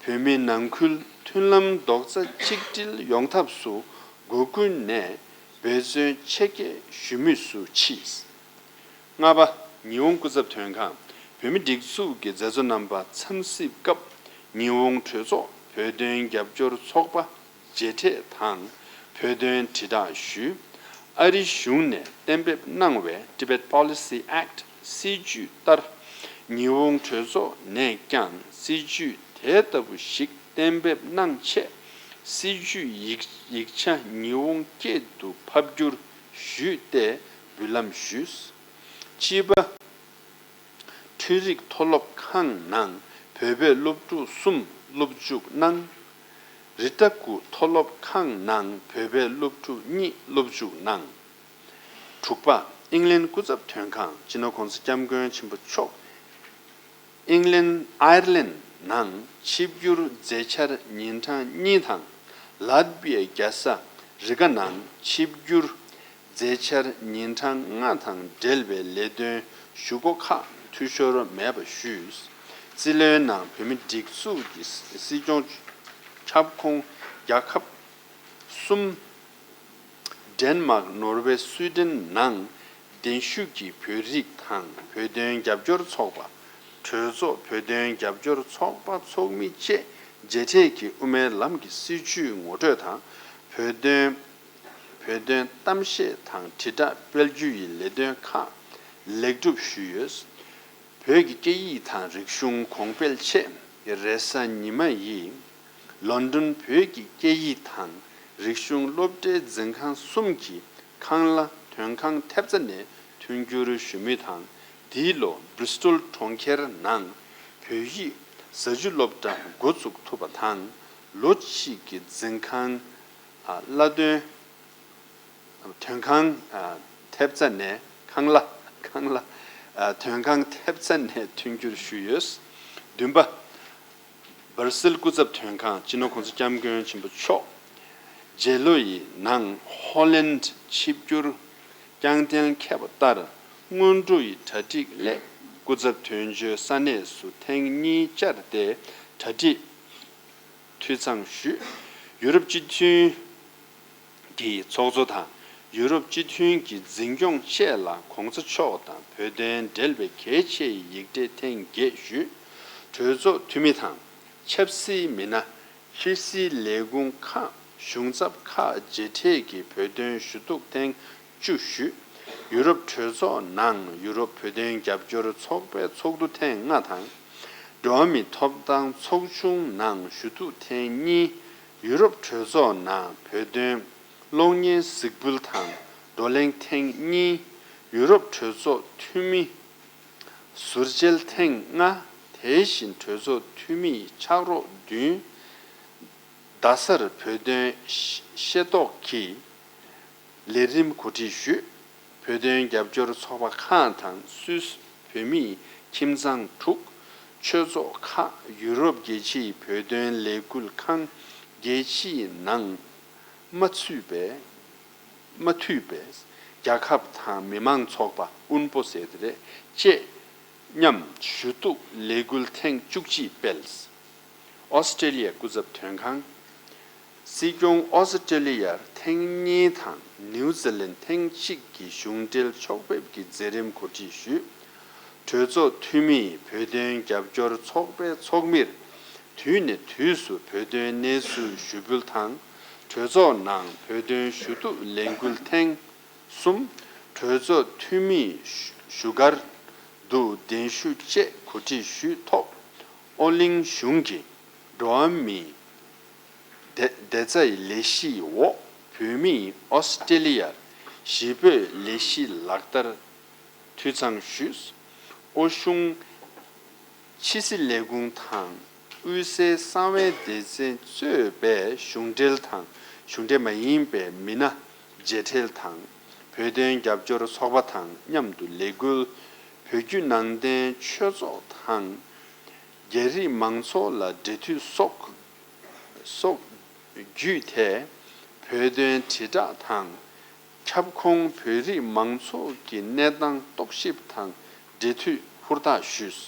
བོད་མི་ནང་ཁུལ་མཐུན་ལམ་རྡོག་རྩ་གཅིག་སྒྲིལ་ཡོང་ཐབས་སུ་སྒོ་ཀུན་ནས་འབད་བརྩོན་ཆེ་བསྐྱེད་ཞུ་མུས་སུ་མཆིས། ལྔ་པ། ཉི་ཧོང་སྐུ་ཚབ་དོན་ཁང་། བོད་མིའི་སྒྲིག་འཛུགས་ཀྱི་མཛད་གཙོ་རྣམ་པ་འཚམས་གཟིགས་སྐབས་ཉི་ཧོང་གྲོས་ཚོགས་བོད་དོན་རྒྱབ་སྐྱོར་ཚོགས་པ་མཇལ་འཕྲད་དང་བོད་དོན་དྲིལ་བསྒྲགས་ཞུས། ཨ་རིའི་གཞུང་ནས་གཏན་འབེབས་གནང་བའི་Tibet Policy Act སྲིད་ཇུས་ལྟར། ཉི་ཧོང་གྲོས་ཚོགས་ནས་ཀྱང་སྲིད་ཇུས་དེ་ལྟ་བུ་ཞིག་གཏན་འབེབས་གནང་ཆེད། སྲིད་ཇུས་ཡིག་ཡིག་ཆ་ཉི་ཧོང་སྐད་དུ་ཕབ་བསྒྱུར་ཞུས་ཏེ་འབུལ་ལམ་ཞུས། སྤྱི་པ། འཕྲུལ་རིག་མཐོ་སློབ་ཁང་ནང་བོད་པའི་སློབ་ཕྲུག་གསུམ་སློབ་འཇུག་གནང་། རི་ཏ་ཀུ་མཐོ་སློབ་ཁང་ནང་བོད་པའི་སློབ་ཕྲུག་གཉིས་སློབ་འཇུག་གནང་། དྲུག་པ། ཨིང་ལན་སྐུ་ཚབ་དོན་ཁང་། སྤྱི་ནོར་༸གོང་ས་༸སྐྱབས་མགོན་ཆེན་པོ་མཆོག་ཨིང་ལན་ཨའེར་ལན་ནང་ཆིབས་བསྒྱུར་མཛད་འཆར་ཉིན་གྲངས་གཉིས་དང་། ལཱཏ་བི་ཡའི་རྒྱལ་ས་རི་ག་ནང་ཆིབས་བསྒྱུར་མཛད་འཆར་ཉིན་གྲངས་ལྔ་དང་འབྲེལ་བའི་ལས་དོན་ཞུ་སྒོ་ཁག་འཐུས་ཤོར་མེད་པ་ཞུས། རྩིས་ལེན་ནང་བོད་མིའི་སྒྲིག་འཛུགས་ཀྱི་སྲིད་སྐྱོང་ཁྱབ་ཁོངས་རྒྱལ་ཁབ་གསུམ། ཌེན་མཱག་ནོར་ཝེ་སུའི་ཌེན་ནང་གདན་ཞུ་གྱིས་བོད་རིགས་དང་བོད་དོན་རྒྱབ་སྐྱོར་ཚོགས་པ། གྲོས་ཚོགས་བོད་དོན་རྒྱབ་སྐྱོར་ཚོགས་པ་ཚོགས་མི་བཅས་མཇལ་འཕྲད་ཀྱིས་དབུ་མའི་ལམ་གྱི་སྲིད་བྱུས་ངོ་སྤྲོད་དང་། བོད་དོན། བོད་དོན་གཏམ་བཤད་དང་དྲིལ་བསྒྲགས་སྤེལ་རྒྱུ་ཡི་ལས་དོན་ཁག་ལེགས་གྲུབ་ཞུས་ཡོད། བོད་ཀྱི་སྐད་ཡིག་དང་རིག་གཞུང་གོང་སྤེལ་ཆེད་རེས་གཟའ་ཉི་མ་ཡི་ལོན་ཌོན་བོད་ཀྱི་སྐད་ཡིག་དང་རིག་གཞུང་སློབ་གྲྭའི་འཛིན་ཁང་གསུམ་གྱི་ཁང་གླ་དོན་ཁང་ཐེབས་རྩ་ནས་མཐུན་འགྱུར་ཞུ་མུས་དང་། འདིའི་ལོ་Bristol་གྲོང་ཁྱེར་ནང་བོད་ཡིག་ཟ་རྒྱུ་སློབ་གྲྭ་འགོ་བཙུགས་ཐུབ་པ་དང་། ལོ་གཅིག་གི་འཛིན་ཁང་། ཨ། གླ་དོན། དོན་ཁང་། ཨ། ཐེབས་རྩ་ནས་ཁང་གླ། ཁང་གླ། ཨ། དོན་ཁང་ཐེབས་རྩ་ནས་མཐུན་འགྱུར་ཞུས་ཡོད། བདུན་པ། སྦར་སིལ་སྐུ་ཚབ་དོན་ཁང་། སྤྱི་ནོར་༸གོང་ས་༸སྐྱབས་མགོན་ཆེན་པོ་མཆོག་རྗེས་ལོ་ཡི་ནང་ཧོ་ལན་ཆིབས་བསྒྱུར་རྐྱང་རྟེན་འཁེལ་བ་ལྟར། སྔོན་འགྲོ་ཡི་གྲ་སྒྲིག་སླད་སྐུ་ཚབ་དོན་གཅོད་ས་གནས་སུ་ཐེངས་གཉིས་བཅར་ཏེ་གྲ་སྒྲིག་འཐུས་ཚང་ཞུས། ཡུ་རོབ་སྤྱི་མཐུན་གྱི་ཚོགས་གཙོ་དང་ཡུ་རོབ་སྤྱི་མཐུན་གྱི་འཛིན་སྐྱོང་བཅས་ལ་གོང་ས་མཆོག་དང་བོད་དོན་འབྲེལ་བའི་གལ་ཆེའི་ཡིག་ཕྲེང་ཐེངས་བརྒྱད་ཞུས། གྲོས་ཚོགས་འཐུས་མི་དང་ཆབ་སྲིད་མི་སྣ། ཕྱི་སྲིད་ལས་ཁུངས་ཁག་གཞུང་ཚབ་ཁག་མཇལ་འཕྲད་ཀྱིས་བོད་དོན་ཞུ་གཏུག་ཐེངས་བཅུ་ཞུས། ཡུ་རོབ་གྲོས་ཚོགས་ནང་ཡུ་རོབ་བོད་དོན་རྒྱབ་སྐྱོར་ཚོགས་པའི་ཚོགས་འདུ་ཐེངས་ལྔ་དང་། འགྲོ་བ་མིའི་ཐོབ་ཐང་ཚོགས་ཆུང་ནང་ཞུ་གཏུག་ཐེངས་གཉིས། ཡུ་རོབ་གྲོས་ཚོགས་ནང་བོད་དོན་གློག་བརྙན་གཟིགས་འབུལ་དང་བགྲོ་གླེང་ཐེངས་གཉིས། ཡུ་རོབ་གྲོས་ཚོགས་འཐུས་མི་ཟུར་མཇལ་ཐེངས་ལྔ། དེ་བཞིན་གྲོས་ཚོགས་འཐུས་མིའི་ཕྱག་རོགས་བདུན། རྡ་སར་བོད་དོན་ཤེས་རྟོགས་ཀྱི་ལས་རིམ་གོ་སྒྲིག་ཞུས། བོད་དོན་རྒྱབ་སྐྱོར་ཚོགས་པ་ཁག་དང་སུད་སི་བོད་མིའི་ཁྱིམ་ཚང་དྲུག་ཆོས་ཚོགས་ཁག་ཡུ་རོབ་རྒྱལ་སྤྱིའི་བོད་དོན་ལས་འགུལ་ཁང་རྒྱལ་སྤྱིའི་ནང་མ་ཚུད་པའི་མ་འཐུས་པའི་རྒྱལ་ཁབ་དང་མི་མང་ཚོགས་པ་དབུལ་པོ་ཟེར་དེ་རེད་བཅས་མཉམ་ཞུ་གཏུག་ལས་འགུལ་ཐེངས་བཅུ་གཅིག་སྤེལ། ཨོ་སི་ཀྲེ་ལི་ཡ་སྐུ་ཚབ་དོན་ཁང་། སྲིད་སྐྱོང་ཨོ་སི་ཀྲེ་ལི་ཡར་ཐེངས་གཉིས་དང་ནིའུ་ཛི་ལན་ཐེངས་གཅིག་གི་གཞུང་འབྲེལ་ཕྱོགས་ཕེབས་ཀྱི་མཛད་རིམ་གོ་སྒྲིག་ཞུས། གྲོས་ཚོགས་འཐུས་མིས་བོད་དོན་རྒྱབ་སྐྱོར་ཚོགས་པའི་ཚོགས་མིར་དུས་ནས་དུས་སུ་བོད་དོན་གནས་ཚུལ་ཞུ་འབུལ་དང་། གྲོས་ཚོགས་ནང་བོད་དོན་ཞུ་གཏུག་ལས་འགུལ་ཐེངས་གསུམ། གྲོས་ཚོགས་འཐུས་མིའི་བཞུགས་སྒར་དུ་གདན་ཞུ་བཅས་གོ་སྒྲིག་ཞུས་ཐོག་ཨོ་གླིང་གཞུང་གི་འགྲོ་བ་མིའི་བདེ་བདེ་རྩའི་ལས་གཞིའི་འོག་བོད་མིས་ཨོ་སི་ཀྲེ་ལི་ཡར་གཞིས་སྤོས་ལས་གཞི་ལག་བསྟར་འཐུས་ཚང་ཞུས། ཨོ་གཞུང་ཕྱི་སྲིད་ལས་ཁུངས་དང་། དབུས་སའི་གསང་བའི་སྡེ་ཚན་གཙོས་པའི་གཞུང་འབྲེལ་དང་གཞུང་འབྲེལ་མ་ཡིན་པའི་མི་སྣ་མཇལ་འཕྲད་དང་། བོད་དོན་རྒྱབ་སྐྱོར་ཚོགས་པ་དང་མཉམ་དུ་ལས་འགུལ། བོད་བརྒྱུད་ནང་བསྟན་ཆོས་ཚོགས་དང་། རྒྱ་རིགས་མང་ཚོགས་ལ་འབྲེལ་མཐུད་སོགས་སོགས་བརྒྱུད་དེ། བོད་དོན་དྲིལ་བསྒྲགས་དང་། ཁྱབ་ཁོངས་བོད་རིགས་མང་ཚོགས་ཀྱི་གནས་སྟངས་རྟོག་ཞིབ་དང་འབྲེལ་མཐུད་ཧུར་ཐག་ཞུས།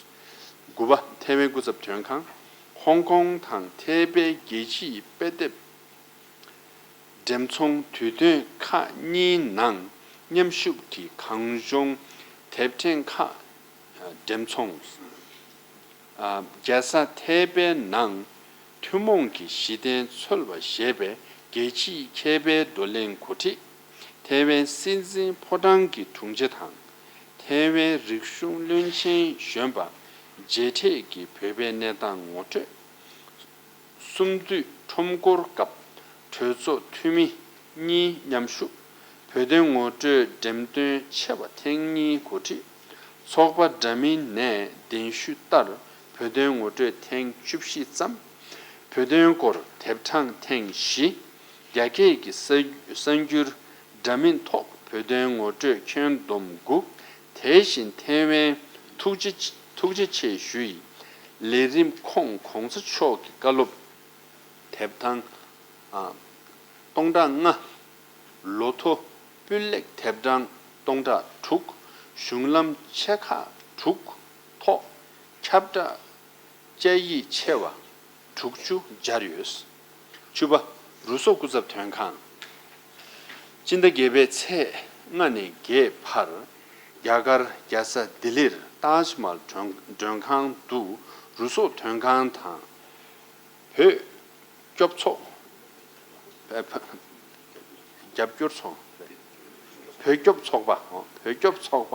དགུ་པ། ཐའེ་ཝན་སྐུ་ཚབ་དོན་ཁང་། ཧོང་ཀོང་དང་ཐའེ་པེའི་རྒྱལ་སྤྱིའི་དཔེ་དེབ་འགྲེམས་ཚོང་དུས་སྟོན་ཁག་གཉིས་ནང་མཉམ་ཞུགས་ཀྱིས་གངས་ལྗོངས་དེབ་ཕྲེང་ཁག་འགྲེམས་ཚོང་། རྒྱལ་ས་ཐའེ་པེ་ནང་ཐུན་མོང་གི་གཞི་རྟེན་འཚོལ་བ་ཞེས་པའི་རྒྱལ་སྤྱིའི་མཁས་པའི་བགྲོ་གླེང་གོ་སྒྲིག་ཐའེ་ཝན་སྲིད་འཛིན་ཕོ་བྲང་གི་དྲུང་ཆེ་དང་། ཐའེ་ཝན་རིག་གཞུང་བློན་ཆེན་གཞོན་པ་མཇལ་འཕྲད་ཀྱིས་བོད་པའི་གནས་སྟངས་ངོ་སྤྲོད། གསུམ་དུས་ཁྲོམ་སྐོར་སྐབས་གྲོས་ཚོགས་འཐུས་མི་གཉིས་མཉམ་ཞུགས། བོད་དོན་ངོ་སྤྲོད་འགྲེམས་སྟོན་ཆེ་བ་ཐེངས་གཉིས་གོ་སྒྲིག་ཚོགས་པ་འདྲ་མིན་ནས་གདན་ཞུ་ལྟར་བོད་དོན་ངོ་སྤྲོད་ཐེངས་བཅུ་བཞི་ཙམ། བོད་དོན་སྐོར་དེབ་གྲངས་ཐེངས་བཞི། རྒྱ་སྐད་ཀྱི་གསར་གསར་འགྱུར་འདྲ་མིན་ཐོག་བོད་དོན་ངོ་སྤྲོད་ཁྱོན་བསྡོམས་དགུ། དེ་བཞིན་ཐའེ་ཝན་ཐུགས་རྗེ་ཐུགས་རྗེ་ཆེ་ཞུ་ཡི་ལས་རིམ་ཁོངས་གོང་ས་མཆོག་གི་བཀའ་སློབ། དེབ་ཐང་། ཨ། སྟོང་ཕྲག་ལྔ། ལོ་ཐོ་སྤུས་ལེགས་དེབ་གྲངས་སྟོང་ཕྲག་དྲུག་གཞུང་ལམ་ཆེ་ཁག་དྲུག་ཐོག་ཁྱབ་བསྒྲགས་བཅའ་ཡིག་ཆེ་བ་དྲུག་ཅུ་སྦྱར་ཡོད། བཅུ་པ། རུ་སོ་སྐུ་ཚབ་དོན་ཁང་། སྤྱི་ཟླ་བརྒྱད་པའི་ཚེས་ལྔ་ནས་བརྒྱད་བར་རྒྱ་གར་རྒྱལ་ས་ལྡི་ལིར་ཏཱཇ་མ་ཧལ་མགྲོན་མགྲོན་ཁང་དུ་རུ་སོ་དོན་ཁང་དང་། བོད་སྐྱོབ་ཚོགས། རྒྱབ་སྐྱོར་ཚོགས། བོད་སྐྱོབ་ཚོགས་པ། བོད་སྐྱོབ་ཚོགས་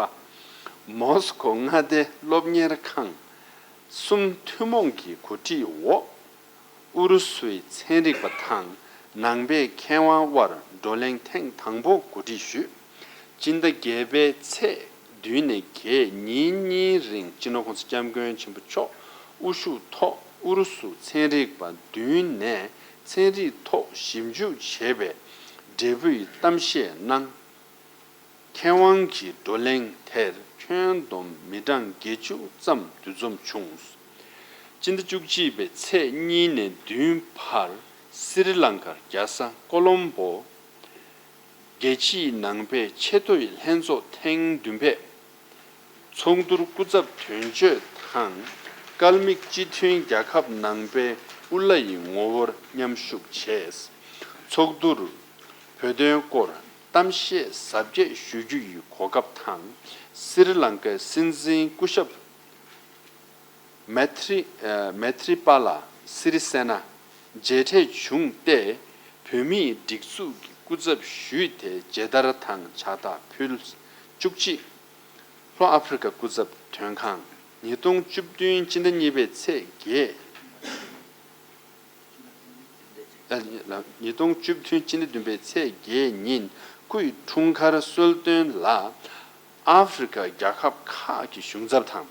པ། མོ་སི་ཁོ་མངའ་སྡེ་སློབ་གཉེར་ཁང་གསུམ་ཐུན་མོང་གི་གོ་སྒྲིག་འོག་ཨུ་རུ་སུའི་ཚན་རིག་པ་དང་ནང་པའི་མཁས་དབང་དབར་བགྲོ་གླེང་ཐེངས་དང་པོ་གོ་སྒྲིག་ཞུས། སྤྱི་ཟླ་བརྒྱད་པའི་ཚེས་བདུན་ནས་བརྒྱད་ཉིན་གཉིས་རིང་སྤྱི་ནོར་༸གོང་ས་༸སྐྱབས་མགོན་ཆེན་པོ་མཆོག་དབུ་བཞུགས་ཐོག་ཨུ་རུ་སུ་ཚན་རིག་པ་བདུན་ནས་ཚན་རིག་ཐོག་ཞིབ་འཇུག་བྱས་པའི་འབྲས་བུའི་གཏམ་བཤད་གནང་། མཁས་དབང་གི་བགྲོ་གླེང་དེར་ཁྱོན་བསྡོམས་མི་གྲངས་བརྒྱད་ཅུ་ཙམ་འདུ་འཛོམས་བྱུང་། སྤྱི་ཟླ་བཅུ་གཅིག་པའི་ཚེས་གཉིས་ནས་བདུན་བར་སི་རི་ལང་ཀར་རྒྱལ་ས་ཀོ་ལོམ་པོ། རྒྱལ་སྤྱིའི་ནང་པའི་ཆེས་མཐོའི་ལྷན་ཚོགས་ཐེངས་བདུན་པས། ཚོགས་འདུར་སྐུ་ཚབ་དོན་གཅོད་དང་། སྐལ་དམིགས་སྤྱི་མཐུན་རྒྱལ་ཁབ་ནང་པའི་ ཨུ་ལ་ཡི་ངོ་བོར་མཉམ་ཞུགས་བྱས། ཚོགས་འདུར་བོད་དོན་སྐོར་གཏམ་བཤད་གཟབ་རྒྱས་ཞུ་རྒྱུ་ཡི་གོ་སྐབས་དང་། སི་རི་ལང་ཀའི་སྲིད་འཛིན་སྐུ་ཞབས་མེ་ཐི་རི་ཨ་མེ་ཐི་རི་པཱ་ལ་སི་རི་སེ་ན་མཇལ་འཕྲད་བྱུང་སྟེ། བོད་མིའི་སྒྲིག་འཛུགས་ཀྱི་སྐུ་ཚབ་ཞུས་ཏེ་མཇལ་དར་དང་ཕྱག་རྟགས་ཕུལ། བཅུ་གཅིག་ལྷོ་ཨ་ཧྥེ་རི་ཀ་སྐུ་ཚབ་དོན་ཁང་། ཉིས་སྟོང་བཅུ་བདུན་སྤྱི་ཟླ་གཉིས་པའི་ཚེས་བརྒྱད། ཉིས་སྟོང་བཅུ་བདུན་སྤྱི་ཟླ་བདུན་པའི་ཚེས་བརྒྱད་ཉིན་སྐུའི་འཁྲུངས་སྐར་གསོལ་སྟོན་ལ། ཨ་ཧྥེ་རི་ཀ་རྒྱལ་ཁབ་ཁག་གི་གཞུང་ཚབ་དང་།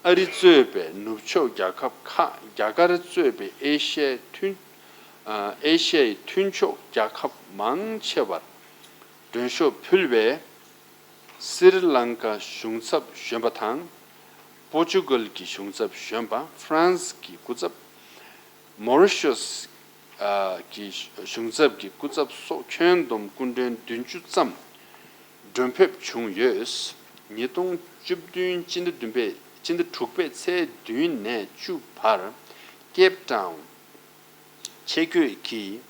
ཨ་རི་གཙོས་པའི་ནུབ་ཕྱོགས་རྒྱལ་ཁབ་ཁག་རྒྱ་གར་གཙོས་པའི་ཨེ་ཤ་ཡའི་མཐུན་ཨ་ཨེ་ཤ་ཡའི་མཐུན་ཕྱོགས་རྒྱལ་ཁབ་མང་ཆེ་བར་མགྲོན་ཤོག་ཕུལ་བས། སི་རི་ལང་ཀ་གཞུང་ཚབ་གཞོན་པ་དང་། པོར་ཅུ་གལ་གྱི་གཞུང་ཚབ་གཞོན་པ། ཧྥ་རན་སི་གི་སྐུ་ཚབ། མོ་རི་ཤོས་ཨ་གི་གཞུང་ཚབ་ཀྱི་སྐུ་ཚབ་སོགས་ཁྱོན་བསྡོམས་སྐུ་མགྲོན་བདུན་ཅུ་ཙམ་མགྲོན་ཕེབས་བྱུང་ཡོད། ཉིས་སྟོང་བཅུ་བདུན་སྤྱི་ཟླ་བདུན་པའི་སྤྱི་ཟླ་དྲུག་པའི་ཚེས་བདུན་ནས་བཅུ་བར་ཀེབ་ཊའུན་ཆེད་བསྐོས་ཀྱིས་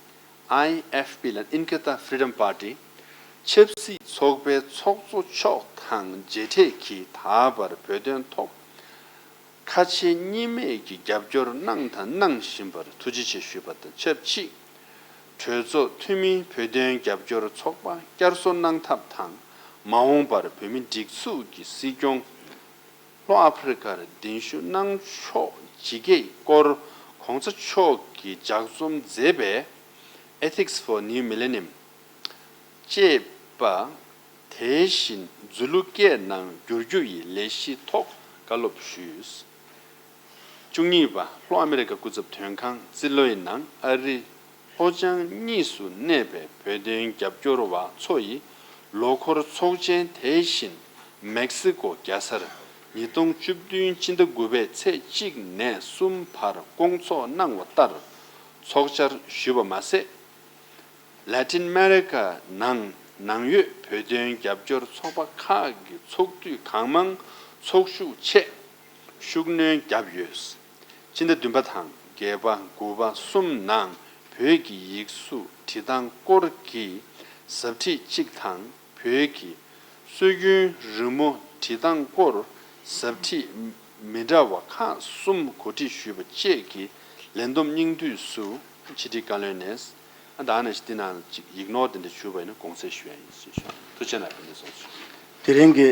ཨའི་ཨེཕ་པི་ལ་Inkatha Freedom Party ཆབ་སྲིད་ཚོགས་པའི་ཚོགས་གཙོ་མཆོག་དང་མཇལ་འཕྲད་ཀྱིས་ད་བར་བོད་དོན་ཐོག་ཁ་ཆེ་གཉིས་མེད་ཀྱི་རྒྱབ་སྐྱོར་གནང་དང་གནང་བཞིན་པར་ཐུགས་རྗེ་ཆེ་ཞུས་པ་དང་ཆབས་ཅིག་གྲོས་ཚོགས་འཐུས་མིའི་བོད་དོན་རྒྱབ་སྐྱོར་ཚོགས་པ་བསྐྱར་གསོ་གནང་ཐབས་དང་། མ་འོངས་པར་བོད་མིའི་སྒྲིག་འཛུགས་ཀྱི་སྲིད་སྐྱོང་ལྷོ་ཨ་ཧྥེ་རི་ཀར་གདན་ཞུ་གནང་ཕྱོགས་ཇི་སྐད་སྐོར་གོང་ས་མཆོག་གིས་ལྗགས་རྩོམ་མཛད་པའི་Ethics for New Millennium ཅེས་པ། དེ་བཞིན་མཛོད་ལུགས་སྐད་ནང་བསྒྱུར་རྒྱུ་ཡི་ལས་གཞིའི་ཐོག་བཀའ་སློབ་ཞུས། བཅུ་གཉིས་པ། ལྷོ་ཨ་མེ་རི་ཀ་སྐུ་ཚབ་དོན་ཁང་ཙི་ལོའི་ནང་ཨ་རི་ལྷོ་བྱང་གཉིས་སུ་གནས་པའི་བོད་དོན་རྒྱབ་སྐྱོར་བ་ཚོ་ཡི་ལོ་འཁོར་ཚོགས་ཆེན། དེ་བཞིན་མེག་སི་ཀོ་རྒྱལ་སར་ཉིས་སྟོང་བཅུ་བདུན་སྤྱི་ཟླ་དགུ་པའི་ཚེས་གཅིག་ནས་གསུམ་བར་སྐོང་ཚོགས་གནང་བ་ལྟར་ཚོགས་བཅར་ཞུས་པ་མ་ཟད། ལ་ཏིན་ཨ་མེ་རི་ཀ་ནང་ནང་ཡོད་བོད་དོན་རྒྱབ་སྐྱོར་ཚོགས་པ་ཁག་གི་ཚོགས་འཐུས་གང་མང་ཚོགས་ཞུགས་ཆེད་ཤུགས་སྣོན་བརྒྱབ་ཡོད། སྤྱི་ཟླ་བདུན་པ་དང་བརྒྱད་པ། དགུ་པ། གསུམ་ནང་བོད་ཀྱི་ཡིག་གཟུགས་བྲིས་སྟངས་སྐོར་གྱི་ཟབ་ཁྲིད་གཅིག་དང་། བོད་ཀྱི་སྲོལ་རྒྱུན་རི་མོ་བྲིས་སྟངས་སྐོར་ཟབ་ཁྲིད་མི་འདྲ་བ་ཁག་གསུམ་གོ་སྒྲིག་ཞུས་པ་བཅས་ཀྱི་ལས་བསྡོམས་སྙིང་བསྡུས་སུ་ཕྱི་དྲིལ་བཀའ་བློན་ནས། ཨ་ད་ནང་བཞིན་འདི་ནང་ཅིག་ཡིག་ནོར་དེ་འདྲ་བྱུང་བ་ཡིན་ན་དགོངས་སེལ་ཞུ་ཡ་ཡིན་ཞེས་ཞུ། ཐུགས་རྗེ་གནང་། ཕན་ནུས་སོང་ཞུ། དེ་རིང་གི་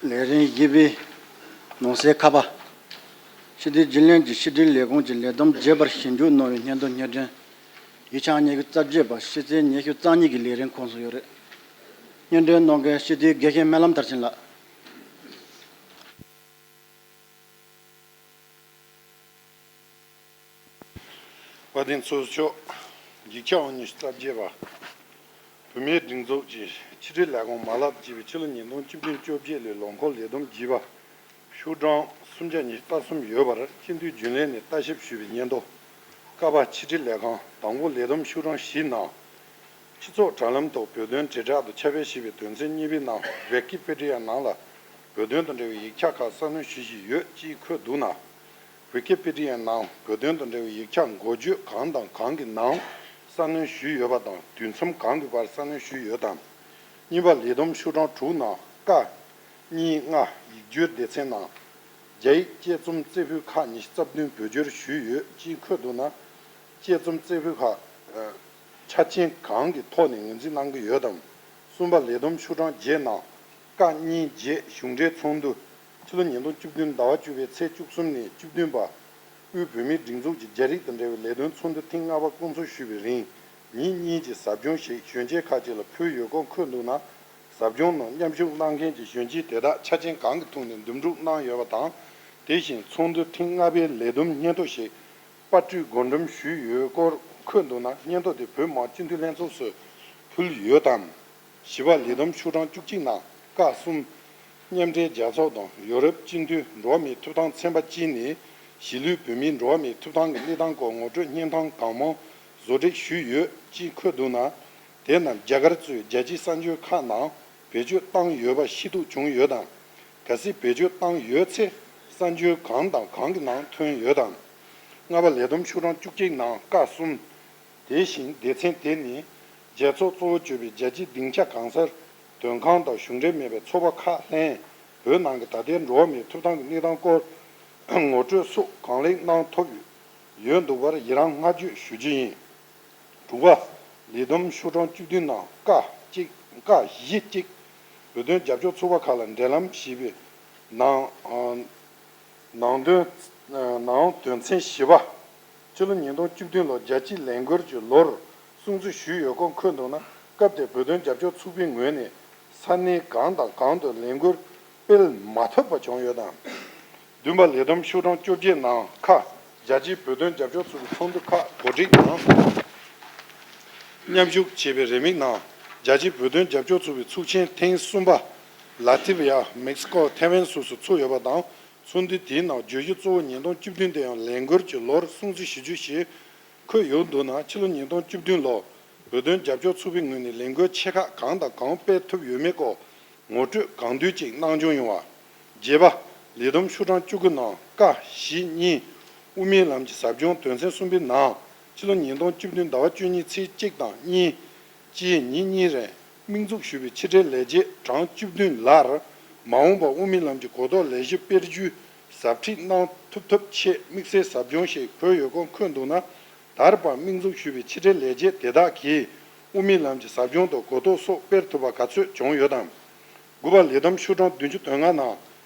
ལས་རིམ་བཞི་པའི་ནང་གསེས་ཁ་པ། ཕྱི་དྲིལ་རྒྱུན་ལས་ཀྱི་ཕྱི་དྲིལ་ལས་ཁུངས་ཀྱི་ལས་བསྡོམས་རྒྱས་པར་ཞིབ་འཇུག་གནང་བའི་སྙན་ཐོ་སྙན་སྒྲོན། ཡིག་ཆ་ཉི་ཤུ་རྩ་བརྒྱད་པ། ཕྱི་ཚེས་ཉི་ཤུ་རྩ་གཉིས་ཀྱི་ལས་རིམ་ཁོངས་སུ་ཡོད་རེད། སྙན་སྒྲོན་གནང་མཁན་ཕྱི་དྲིལ་དགེ་བཤེས་སྨོན་ལམ་མཐར་ཕྱིན་ལགས། བཀའ་དྲིན་ཚོར་ཆོག་ཡིག་ཆ་ཨང་ཉི་ཤུ་རྩ་བརྒྱད་པ། བོད་མིའི་སྒྲིག་འཛུགས་ཀྱི་ཕྱི་དྲིལ་ལས་ཁུངས་མ་ལག་ཅེས་པའི་ཕྱི་ལོ་ཉིས་སྟོང་བཅུ་བདུན་བཅོ་བརྒྱད་ལོའི་ལོ་འཁོར་ལས་བསྡོམས་བགྱིས་པ། ཤོག་གྲངས་སུམ་བརྒྱ་ཉི་ཤུ་རྩ་གསུམ་ཡོད་པར་སྤྱི་འཐུས་རྒྱུན་ལས་ནས་ལྟ་ཞིབ་ཞུས་པའི་སྙན་ཐོ། ཀ་པ་ཕྱི་དྲིལ་ལས་ཁང་དང་པོ་ལས་བསྡོམས་ཤོག་གྲངས་བཞི་ནང་། སྤྱི་ཚོགས་དྲ་ལམ་ཐོག་བོད་དོན་དྲིལ་བསྒྲགས་དང་ཁྱབ་སྤེལ་ཞེས་པའི་དོན་ཚན་གཉིས་པའི་ནང་། ཝི་ཀི་པི་ཌི་ཡ་ནང་ལ་བོད་དོན་དང་འབྲེལ་བའི་ཡིག་ཆ་ཁག་གསར་སྣོན་ཞུ་བཞིན་ཡོད་ཅེས་འཁོད་འདུག་ན། ཝི་ཀི་པི་ཌི་ཡའི་ནང་བོད་དོན་དང་འབྲེལ་བའི་ཡིག་ཆ་འགོ་བརྗོད་གང་དང་གང་གི་ནང་གསར་སྣོན་ཞུས་ཡོད་པ་དང་། དུས་མཚམས་གང་གི་བར་གསར་སྣོན་ཞུས་ཡོད་དམ། གཉིས་པ་ལས་བསྡོམས་ཤོག་གྲངས་དྲུག་ནང་ཀ་གཉིས་ལྔ་ཡིག་སྒྱུར་སྡེ་ཚན་ནང་རྒྱ་ཡིག་དཔྱད་རྩོམ་རྩེ་ཕུད་ཁག་ཉི་ཤུ་རྩ་བདུན་བོད་སྒྱུར་ཞུས་ཡོད་ཅེས་འཁོད་འདུག་ན། དཔྱད་རྩོམ་རྩེ་ཕུད་ཁག་ཆ་རྐྱེན་གང་གི་ཐོག་ནས་ངོས་འཛིན་གནང་གི་ཡོད་དམ། གསུམ་པ་ལས་བསྡོམས་ཤོག་གྲངས་བརྒྱད་ནང་ཀ་གཉིས་བརྒྱད་གཞུང་འབྲེལ་ཚོགས་འདུ། ཕྱི་ལོ་ཉིས་སྟོང་བཅུ་བདུན་ཟླ་བ་བཅུ་པའི་ཚེས་བཅུ་གསུམ་ནས་བཅུ་བདུན་བར། དབུས་བོད་མིའི་སྒྲིག་འཛུགས་ཀྱི་རྒྱ་རིགས་དང་འབྲེལ་བའི་ལས་དོན་ཚོགས་འདུ་ཐེངས་ལྔ་པ་བསྐོང་ཚོགས་ཞུས་པའི་རིང་། ཉིན་གཉིས་ཀྱི་ཟབ་སྦྱོང་ཞིག་གཞོན་སྐྱེས་ཁག་ཅིག་ལ་ཕུལ་ཡོད་སྐོར་འཁོད་འདུག་ན། ཟབ་སྦྱོང་ནང་མཉམ་ཞུགས་གནང་མཁན་གྱི་གཞོན་སྐྱེས་དེ་དག་ཆ་རྐྱེན་གང་གི་ཐོག་ནས་འདེམས་སྒྲུག་གནང་ཡོད་པ་དང་། དེ་བཞིན་ཚོགས་འདུ་ཐེངས་ལྔ་པའི་ལས་བསྡོམས་སྙན་ཐོ་ཞིག་པར་སྐྲུན་བགོ་འགྲེམས་ཞུས་ཡོད་སྐོར་འཁོད་འདུག་ན། སྙན་ཐོ་དེ་བོད་མིའི་སྤྱི་འཐུས་ལྷན་ཚོགས་སུ་ཕུལ་ཡོད་དམ། བཞི་པ་ལས་བསྡོམས་ཤོག་གྲངས་བཅུ་གཅིག་ནང་ཀ་གསུམ། མཉམ་འབྲེལ་རྒྱལ་ཚོགས་དང་ཡོ་རོབ་སྤྱི་མཐུན་འགྲོ་བ་མིའི་ཐོབ་ཐང་ཚན་པ་གཅིག་ནས་གཞིས་ལུས་བོད་མིའི་འགྲོ་བ་མིའི་ཐོབ་ཐང་གི་གནས་སྟངས་སྐོར་ངོ་སྤྲོད་བརྙན་ཐུང་གང་མང་བཟོ་སྒྲིག་ཞུས་ཡོད་ཅེས་འཁོད་འདུག་ན། དེ་རྣམས་རྒྱ་གར་གཙོས་རྒྱལ་སྤྱིའི་གསར་འགྱུར་ཁག་ནང་བེད་སྤྱོད་བཏང་ཡོད་པ་ཤེས་རྟོགས་བྱུང་ཡོད་དམ། གལ་སྲིད་བེད་སྤྱོད་བཏང་ཡོད་ཚེ་གསར་འགྱུར་གང་དང་གང་གི་ནང་ཐོན་ཡོད་དམ། ལྔ་པ་ལས་བསྡོམས་ཤོག་གྲངས་བཅུ་གཅིག་ནང་ཀ་གསུམ། དེ་བཞིན་སྡེ་ཚན་དེ་ནི་རྒྱལ་ཚོགས་གཙོ་བོ་གྱུར་པའི་རྒྱལ་སྤྱིའི་སྡིངས་ཆ་གང་སར་དོན་ཁང་དང་གཞུང་འབྲེལ་མེད་པའི་ཚོགས་པ་ཁག་ལྷན་བོད་ནང་གི་ད་ལྟའི་འགྲོ་བ་མིའི་ཐོབ་ཐང་གི་གནས་སྟངས་སྐོར་ངོ་སྤྲོད་སོགས་གང་ལེགས་གནང་ཐུབ་ཡོད་འདུག་པར་ཡི་རངས་བསྔགས་བརྗོད་ཞུ་རྒྱུ་ཡིན། དྲུག་པ། ལས་བསྡོམས་ཤོག་གྲངས་བཅུ་བདུན་ནང་ཀ་གཅིག་ཀ་བཞི་གཅིག་བོད་དོན་རྒྱབ་སྐྱོར་ཚོགས་པ་ཁག་ལ་འབྲེལ་ལམ་ཞེས་པའི་ནང་། ནང་དོན། ནང་དོན་ཚན་བཞི་པ། ཕྱི་ལོ་ཉིས་སྟོང་བཅུ་བདུན་ལོ་རྒྱལ་སྤྱིའི་ལས་འགུལ་གྱི་ལོར་སྲུང་བརྩི་ཞུས་ཡོད་སྐོར་འཁོད་འདུག་ན། སྐབས་དེར་བོད་དོན་རྒྱབ་སྐྱོར་ཚོགས་པའི་ངོས་ནས་ས་གནས་གང་དང་གང་དུ་ལས་འགུལ་སྤེལ་མ་ཐུབ་པ་བྱུང་ཡོད་དམ། བདུན་པ། ལས་བསྡོམས་ཤོག་གྲངས་བཅོ་བརྒྱད་ནང་ཁ། རྒྱལ་སྤྱིའི་བོད་དོན་རྒྱབ་སྐྱོར་ཚོགས་པའི་ཚོགས་འདུ་ཁག་གོ་སྒྲིག་དང་། མཉམ་ཞུགས་བྱས་པའི་རེའུ་མིག་ནང་། རྒྱལ་སྤྱིའི་བོད་དོན་རྒྱབ་སྐྱོར་ཚོགས་པའི་ཚོགས་ཆེན་ཐེངས་གསུམ་པ། ལ་ཏི་བི་ཡ། མེག་སི་ཀོ། ཐའེ་ཝན་སོགས་སུ་ཚོགས་ཡོད་པ་དང་། ཚོགས་འདུ་དེའི་ནང་བརྗོད་གཞི་གཙོ་བོ་ཉིས་སྟོང་བཅུ་བདུན་དེ་ཡང་ལས་འགུལ་གྱི་ལོར་སྲུང་བརྩི་ཞུ་རྒྱུ་ཞེས་འཁོད་ཡོད་འདུག་ན། ཕྱི་ལོ་ཉིས་སྟོང་བཅུ་བདུན་ལོར་བོད་དོན་རྒྱབ་སྐྱོར་ཚོགས་པའི་ངོས་ནས་ལས་འགུལ་ཆེ་ཁག་གང་དང་གང་སྤེལ་ཐུབ་ཡོད་མེད་སྐོར་ངོ་སྤྲོད་གང་འདུལ་ཅིག་གནང་སྐྱོང་ཡོང་བ། བརྒྱད་པ། ལས་བསྡོམས་ཤོག་གྲངས་བཅུ་དགུ་ནང་ཀ་བཞི་གཉིས། དབུ་མའི་ལམ་གྱི་ཟབ་སྦྱོང་དོན་ཚན་གསུམ་པའི་ནང་། ཕྱི་ལོ་ཉིས་སྟོང་བཅུ་བདུན་ཟླ་བ་བཅུ་གཉིས་ཚེས་གཅིག་དང་གཉིས། གཅིག་ཉིན་གཉིས་རིང་དམིགས་འཛུགས་ཞུས་པའི་ཕྱི་འབྲེལ་ལས་བྱེད་གྲངས་བཅུ་བདུན་ལར། མ་འོངས་པར་དབུ་མའི་ལམ་གྱི་གོ་རྟོགས་ལས་གཞི་སྤེལ་རྒྱུའི་ཟབ་ཁྲིད་གནང་ཐུབ་ཐབས་ཆེད་དམིགས་བསལ་ཟབ་སྦྱོང་ཞིག་དགོས་ཡོད་སྐོར་འཁོད་འདུག་ན། ད་བར་དམིགས་འཛུགས་ཞུས་པའི་ཕྱི་འབྲེལ་ལས་བྱེད་དེ་དག་གིས་དབུ་མའི་ལམ་གྱི་ཟབ་སྦྱོང་དང་གོ་རྟོགས་སོགས་སྤེལ་ཐུབ་པ་ག་ཚོད་བྱུང་ཡོད་དམ། དགུ་པ། ལས་བསྡོམས་ཤོག་གྲངས་བདུན་ཅུ་དོན་ལྔ་ནང་།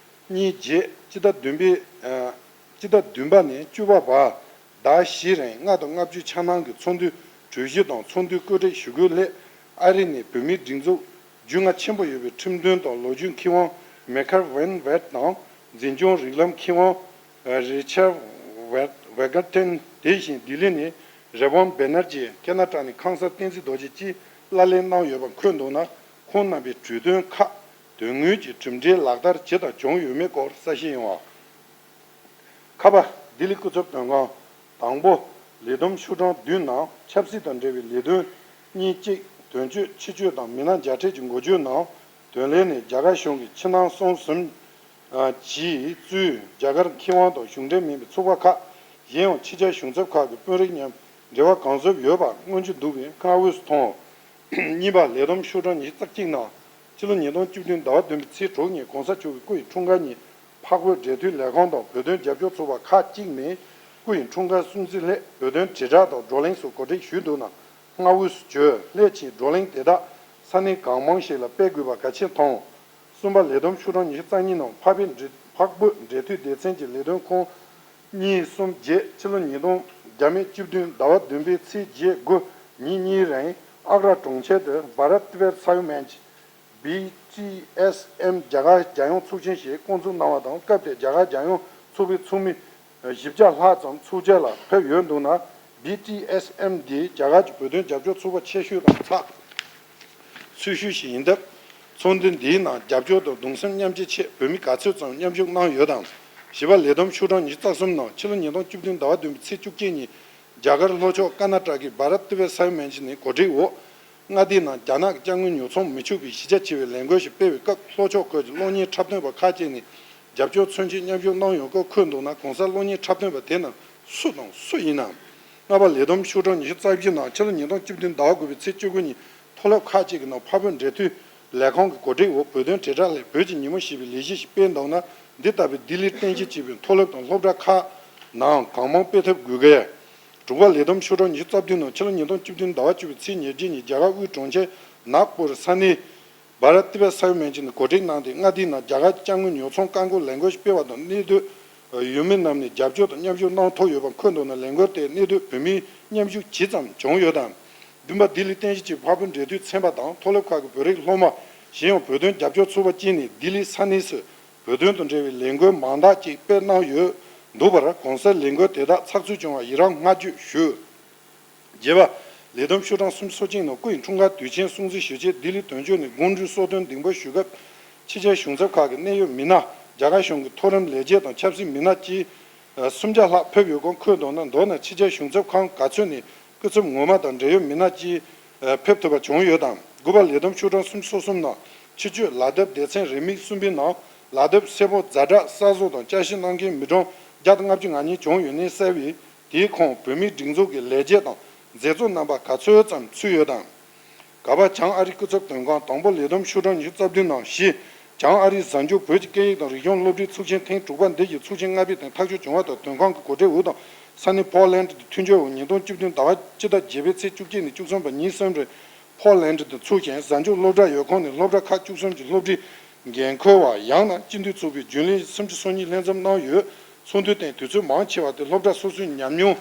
གཉིས་བརྒྱད། སྤྱི་ཟླ་བདུན་པའི། ཨ། སྤྱི་ཟླ་བདུན་པ་ནས་བཅུ་པ་བར། ཟླ་བཞི་རིང་ལྔ་དང་ལྔ་བཅུ་ཆ་ནང་གི་ཚོགས་འདུའི་གྲོས་གཞི་དང་ཚོགས་འདུའི་བཀོད་སྒྲིག་ཞུ་སྒོའི་སླད། ཨ་རི་ནས་བོད་མིའི་སྒྲིག་འཛུགས་རྒྱུས་མངའ་ཆེན་པོ་ཡོད་པའི་ཁྲིམས་དོན་དང་ལོ་རྒྱུས་མཁས་དབང་མེ་ཁར་ཝེན་ཝེད་དང་། འཛིན་སྐྱོང་རིགས་ལམ་མཁས་དབང་རི་ཆར་ཝེ་ཝེ་གར་ཏན། དེ་བཞིན་ལྡི་ལི་ནས་རེ་བོན་བེ་ནར་ཇི། ཁེ་ན་ཏྲ་ནས་ཁང་གསར་བསྟན་འཛིན་རྡོ་རྗེ་བཅས་གླ་ལེན་གནང་ཡོད་པ་འཁོད་འདུག་ན། ཁོང་རྣམ་པའི་གྲོས་དོན་ཁག་དོན་དངོས་ཀྱི་གྲུབ་འབྲས་ལག་བསྟར་ཇི་ལྟར་བྱུང་ཡོད་མེད་སྐོར་གསལ་བཤད་ཡོང་བ། ཁ་པ། ལྡི་ལི་སྐུ་ཚབ་དོན་ཁང་། དང་པོ། ལས་བསྡོམས་ཤོག་གྲངས་བདུན་ནང་ཆབ་སྲིད་དང་འབྲེལ་བའི་ལས་དོན་གཉིས། གཅིག་དོན་གཅོད་ཕྱི་སྐྱོད་དང་མི་སྣ་མཇལ་འཕྲད་ཀྱི་འགོ་བརྗོད་ནང་། དོན་ལས་ནས་རྒྱ་གར་གཞུང་གི་ཕྱི་ནང་གསང་གསུམ་གྱིས་གཙོས་རྒྱ་གར་མཁས་དབང་དང་གཞུང་འབྲེལ་མིན་པའི་ཚོགས་པ་ཁག་གཞན་ཡང་ཕྱི་རྒྱལ་གཞུང་ཚབ་ཁག་གི་དཔོན་རིགས་མཉམ་འབྲེལ་བ་གང་བཟོ་ཡོད་པ་མངོན་གྱི་འདུག་པས་བསྔགས་འོས་སུ་མཐོང་། གཉིས་པ། ལས་བསྡོམས་ཤོག་གྲངས་ཉི་ཤུ་རྩ་གཅིག་ནང་། ཕྱི་ལོ་ཉིས་སྟོང་བཅུ་བདུན་ཟླ་བ་བདུན་པའི་ཚེས་དྲུག་ཉིན་གོང་ས་མཆོག་གི་སྐུ་ཡི་འཁྲུངས་སྐར་ཉིན། འཕགས་བོད་འབྲེལ་མཐུད་ལས་ཁང་དང་བོད་དོན་རྒྱབ་སྐྱོར་ཚོགས་པ་ཁག་ཅིག་ནས་སྐུ་ཡི་འཁྲུངས་སྐར་སྲུང་བརྩི་སླད་བོད་དོན་དྲིལ་བསྒྲགས་དང་བགྲོ་གླེང་སོགས་གོ་སྒྲིག་ཞུས་འདུག་ན་བསྔགས་འོས་སུ་བརྗོད། སླད་ཕྱིན་བགྲོ་གླེང་དེ་དག་ས་གནས་གང་མང་ཞིག་ལ་སྤེལ་དགོས་པ་གལ་ཆེན་མཐོང་། གསུམ་པ། ལས་བསྡོམས་ཤོག་གྲངས་ཉི་ཤུ་རྩ་གཉིས་ནང་འཕགས་བོད་འབྲེལ་འཕགས་བོད་འབྲེལ་མཐུད་སྡེ་ཚན་གྱི་ལས་དོན་ཁོངས་གཉིས་གསུམ་བརྒྱད། ཕྱི་ལོ་ཉིས་སྟོང་བརྒྱ་མེད་བཅུ་བདུན་ཟླ་བ་བདུན་པའི་ཚེས་བརྒྱད་དགུ་ཉིན་གཉིས་རིང་ཨག་ར་གྲོང་ཁྱེར་དུ་བྷ་རཏ་ཏི་བེ་ས་ཡོམ་མན་ཇི། བྷི་ཊི་ཨེས་ཨེམ་རྒྱ་གར་རྒྱལ་ཡོངས་ཚོགས་ཆེན་ཞིག་བསྐོང་ཚོགས་གནང་བ་དང་། སྐབས་དེར་རྒྱ་གར་རྒྱལ་ཡོངས་ཚོགས་པའི་ཚོགས་མི་བཞི་བརྒྱ་ལྷག་ཙམ་ཚོགས་ཆེན་ལ་ཕེབས་ཡོད་འདུག་ན། བྷི་ཊི་ཨེས་ཨེམ་འདི་རྒྱ་གར་གྱི་བོད་དོན་རྒྱབ་སྐྱོར་ཚོགས་པ་ཆེ་ཤོས་དང་ཚགས་ཚུད་ཤོས་ཤིག་ཡིན་སྟབས། ཚོགས་འདུ་འདིའི་ནང་རྒྱབ་སྐྱོར་དང་གདུང་སེམས་མཉམ་སྐྱེད་ཆེད་བོད་མི་ག་ཚོད་ཙམ་མཉམ་ཞུགས་གནང་ཡོད་དམ། བཞི་པ། ལས་བསྡོམས་ཤོག་གྲངས་ཉི་ཤུ་རྩ་གསུམ་ནང་ཕྱི་ལོ་ཉིས་སྟོང་བཅུ་བདུན་ཟླ་བ་བདུན་པའི་ཚེས་བཅུ་གཅིག་ཉིན་རྒྱ་གར་ལྷོ་ཕྱོགས་ཀར་ན་ཊ་ཀའི་བྷ་རཏ་ཏི་བེ་ས་ཡོམ་མན་ཇི་ནས་གོ་སྒྲིག་འོག་མངའ་སྡེའི་ནང་རྒྱ་ནག་གི་ཅ་དངོས་ཉོ་ཚོང་མི་ཆོག་པའི་གཞི་རྒྱ་ཆེ་བའི་ལས་འགུལ་ཞིག་སྤེལ་བའི་སྐབས། ལྷོ་ཕྱོགས་ཁུལ་གྱི་གློག་བརྙན་འཁྲབ་སྟོན་པ་ཁག་ཅིག་ནས་རྒྱབ་སྐྱོར་མཚོན་ཆེད་མཉམ་ཞུགས་གནང་ཡོད་སྐོར་འཁོད་འདུག་ན། གོང་གསལ་གློག་བརྙན་འཁྲབ་སྟོན་པ་དེ་རྣམས་སུ་དང་སུ་ཡིན་ནམ། ལྔ་པ། ལས་བསྡོམས་ཤོག་གྲངས་ཉི་ཤུ་རྩ་བཞི་ནང་ཕྱི་ལོ་ཉིས་སྟོང་བཅུ་བདུན་ཟླ་བ་དགུ་པའི་ཚེས་བཅུ་དགུ་ཉིན་མཐོ་སློབ་ཁག་ཅིག་གི་ནང་འཕགས་བོད་འབྲེལ་མཐུད་ལས་ཁང་གི་གོ་སྒྲིག་འོག་བོད་དོན་དྲིལ་བསྒྲགས་སླད་བོད་ཀྱི་ཉིན་མོ་ཞེས་པའི་ལས་གཞི་ཞིག་སྤེལ་འདུག་ན། འདི་ལྟ་བུའི་ལྡི་ལིར་རྟེན་གཞི་བྱས་པའི་མཐོ་སློབ་དང་སློབ་གྲྭ་ཁག་ནང་གང་མང་སྤེལ་ཐབས་དགོས་གལ། དྲུག་པ། ལས་བསྡོམས་ཤོག་གྲངས་ཉི་ཤུ་རྩ་བདུན་ནང་ཕྱི་ལོ་ཉིས་སྟོང་བཅུ་བདུན་ཟླ་བ་བཅུ་པའི་ཚེས་ཉེར་བརྒྱད་ཉིན་རྒྱ་གར་དབུས་གྲོང་ཁྱེར་ནག་པུར་ས་གནས་བྷ་རཏ་ཏི་བེ་ས་ཡོམ་མན་ཇི་ནས་གོ་སྒྲིག་གནང་སྟེ། མངའ་སྡེའི་ནང་རྒྱ་གར་ཅ་དངོས་ཉོ་ཚོང་བཀག་འགོག་ལས་འགུལ་ཞིག་སྤེལ་བ་དང་། གནས་སྡོད་ཡུལ་མི་རྣམས་ནས་རྒྱབ་སྐྱོར་དང་མཉམ་ཞུགས་གནང་ཐུབ་ཡོད་པ་འཁོད་འདུག་ན། ལས་འགུལ་དེར་གནས་སྡོད་བོད་མིའི་མཉམ་ཞུགས་ཇི་ཙམ་བྱུང་ཡོད་དམ། བདུན་པ། ལྡི་ལི་རྟེན་གཞི་བྱས་འཕགས་བོད་འབྲེལ་མཐུད་ཚན་པ་དང་མཐོ་སློབ་ཁག་གི་བོད་རིགས་སློབ་མ། གཞན་ཡང་བོད་དོན་རྒྱབ་སྐྱོར་ཚོགས་པ་བཅས་ནས་ལྡི་ལི་ས་གནས་སུ་བོད་དོན་དང་འབྲེལ་བའི་ལས་འགུལ་མང་དག་ཅིག་སྤེལ་གནང་ཡོད་འདུག་པར། གོང་གསལ་ལས་འགུལ་དེ་དག་ཚགས་ཚུད་བྱུང་བར་ཡི་རངས་བསྔགས་བརྗོད་ཞུ། བརྒྱད་པ། ལས་བསྡོམས་ཤོག་གྲངས་སུམ་ཅུ་སོ་གཅིག་ནང་སྐུ་ཡི་འཁྲུངས་སྐར་དུས་ཆེན་སྲུང་བརྩི་ཞུ་ཆེད་ལྡི་ལི་དོན་གཅོད་ནས་དགོང་དྲོའི་གསོལ་སྟོན་སྡིངས་པ་ཞུ་སྐབས། ཕྱི་རྒྱལ་གཞུང་ཚབ་ཁག་གི་གནད་ཡོད་མི་སྣ། རྒྱ་གར་གཞུང་གི་མཐོ་རིམ་ལས་བྱེད་དང་ཆབ་སྲིད་མི་སྣ་བཅས་སུམ་བརྒྱ་ལྷག་ཕེབས་ཡོད་སྐོར་འཁོད་འདུག་ན། མདོར་ན་ཕྱི་རྒྱལ་གཞུང་ཚབ་ཁང་ག་ཚོད་ནས་སྐུ་ཚབ་ངོ་མ་དང་འབྲེལ་ཡོད་མི་སྣ་བཅས་ཕེབས་ཐུབ་པ་བྱུང་ཡོད་དམ། དགུ་པ། ལས་བསྡོམས་ཤོག་གྲངས་སུམ་ཅུ་སོ་གསུམ་ནང་ཕྱི་སྐྱོད་ལག་དེབ་སྡེ་ཚན་རེའུ་མིག་གསུམ་པའི་ནང་ལག་དེབ་སེར་པོ་ཛ་དྲག་གསར་བཟོ་དང་བསྐྱར་ཞིབ་གནང་མཁན་མི་གྲངས་བརྒྱ་དང་ལྔ་བཅུ་ང་གཉིས་བྱུང་ཡོད་གནས་གསལ་བས། དེའི་ཁོངས་བོད་མིའི་སྒྲིག་འཛུགས་ཀྱི་ལས་བྱེད་དང་མཛད་གཙོ་རྣམ་པ་ག་ཚོད་ཙམ་ཚུད་ཡོད་དམ། ག་པར་བྱང་ཨ་རིའི་སྐུ་ཚབ་དོན་ཁང་དང་པོ་ལས་བསྡོམས་ཤོག་གྲངས་ཉི་ཤུ་རྩ་བདུན་ནང་བཞི། བྱང་ཨ་རིའི་གཟའ་མཇུག་བོད་ཀྱི་སྐད་ཡིག་དང་རིག་གཞུང་སློབ་ཁྲིད་ཚོགས་ཆེན་ཐེངས་དྲུག་པ་འདི་ཡི་ཚོགས་ཆེན་ལྔ་པའི་སྟེང་ཐག་གཅོད་བྱུང་བ་དང་། དོན་ཁང་གི་གོ་སྒྲིག་འོག་དང་ས་གནས་ཕོ་ལན་ཌི་དུ་མཐུན་འགྱུར་འོག་ཉིས་སྟོང་བཅུ་བདུན་ཟླ་བ་སྤྱི་ཟླ་བརྒྱད་པའི་ཚེས་བཅུ་གཅིག་ནས་བཅུ་གསུམ་བར་ཉིན་གསུམ་རིང་ཕོ་ལན་ཌི་དུ་འཚོགས་ཤིང་། གཟའ་མཇུག་སློབ་གྲྭ་ཡོད་ཁང་ནས་སློབ་གྲྭ་ཁག་བཅུ་གསུམ་གྱི་སློབ་ཁྲིད་འགན་འཁུར་བ་ཡང་ན་སྤྱི་འཐུས་ཚོགས་པའི་རྒྱུན་ལས་སུམ་ཅུ་སོ་གཉིས་ལྷན་འཛོམས་གནང་ཡོད། ཚོགས་འདུའི་སྟེང་དུས་ཚོད་མང་ཆེ་བ་དེ་སློབ་གྲྭ་སོ་སོའི་ཉམས་མྱོང་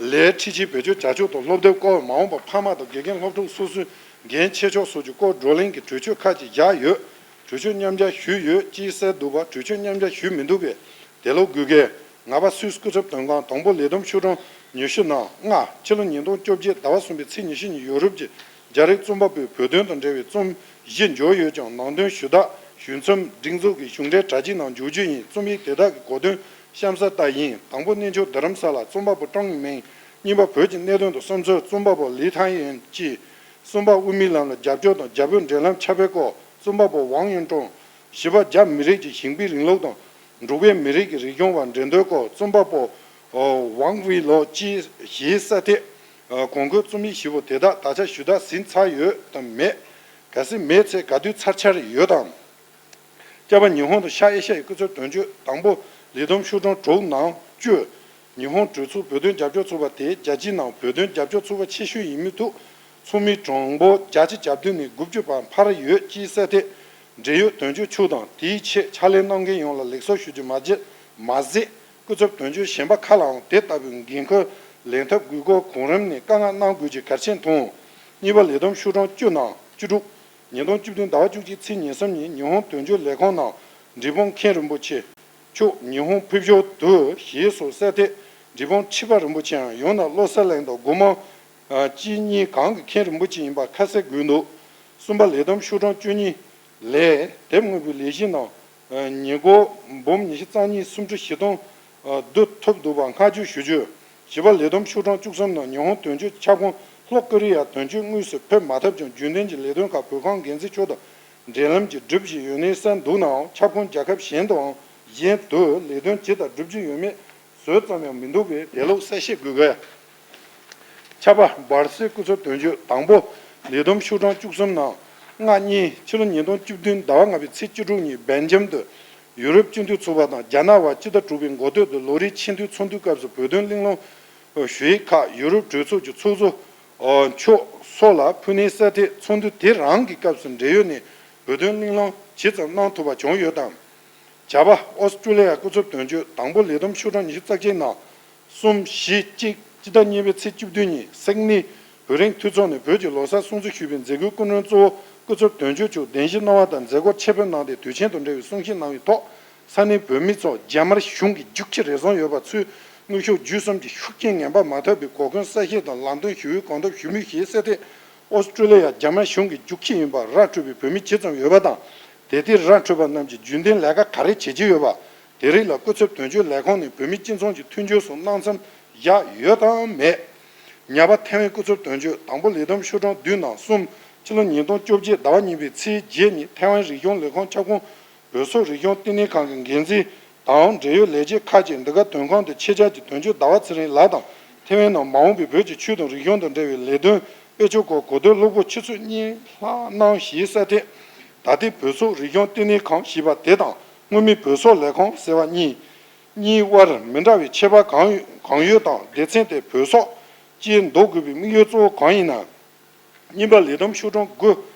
ལས་འཁྲིད་ཆེད་བེད་སྤྱོད་བྱ་ཕྱོགས་དང་སློབ་དེབ་སྐོར། མ་འོངས་པར་ཕ་མ་དང་དགེ་རྒན་སློབ་ཕྲུག་སོ་སོའི་འགན་ཆེ་ཕྱོགས་སོགས་ཀྱི་སྐོར་བགྲོ་གླེང་གི་གྲོས་ཆོད་ཁག་ཅིག་བཞག་ཡོད། གྲོས་ཆོད་མཉམ་ཞུགས་ཞུས་ཡོད་ཅེས་གསལ་འདུག་པ། གྲོས་ཆོད་མཉམ་ཞུགས་ཞུས་མི་འདུག་པས། དེ་ལོ་དགོས་གལ། ང་པ་སུད་སི་སྐུ་ཚབ་དོན་ཁང་དང་པོ་ལས་བསྡོམས་ཤོག་གྲངས་ཉི་ཤུ་ནང་ལྔ། ཕྱི་ལོ་ཉིས་སྟོང་བཅོ་བརྒྱད་ཟླ་བ་གསུམ་པའི་ཚེས་ཉི་ཤུ་ཉིན་ཡོ་རོབ་ཀྱི་རྒྱ་རིགས་རྩོམ་པ་པོའི་བོད་དོན་དང་འབྲེལ་བའི་རྩོམ་གཞི་འབྱོར་ཡོད་ཀྱང་། ནང་དོན་ཞུ་དག་ཞུ་མཚམས་སྒྲིག་འཛུགས་ཀྱི་གཞུང་འབྲེལ་དྲ་རྒྱའི་ནང་འཇོག་རྒྱུ་ཡིན། རྩོམ་ཡིག་དེ་དག་གི་གོ་དོན་གཤམ་གསལ་ལྟར་ཡིན། དང་པོ་གནས་མཆོག་རྡ་རམ་ས་ལ་རྩོམ་པ་པོ་ཀྲང་ཡིན་མིང་། གཉིས་པ་བོད་ཀྱི་གནད་དོན་དང་བསམ་ཚུལ་རྩོམ་པ་པོ་ལི་ཐང་ཡོན་ཅི། གསུམ་པ་དབུ་མའི་ལམ་ལ་རྒྱབ་སྐྱོར་དང་རྒྱ་བོད་འབྲེལ་ལམ་ཁྱབ་སྤེལ་སྐོར་རྩོམ་པ་པོ་ཝང་ཡོན་ཀྲོང་། བཞི་པ་རྒྱ་མི་རིགས་ཀྱི་ཞིང་པའི་རིང་ལུགས་དང་འབྲུག་པའི་མི་རིགས་ཀྱི་རིག་གཞུང་བར་འགྲན་བསྡུར་སྐོར་རྩོམ་པ་པོ་ཝང་ཝི་ལོ་ཅི་ཞེས་གསལ་ཐད་གོང་འཁོད་རྩོམ་ཡིག་བཞི་པོ་དེ་དག་ད་ཆ་ཞུ་དག་ཟིན་ཚར་ཡོད་དམ་མེད། གལ་སྲིད་མེད་ཚེ་ག་དུས་ཚར་འཆར་ཡོད་དམ། བཅའ་པ་ཉི་ཧོང་དང་ཤར་ཨེ་ཤ་ཡའི་སྐུ་ཚབ་དོན་གཅོད་དང་པོ་ལས་བསྡོམས་ཤོག་གྲངས་དྲུག་ནང་བཅུ། ཉི་ཧོང་གྲོས་ཚོགས་བོད་དོན་རྒྱབ་སྐྱོར་ཚོགས་པ་དེ་རྒྱལ་སྤྱིའི་ནང་བོད་དོན་རྒྱབ་སྐྱོར་ཚོགས་པ་ཆེ་ཤོས་ཡིན་མུས་ཐོག་ཚོགས་མི་གྲངས་འབོར་བརྒྱ་ཆ་གྱ་བདུན་ནས་དགུ་བཅུ་བར་འཕར་ཡོད་ཅེས་གསལ་ཐད། འབྲེལ་ཡོད་དོན་གཅོད་ཚོ་དང་དེའི་ཆེད་ཕྱག་ལས་གནང་མཁན་ཡོངས་ལ་ལེགས་གསོལ་ཞུ་རྒྱུ་མ་བརྗེད་མ་ཟད། སྐུ་ཚབ་དོན་གཅོད་གཞན་པ་ཁག་ལའང་དེ་ལྟ་བུའི་འགན་ཁུར་ལེན་ཐབས་དགོས་སྐོར་གོང་རིམ་ནས་བཀའ་མངགས་གནང་དགོས་ཀྱི་གལ་ཆེན་མཐོང་། གཉིས་པ་ལས་བསྡོམས་ཤོག་གྲངས་བཅུ་ནང་བཅུ་དྲུག། ཉིས་སྟོང་བཅུ་བདུན་ཟླ་བ་བཅུ་གཅིག་ཚེས་ཉེར་གསུམ་ཉིན་ཉི་ཧོང་དོན་གཅོད་ལས་ཁང་ནང་འབྲས་སྤུངས་མཁན་རིན་པོ་ཆེ་མཆོག་ཉི་ཧོང་ཕེབས་ཞོར་དུ་ཞེས་སོགས་གསལ་ཐད། འབྲས་སྤུངས་ཁྲི་པ་རིན་པོ་ཆེའམ་ཡང་ན་བློ་གསལ་གླིང་དང་སྒོ་མང་གཅིག་གཉིས་གང་གི་མཁན་རིན་པོ་ཆེ་ཡིན་པ་ཁ་གསལ་དགོས་འདུག། གསུམ་པ་ལས་བསྡོམས་ཤོག་གྲངས་བཅུ་གཉིས་ལས་དེབ་དངོས་པོའི་ལས་གཞི་ནང་ཉེན་འགོག་འབུམ་ཉི་ཤུ་རྩ་གཉིས་སུམ་ཁྲི་བཞི་སྟོང་བསྡུ་ཐུབ་འདུག་པ་སྔ་འགྱུར་ཞུ་རྒྱུ། བཞི་པ་ལས་བསྡོམས་ཤོག་གྲངས་བཅུ་གསུམ་ནང་ཉི་ཧོང་དོན་གཅོད་ཁྱབ་ཁོངས་ལྷོ་ཀོ་རི་ཡར་དོན་གཅོད་དངོས་སུ་ཕེབས་མ་ཐུབ་ཀྱང་། རྒྱུན་ལྡན་གྱི་ལས་དོན་ཁག་བོད་ཁང་འགན་འཛིན་མཆོག་དང་འབྲེལ་ལམ་གྱིས་སྒྲུབ་བཞིན་ཡོད་ནའི་གསལ་འདུག་ནའང་། ཁྱབ་ཁོངས་རྒྱལ་ཁབ་གཞན་དུའང་གཞན་དུ་ལས་དོན་ཇི་ལྟར་སྒྲུབ་ཀྱི་ཡོད་མེད་ཟུར་ཙམ་ཡང་མི་འདུག་པས། དེ་ལུགས་གསལ་བཤད་དགོས་གལ། ཆ་པ་སྦར་སེལ་སྐུ་ཚབ་དོན་གཅོད་དང་པོ་ལས་བསྡོམས་ཤོག་གྲངས་བཅུ་གསུམ་ནང་ལྔ་གཉིས། ཕྱི་ལོ་ཉིས་སྟོང་བཅུ་བདུན་ཟླ་བ་ལྔ་པའི་ཚེས་བཅུ་དྲུག་ཉིན་སྦེལ་ཇམ་དུ་ཡུ་རོབ་སྤྱི་མཐུན་ཚོགས་པ་དང་རྒྱ་ནག་བར་སྤྱི་ཟླ་དྲུག་པའི་འགོ་སྟོད་དུ་ལོ་རེའི་ཆེས་མཐོའི་ཚོགས་འདུའི་སྐབས་སུ་བོད་དོན་གླེང་སློང་ཞུ་ཡིག་ཁག་ཡུ་རོབ་གྲོས་ཚོགས་ཀྱི་ཚོགས་གཙོ་མཆོག་སོགས་ལ་ཕུལ་ནའི་གསལ་ཐད། ཚོགས་འདུ་དེ་རང་གི་སྐབས་སུ་འབྲེལ་ཡོད་ནས་བོད་དོན་གླེང་སློང་ཇི་ཙམ་གནང་ཐུབ་པ་བྱུང་ཡོད་དམ། བྱ་བ། ཨོ་སི་ཀྲུ་ལི་ཡ་སྐུ་ཚབ་དོན་གཅོད་དང་པོ་ལས་བསྡོམས་ཤོག་གྲངས་ཉི་ཤུ་རྩ་གཅིག་ནང་གསུམ་བཞི་གཅིག་སྤྱི་ཟླ་གཉིས་པའི་ཚེས་བཅུ་བདུན་ཉིན་སིད་ནི་བོད་རིགས་འཐུས་ཚོགས་ནས་བོད་ཀྱི་ལོ་གསར་སྲུང་བརྩི་ཞུས་པའི་མཛད་སྒོའི་སྐུ་མགྲོན་གཙོ་བོ་སྐུ་ཚབ་དོན་གཅོད་མཆོག་གདན་ཞུ་གནང་བ་དང་། མཛད་སྒོར་ཆེད་ཕེབས་གནང་སྟེ་དུས་ཆེན་དང་འབྲེལ་བའི་གསུང་བཤད་གནང་བའི་ཐོག་ས་གནས་བོད་མི་ཚོར་རྒྱ་དམར་གཞུང་གིས་རྒྱུག་ཁྱི་རེ་ཟུང་ཡོད་པ་ཚོའི་དངོས་ཤུགས་བརྒྱུད་གསུམ་གྱི་ཤུགས་རྐྱེན་ངན་པ་མ་ཐེབས་པའི་གོ་སྐོན་གསལ་བཤད་དང་ལམ་སྟོན་ཞུ་བའི་གོ་ཐོབ་ཞུ་མུས་ཞེས་གསལ་ཐད། ཨོ་སི་ཀྲུ་ལི་ཡ་རྒྱ་དམར་གཞུང་གི་རྒྱུག་ཁྱི་ཡིན་པར་ར་འཕྲོད་པའི་བོད་མི་ཇི་ཙམ་ཡོད་པ་དང་། དེ་དེར་ར་འཕྲོད་པ་རྣམས་ཀྱིས་རྒྱུན་ལྡན་ལས་ཀ་ག་རེ་བྱེད་ཀྱི་ཡོད་པ། དེ་རིགས་ལ་སྐུ་ཚབ་དོན་གཅོད་ལས་ཁང་ནས་བོད་མིའི་སྤྱི་ཚོགས་ཀྱི་མཐུན་འགྱུར་སོགས་གནང་མཚམས་བཞག་ཡོད་དམ་མེད། ཉ་པ་ཐེ་ཝན་སྐུ་ཚབ་དོན་གཅོད་དང་པོ་ལས་བསྡོམས་ཤོག་གྲངས་བདུན་ནང་གསུམ། ཕྱི་ལོ་ཉིས་སྟོང་བཅོ་བརྒྱད་ཟླ་བ་གཉིས་པའི་ཚེས་བརྒྱད་ཉིན་ཐེ་ཝན་རིག་གཞུང་ལས་ཁུངས་ཁྱབ་ཁོངས་བོད་སོག་རིག་གཞུང་བསྟི་གནས་ཁང་གི་འགན་འཛིན་དང་འབྲེལ་ཡོད་ལས་བྱེད་ཁག་ཅིག་འདི་ག་དོན་ཁང་དུ་ཆེད་བཅར་གྱིས་དོན་གཅོད་ཟླ་བ་ཚེ་རིང་ལགས་དང་ཐེ་ཝན་ནང་མ་འོངས་པའི་བོད་ཀྱི་ཆོས་དང་རིག་གཞུང་དང་འབྲེལ་བའི་ལས་དོན་སྤེལ་ཕྱོགས་སྐོར་གོ་བསྡུར་གློ་བུར་ཆུ་ཚོད་གཉིས་ལྷག་གནང་ཞེས་གསལ་ཐད། ད་ལྟའི་བོད་སོག་རིག་གཞུང་བསྟི་གནས་ཁང་ཞེས་པ་དེ་དང་སྔོན་མའི་བོད་སོག་ལས་ཁང་ཟེར་བ་གཉིས། གཉིས་དབར་མི་འདྲ་བའི་ཁྱད་པར་གང་ཡོད་གང་ཡོད་དང་སྡེ་ཚན་དེ་བོད་སོག་ཅེས་འདོགས་དགོས་པའི་དམིགས་ཡུལ་གཙོ་བོ་གང་ཡིན་ན། གཉིས་པ་ལས་བསྡོམས་ཤོག་གྲངས་དགུ་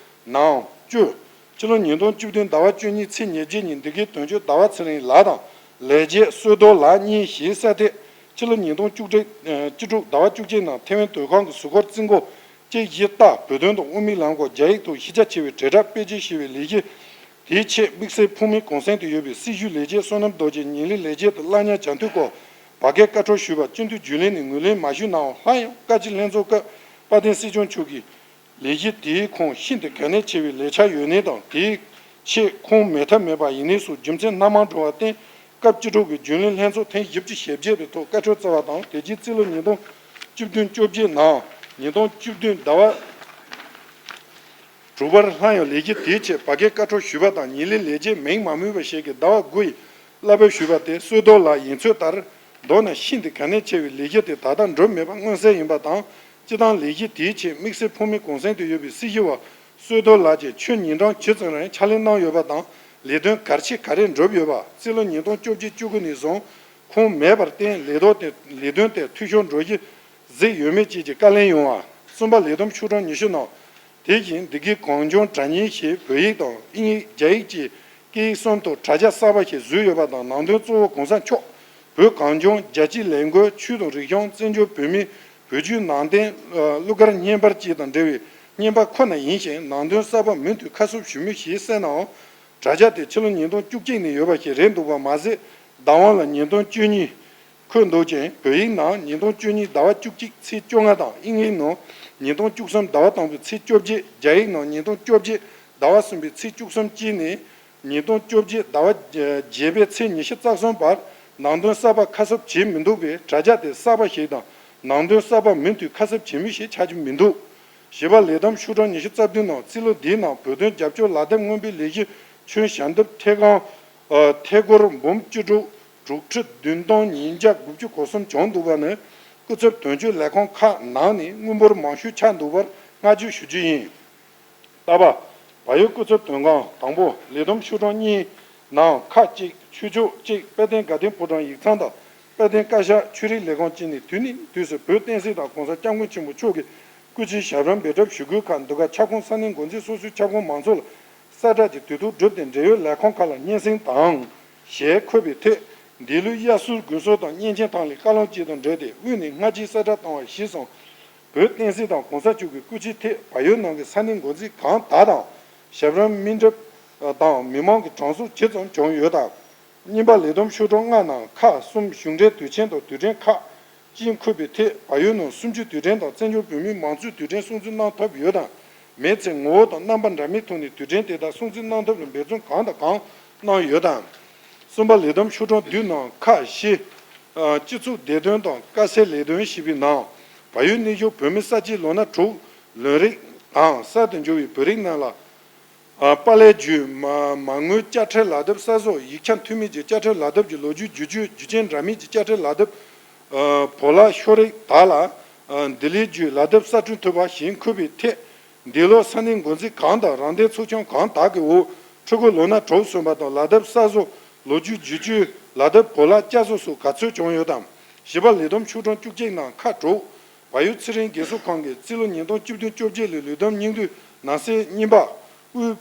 ནང་བཅུ། ཕྱི་ལོ་ཉིས་སྟོང་བཅུ་བདུན་ཟླ་བ་བཅུ་གཉིས་ཚེས་ཉེར་བརྒྱད་ཉིན་འདི་གའི་དོན་གཅོད་ཟླ་བ་ཚེ་རིང་ལགས་དང་ལས་བྱེད་བསོད་རྡོར་ལགས་གཉིས་ཞེས་གསལ་ཐད། ཕྱི་ལོ་ཉིས་སྟོང་བཅུ་དྲུག་བཅུ་དྲུག་ཟླ་བ་བཅུ་གཅིག་ནང་ཐེ་ཝན་དོན་ཁང་གི་ཟུར་འཁོར་རྩིས་འགོ་གཅིག་བཞི་ལྟར་བོད་དོན་དང་དབུ་མའི་ལམ་སྐོར་རྒྱ་ཡིག་ཐོག་གཞི་རྒྱ་ཆེ་བའི་དྲིལ་བསྒྲགས་སྤེལ་རྒྱས་ཞེས་པའི་ལས་གཞི། དེའི་ཆེད་དམིགས་བསལ་ཕུགས་སྨོན་གུང་སེང་དུ་ཡོད་པའི་སྲི་ཞུའི་ལས་བྱེད་བསོད་ནམས་རྡོ་རྗེ་ཉིན་གླའི་ལས་བྱེད་དུ་གླ་ཉར་བྱ་འཐུས་སྐོར་བར་བརྒལ་བཀའ་འཁྲོལ་ཞུས་པར་སྤྱི་འཐུས་རྒྱུན་ལས་ནས་ངོས་ལེན་མ་ཞུས་ནའང་། སླར་ཡང་བཀའ་སྤྱི་ལྷན་ཚོགས་སྐབས་དཔལ་ལྡན་སྲིད་སྐྱོང་མཆོག་གིས་ལས་གཞི་དེའི་ཁོངས་ཤིན་ཏུ་གལ་གནད་ཆེ་བའི་ལས་འཆར་ཡོད་གནས་དང་། དེའི་ཆེད་ཁོང་མེད་ཐབས་མེད་པ་ཡིན་གནས་སོགས་རྒྱུ་མཚན་སྣ་མང་འགྲོ་བར་བརྟེན། སྐབས་བཅུ་དྲུག་པའི་རྒྱུན་ལས་ལྷན་ཚོགས་ཐེངས་བཞི་བཅུ་ཞེ་བརྒྱད་པའི་ཐོག་བཀའ་འཁྲོལ་བསྩལ་བ་དང་། དེ་རྗེས་རྩིས་ལོ་ཉིས་སྟོང་བཅུ་བདུན་བཅོ་བརྒྱད་ནང་ཉིས་སྟོང་བཅུ་བདུན་ཟླ་བ་དྲུག་པར་སླར་ཡང་ལས་གཞི་དེའི་ཆེད་བར་བརྒལ་བཀའ་འཁྲོལ་ཞུས་པ་དང་། ཉིན་གླའི་ལས་བྱེད་མིང་མ་སྨོས་པ་ཞིག་གིས་ཟླ་བ་དགུ་ཡི་བསླབ་པ་ཞུས་པ་དེ་བསོད་རྡོར་ལགས་ཡིན་ཚོད་ལྟར། མདོར་ན་ཤིན་ཏུ་གལ་གནད་ཆེ་བའི་ལས་གཞི་དེ་ད་ལྟ་འགྲུབ་མེད་པ་མངོན་གསལ་ཡིན་པ་དང་། སྤྱིར་བཏང་ལས་གཞི་དེའི་ཆེད་དམིགས་བསལ་ཕུགས་མེད་གུང་སེང་དུ་ཡོད་པའི་སྲི་ཞུ་བ་བསོད་རྡོར་ལགས་ཀྱིས་ཆོས་ཉིན་གྲངས་བཅུ་ཙམ་རིང་ཕྱག་ལས་གནང་ཡོད་པ་དང་། ལས་དོན་གལ་ཆེ་ག་རེ་འགྲུབ་ཡོད་པ། རྩིས་ལོ་ཉིས་སྟོང་བཅོ་བརྒྱད་བཅུ་དགུ་ནས་བཟུང་ཁུངས་མེད་པར་བརྟེན་ལས་ཐོག་དེ་ལས་དོན་དེ་འཐུས་ཤོར་འགྲོ་གཞི་གཟིགས་ཡོད་མེད་བཅས་ཀྱི་བཀའ་ལན་ཡོང་བ། གསུམ་པ། ལས་བསྡོམས་ཤོག་གྲངས་ཉི་ཤུ་ནང་། དེ་བཞིན་འདི་གའི་གངས་ལྗོངས་དྲ་བརྙན་ཞེས་བོད་ཡིག་དང་དབྱིན་ཡིག་རྒྱ་ཡིག་བཅས་སྐད་ཡིག་གསུམ་དུ་དྲ་རྒྱ་གསར་པ་ཞིག་བཟོས་ཡོད་པ་དང་། ནང་དོན་གཙོ་བོ་གོང་ས་མཆོག་བོད་གངས་ལྗོངས་རྒྱལ་སྤྱིའི་ལས་འགུལ། ཆོས་དང་རིག་གཞུང་། བཙན་བྱོལ་བོད་མིའི་བོད་བརྒྱུད་ནང་བསྟན་གླུ་གར་བརྙན་པར་བཅས་དང་འབྲེལ་བའི་བརྙན་པར་ཁོ་ན་ཡིན་ཞིང་། ནང་དོན་གསར་པ་མུ་མཐུད་ཁ་གསབ་ཞུ་མུས་ཞེས་གསལ་ནའང་། དྲ་རྒྱ་དེ་ཕྱི་ལོ་ཉིས་སྟོང་བཅུ་གཅིག་ནས་ཡོད་པ་ཞིག་རེད་འདུག་པ་མ་ཟད། བདག་དབང་ལ་ཉིས་སྟོང་བཅུ་གཉིས་འཁོད་འདུག་ཅིང་། བོད་ཡིག་ནང་ཉིས་སྟོང་བཅུ་གཉིས་ཟླ་བ་བཅུ་གཅིག་ཚེས་བཅོ་ལྔ་དང་། དབྱིན་ཡིག་ནང་ཉིས་སྟོང་བཅུ་གསུམ་ཟླ་བ་དང་པོའི་ཚེས་བཅོ་བརྒྱད། རྒྱ་ཡིག་ནང་ཉིས་སྟོང་བཅོ་བརྒྱད་ཟླ་བ་གསུམ་པའི་ཚེས་བཅུ་གསུམ་བཅས་ནས། ཉིས་སྟོང་བཅོ་བརྒྱད་ཟླ་བ་བརྒྱད་པའི་ཚེས་ཉི་ཤུ་རྩ་གསུམ་བར་ནང་དོན་གསར་པ་ཁ་གསབ་བྱས་མི་འདུག་པས། དྲ་རྒྱ་དེ་གསར་པ་ཞིག་དང་། ནང་དོན་གསར་པ་མུ་མཐུད་ཁ་གསབ་བྱེད་མུས་ཞིག་ཆགས་ཀྱི་མི་འདུག། བཞི་པ། ལས་བསྡོམས་ཤོག་གྲངས་ཉི་ཤུ་རྩ་བདུན་ནང་། རྩིས་ལོ་འདིའི་ནང་བོད་དོན་རྒྱབ་སྐྱོར་ལག་དེབ་མངོན་པའི་ལས་གཞི་ཁྱོན་ཞལ་འདེབས་ཐད་གང་། ཨ། ཐད་སྒོར་འབུམ་བཅུ་དྲུག་དྲུག་ཁྲི་བདུན་སྟོང་ཉིས་བརྒྱ་དགུ་བཅུ་གོ་གསུམ་བྱུང་འདུག་པ་ནི། སྐུ་ཚབ་དོན་གཅོད་ལས་ཁང་ཁག་ནང་ནས་དངུལ་འབོར་མང་ཤོས་ཆགས་འདུག་པར་བསྔགས་བརྗོད་ཞུ་རྒྱུ་ཡིན། ལྟ་བ། བལ་ཡུལ་སྐུ་ཚབ་དོན་ཁང་། དང་པོ། ལས་བསྡོམས་ཤོག་གྲངས་གཉིས་ནང་། ཁག་གཅིག། ཆོས་ཕྱོགས་གཅིག། དཔལ་ལྡན་དགའ་ལྡན་ཕོ་བྲང་ཡིག་ཚང་དང་དཔལ་ལྡན་བཀའ་ཤག་ཆོས་རིག་ལས་ཁང་བཅས་ནས་དུས་ནས་དུས་སུ་བོད་བསྟན་སྲིད་དང་གོང་ས་སྐྱབས་མགོན་ཆེན་པོ་མཆོག་གི་སྐུ་ཕྱྭའི་ཞབས་བྲོ་འབེལ་གྲབས་ཞུ་སྒོའི་ཁར། འདི་ག་ཁྱབ་ཁོངས་ས་གནས་འགོ་འཛིན་སོ་སོའི་ཁྱབ་ཁོངས་མང་ཚོགས་ལ་གསལ་བསྒྲགས་ཀྱི་དུས་ཐོག་བསྒྲུབས་ཏེ། འབྲེལ་ཡོད་ལས་ཁང་ཁག་ལ་སྙན་སེང་དང་། ཞེས་འཁོད་པའི་ཐད། འདས་ལོའི་དབྱར་གསོལ་དགུན་གསོལ་དང་བསྙེན་ཆེན་ཐང་ལྷའི་བཀའ་སློབ་བཅས་དང་འབྲེལ་ཏེ་དབུས་ནས་སྔ་ཕྱིའི་གསལ་བསྒྲགས་བཏང་བ་གཞིར་བཟུང་། བོད་བསྟན་སྲིད་དང་གོང་ས་མཆོག་གི་སྐུ་ཕྱྭའི་ཐད། བལ་ཡུལ་ནང་གི་ས་གནས་འགོ་འཛིན་གང་དག་དང་ཞབས་བྲོ་སྨིན་གྲབས་དང་མི་མང་གི་གྲངས་གསོག་ཇི་ཙམ་བྱུང་ཡོད་དམ། གཉིས་པ། ལས་བསྡོམས་ཤོག་གྲངས་ལྔ་ནང་། ཁག་གསུམ། གཞུང་འབྲེལ་དུས་ཆེན་དང་དུས་དྲན་ཁག་ཅེས་འཁོད་པའི་ཐད། བལ་ཡུལ་ནང་གསུམ་བཅུའི་དུས་དྲན་དང་བཙན་བྱོལ་བོད་མིའི་མང་གཙོའི་དུས་དྲན་སྲུང་བརྩི་གནང་ཐབས་ཡོད་དམ་མེད་ཚེ། ངོ་བོ་དང་རྣམ་པ་འདྲ་མིན་ཐོག་ནས་དུས་དྲན་དེ་དག་སྲུང་བརྩི་གནང་ཐབས་ལ་འབད་བརྩོན་གང་དང་གང་གནང་ཡོད་དམ། གསུམ་པ། ལས་བསྡོམས་ཤོག་གྲངས་བདུན་ནང་། ཁག་བཞི། ཨ། སྤྱི་ཚོགས་བདེ་དོན་དང་དཀའ་སེལ་ལས་དོན་ཞེས་པའི་ནང་། བལ་ཡུལ་གནས་བཞུགས་བོད་མི་ས་བྱི་ལོ་ན་དྲུག་ལོན་རིགས་དང་གསར་དུ་འབྱོར་བའི་བོད་རིགས་རྣམས་ལ། ཨ། པཱ་ལས་བརྒྱུད་མ་མ་དངུལ་དཔྱ་ཁྲལ་ལག་དེབ་གསར་བཟོ། ཡིག་ཆ་འཐུས་མི་གྱི་དཔྱ་ཁྲལ་ལག་དེབ་ཀྱི་ལོ་རྒྱུས་བསྒྱུར་བཅོས། རྒྱུ་རྐྱེན་འདྲ་མིན་གྱི་དཔྱ་ཁྲལ་ལག་དེབ། ཨ། བོ་ལ་ཤོག་རིགས་དག་ལ། ཨ། འདི་ལས་བརྒྱུད་ལག་དེབ་གསར་སྐྲུན་ཐུབ་པ་ཞེས་འཁོད་པའི་ཐད། འདས་ལོར་ས་གནས་འགོ་འཛིན་གང་དང་རང་བདེན་ཚོགས་ཆུང་གང་དག་གི་འོག་ཕྲུ་གུ་ལོ་ན་དྲུག་སོན་པ་དང་ལག་དེབ་གསར་བཟོ། ལོ་རྒྱུས་བསྒྱུར་བཅོས། ལག་དེབ་བོ་ལ་བསྐྱར་བཟོ་སོགས་ག་ཚོད་བྱུང་ཡོད་དམ། བཞི་པ། ལས་བསྡོམས་ཤོག་གྲངས་བཅུ་གཅིག་ནང་། ཁག་དྲུག། བལ་ཡུལ་ཚེ་རིང་རྒས་གསོ་ཁང་གིས་རྩིས་ལོ་ཉིས་སྟོང་བཅུ་བདུན་བཅོ་བརྒྱད་ལོའི་ལས་བསྡོམས་སྙིང་བསྡུས་ནང་གསེས་གཉིས་པ། དབུས་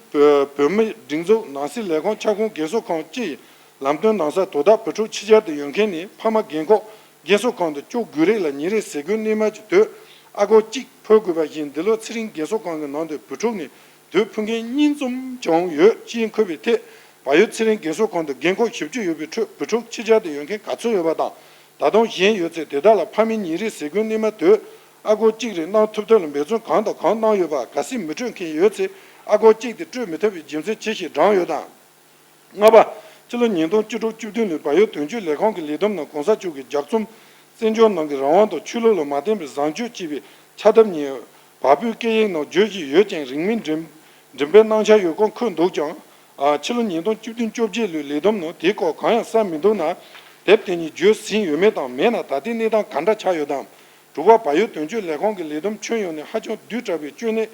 བོད་མིའི་སྒྲིག་འཛུགས་ནང་སྲིད་ལས་ཁུངས་ཁྱབ་ཁོངས་རྒས་གསོ་ཁང་སྤྱི་ཡི་ལམ་སྟོན་ནང་གསལ། དོ་བདག་བུ་ཕྲུག་ཕྱི་རྒྱལ་དུ་ཡོད་མཁན་ནི་ཕ་མ་རྒན་འཁོགས་རྒས་གསོ་ཁང་དུ་བཅུག་དགོས་རིགས་ལ་ཉིན་རེའི་ཟས་གོས་གནས་མལ་གྱི་དུས་ཨ་སྒོར་གཅིག་ཕུལ་དགོས་པ་བཞིན། འདི་ལོ་ཚེ་རིང་རྒས་གསོ་ཁང་གི་ནང་དུ་བུ་ཕྲུག་ནི་དུས་ཕུལ་མཁན་གཉིས་ཙམ་བྱུང་ཡོད་ཅེས་འཁོད་པའི་ཐད། བལ་ཡུལ་ཚེ་རིང་རྒས་གསོ་ཁང་དུ་རྒན་འཁོགས་བཞི་བཅུ་ཡོད་པའི་ཁྲོད་བུ་ཕྲུག་ཕྱི་རྒྱལ་དུ་ཡོད་མཁན་ག་ཚོད་ཡོད་པ་དང་། ད་དུང་གཞན་ཡོད་ཚེ་དེ་དག་ལ་ཕ་མའི་ཉིན་རེའི་ཟས་གོས་གནས་མལ་དུས་ཨ་སྒོར་གཅིག་རེ་གནང་ཐུབ་ཐབས་ལ་འབད་བརྩོན་གང་དང་གང་གནང་ཡོད་པ། གལ་སྲིད་མི་སྤྲོད་མཁན་ཡོད་ཚེ་ཨ་སྒོར་གཅིག་དེ་སྤྲོད་མི་ཐུབ་པའི་རྒྱུ་མཚན་ཇི་ཞིག་བགྲངས་ཡོད་དམ། ལྔ་པ། སྤྱི་ལོ་ཉིས་སྟོང་བཅུ་དྲུག་བཅུ་བདུན་ལོའི་བལ་ཡུལ་དོན་གཅོད་ལས་ཁང་གི་ལས་བསྡོམས་ནང་གོང་ས་མཆོག་གིས་ལྗགས་རྩོམ་བཙན་བྱོལ་ནང་གི་རང་དབང་དང་ཆོས་ལུགས་ལ་མ་བརྟེན་པའི་བཟང་སྤྱོད་ཅེས་པའི་ཕྱག་དེབ་གཉིས་བལ་པོའི་སྐད་ཡིག་ནང་བརྗོད་བཞིན་ཡོད་ཅིང་། རིང་མིན་འགྲེམས་འགྲེམས་སྤེལ་གནང་འཆར་ཡོད་སྐོར་འཁོད་འདུག་ཀྱང་། ཨ། ཕྱི་ལོ་ཉིས་སྟོང་བཅུ་བདུན་བཅོ་བརྒྱད་ལོའི་ལས་བསྡོམས་ནང་དེའི་སྐོར་གང་ཡང་གསལ་མི་འདུག་ན། དེབ་དེ་གཉིས་བརྗོད་ཟིན་ཡོད་མེད་དང་། མེད་ན་ད་ལྟའི་གནས་སྟངས་ག་འདྲ་ཆགས་ཡོད་དམ། དྲུག་པ། བལ་ཡུལ་དོན་གཅོད་ལས་ཁང་གི་ལས་བསྡོམས་ཁྱོན་ཡོངས་ནས་ཧ་ཅང་བསྡུས་དྲགས་པའི་སྤྱོད་གནས་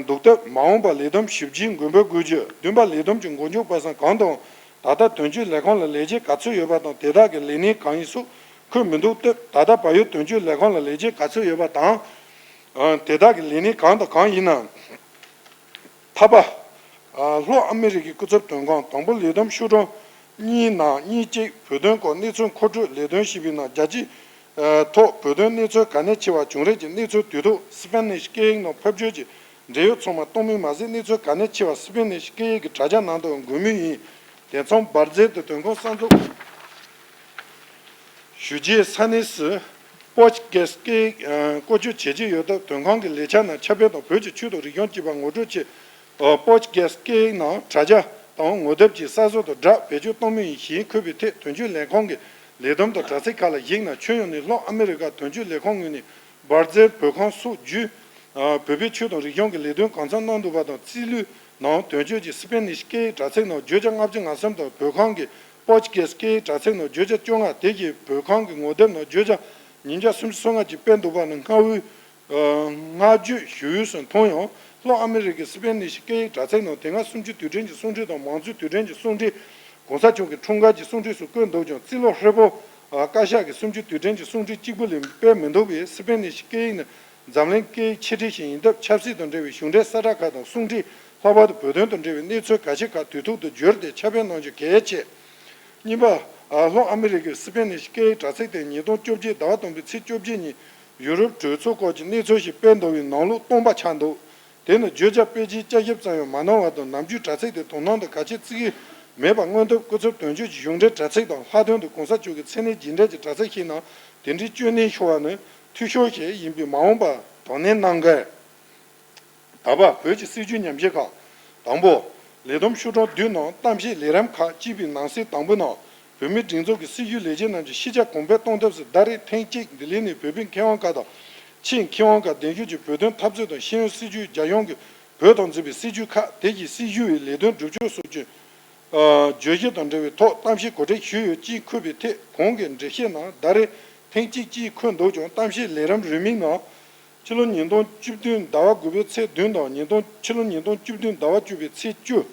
འདུག་སྟབས། མ་འོངས་པར་ལས་བསྡོམས་ཞིབ་དཔྱད་འགོད་འབུལ་དགོས་རྒྱུ། བདུན་པ། ལས་བསྡོམས་ཀྱི་འགོ་མཇུག་པ་སང་གང་དང་ད་ལྟ་དོན་གཅོད་ལས་ཁང་ལ་ལས་བྱེད་ག་ཚོད་ཡོད་པ་དང་། དེ་དག་གི་ལས་གནས་གང་ཡིན་སོགས་འཁོད་མི་འདུག་སྟབས། ད་ལྟ་བལ་ཡུལ་དོན་གཅོད་ལས་ཁང་ལ་ལས་བྱེད་ག་ཚོད་ཡོད་པ་དང་། དེ་དག་གི་ལས་གནས་གང་དང་གང་ཡིན་ནམ། ཐ་པ། ལྷོ་ཨ་མི་རི་ཀའི་སྐུ་ཚབ་དོན་ཁང་། དང་པོ། ལས་བསྡོམས་ཤོག་གྲངས་གཉིས་ནང་། གཉིས་གཅིག། བོད་དོན་སྐོར་གནས་ཚུལ་མཁོ་སྤྲོད་ལས་དོན་ཞེས་པའི་ནང་། རྒྱལ་སྤྱིའི་ཐོག་བོད་དོན་གནས་ཚུལ་གལ་གནད་ཆེ་བ་བྱུང་རིགས་ཀྱི་གནས་ཚུལ་དུས་ཐོག་སི་པེ་ནིཤ་སྐད་ཡིག་ནང་ཕབ་སྒྱུར་གྱིས་འབྲེལ་ཡོད་ཚང་མར་གཏོང་མུས་མ་ཟད། གནས་ཚུལ་གལ་གནད་ཆེ་བ་སི་པེ་ནིཤ་སྐད་ཡིག་གི་དྲ་རྒྱ་ནང་དུ་འགོད་མུས་ཡིན། དེ་མཚུངས་འབར་རྫས་དང་དོན་ཁུངས་གསར་འཛུགས་ཞུ་རྒྱུའི་ས་གནས་སུ་པོར་ཅུ་ཀེ་སི་སྐད་ཡིག་བཀོལ་སྤྱོད་བྱེད་ཀྱི་ཡོད་སྟབས། དོན་ཁང་གི་ལས་འཆར་ནང་ཁྱབ་སྤེལ་དང་བོད་ཀྱི་ཆོས་དང་རིག་གཞུང་བཅས་པ་ངོ་སྤྲོད་ཆེད། ཨ། པོར་ཅུ་ཀེ་སི་སྐད་ཡིག་ནང་དྲ་རྒྱ་དང་ངོ་དེབ་ཀྱི་གསར་བཟོ་དང་སྦྲགས་བེད་སྤྱོད་གཏོང་མུས་ཡིན་ཞེས་འཁོད་པའི་ཐད། དོན་གཅོད་ལས་ཁང་གི་ལས་བསྡོམས་དང་དྲ་ཚིགས་ཁག་ལ་གཞིགས་ན། ཁྱོན་ཡོངས་ནས་ལྷོ་ཨ་མི་རི་ཀ་དོན་གཅོད་ལས་ཁང་ངོས་ནས་འབར་རྫས་བོད་ཁང་སོགས་བརྒྱུད་བོད་པའི་ཆོས་དང་རིག་གཞུང་གི་ལས་དོན་གང་འཚམ་གནང་འདུག་པ་དང་། རྩིས་ལོའི་ནང་དོན་གཅོད་ཀྱི་སི་པེ་ནིཤ་སྐད་ཡིག་དྲ་ཚིགས་ནང་བརྗོད་བྱ་ལྔ་བཅུ་ང་གསུམ་དང་། བོད་ཁང་གི་ པོར་ཅུ་གེ་སི་སྐད་ཡིག་དྲ་ཚིགས་ནང་བརྗོད་བྱ་བཅོ་ལྔ། དེ་བཞིན་བོད་ཁང་གི་ངོ་དེབ་ནང་བརྗོད་བྱ་ཉིས་བརྒྱ་སུམ་ཅུ་སོ་ལྔ་ཅིག་སྤེལ་འདུག་པ་ནི་སྔ་བོའི་ཨ་བསྔགས་བརྗོད་ཞུ་ཡུལ་སུ་མཐོང་ཡང་། ལྷོ་ཨ་མི་རི་ཀའི་སི་པེན་ནི་ཤི་སྐད་ཡིག་དྲ་ཚིགས་ནང་དེ་སྔ་གསུམ་བཅུའི་དུས་དྲན་གྱི་གསུང་འཕྲིན་དང་མང་གཙོའི་དུས་དྲན་གྱི་གསུང་འཕྲིན། གོང་ས་མཆོག་གི་འཁྲུངས་སྐར་གྱི་གསུང་འཕྲིན་སོགས་བཀོད་འདུག་ཀྱང་། རྩིས་ལོ་ཧྲིལ་པོ་ཨ་བཀའ་ཤག་གི་གསུམ་བཅུའི་དུས་དྲན་གྱི་གསུང་འཕྲིན་གཅིག་པུ་ལས་སྤེལ་མི་འདུག་པས། སི་པེན་ནི་ཤི་སྐད་ཡིག་ནི་འཛམ་གླིང་སྐད་ཡིག་ཆེ་གྲས་ཤིག་ཡིན་སྟབས། ཆབ་སྲིད་དང་འབྲེལ་བའི་གཞུང་འབྲེལ་གསལ་བསྒྲགས་ཁག་དང་གསུང་འཕྲིན། ལྷག་པར་དུ་བོད་དོན་དང་འབྲེལ་བའི་གནས་ཚུལ་འགའ་ཤས་ཁག་དུས་ཐོག་ཏུ་བརྗོད་དེ་ཁྱབ་སྤེལ་གནང་རྒྱུ་གལ་ཆེ། གཉིས་པ། ཨ་ལྷོ་ཨ་མི་རི་ཀའི་སི་པེན་ནི་ཤི་སྐད་ཡིག་དྲ་ཚིགས་དེ་ཉིས་སྟོང་བཅོ་བརྒྱད་ཟླ་བ་དང་པོའི་ཚེས་བཅོ་བརྒྱད་ཉིན་ཡུ་རོབ་གྲོས་ཚོགས་སྐོར་གྱི་གནས་ཚུལ་ཞིག་སྤེལ་འདུག་པའི་ནང་ལོགས་སྟོང་པ་ཆགས་འདུག་དེ་ནི་བརྗོད་བྱ་སྤེལ་རྒྱུའི་བསྐྱར་ཞིབ་ཙམ་ཡང་མ་གནང་བ་དང་། ནམ་རྒྱུན་དྲ་ཚིགས་དེ་དོ་སྣང་དང་གལ་ཆེ་བརྩི་གི་མེད་པར་མངོན་ཐུབ་སྐུ་ཚབ་དོན་གཅོད་ཀྱི་གཞུང་འབྲེལ་དྲ་ཚིགས་དང་། ལྷག་དོན་དུ་གོང་ས་མཆོག་གི་མཚན་གནས་རྗེས་འབྲེལ་གྱི་དྲ་ཚིགས་ཤིག་ནང་དེ་འདྲའི་བཅོས་ནན་ཤོར་བ་ནི་འཐུས་ཤོར་ཞིག་ཡིན་པས། མ་འོངས་པར་དོ་ནན་གནང་གལ། ད་བར་བོད་ཀྱི་སྲིད་བྱུས་ཉམས་ཞིབ་ཁང་། དང་པོ། ལས་བསྡོམས་ཤོག་གྲངས་བདུན་ནང་གཏམ་བཤད་ལས་རིམ་ཁག་ཅེས་པའི་ནང་གསེས་དང་པོའི་ནང་། བོད་མིའི་སྒྲིག་འཛུགས་ཀྱི་སྲིད་བྱུས་ལས་འཆར་རྣམས་ཀྱི་ཤེས་བྱ་གོང་འཕེལ་གཏོང་ཐབས་སུ་ཟླ་རེར་ཐེངས་གཅིག་ལྡི་ལི་ནས་བོད་པའི་མཁས་དབང་ཁག་དང་། ཆེས་མཁས་དབང་ཁག་གདན་ཞུ་གྱིས་བོད་དོན་འཐབ་རྩོད་དང་ཤེས་ཡོན་སྲིད་བྱུས། རྒྱལ་ཡོངས་ཀྱི་བོད་དང་འཛིན་པའི་སྲིད་བྱུས་ཁག་དེ་གའི་སྲིད་བྱུས་ཀྱི་ལས་དོན་སྒྲུབ་ཕྱོགས་སོགས་ཀྱི་ཨ་བརྗོད་གཞི་དང་འབྲེལ་བའི་ཐོག་གཏམ་བཤད་གོ་སྒྲིག་ཞུས་ཡོད་ཅེས་འཁོད་པའི་ཐད། གོང་གི་འགྲེལ་བཤད་ནང་ཟླ་རེར་ཐེངས་གཅིག་ཅེས་འཁོད་འདུག་ཀྱང་། གཏམ་བཤད་ལས་རིམ་རིང་མིན་ནང་ཕྱི་ལོ་ཉིས་སྟོང་བཅུ་བདུན་ཟླ་བ་དགུ་པའི་ཚེས་བདུན་དང་། ཉིས་སྟོང་ཕྱི་ལོ་ཉིས་སྟོང་བཅུ་བདུན་ཟླ་བ་བཅུ་པའི་ཚེས་བཅུ།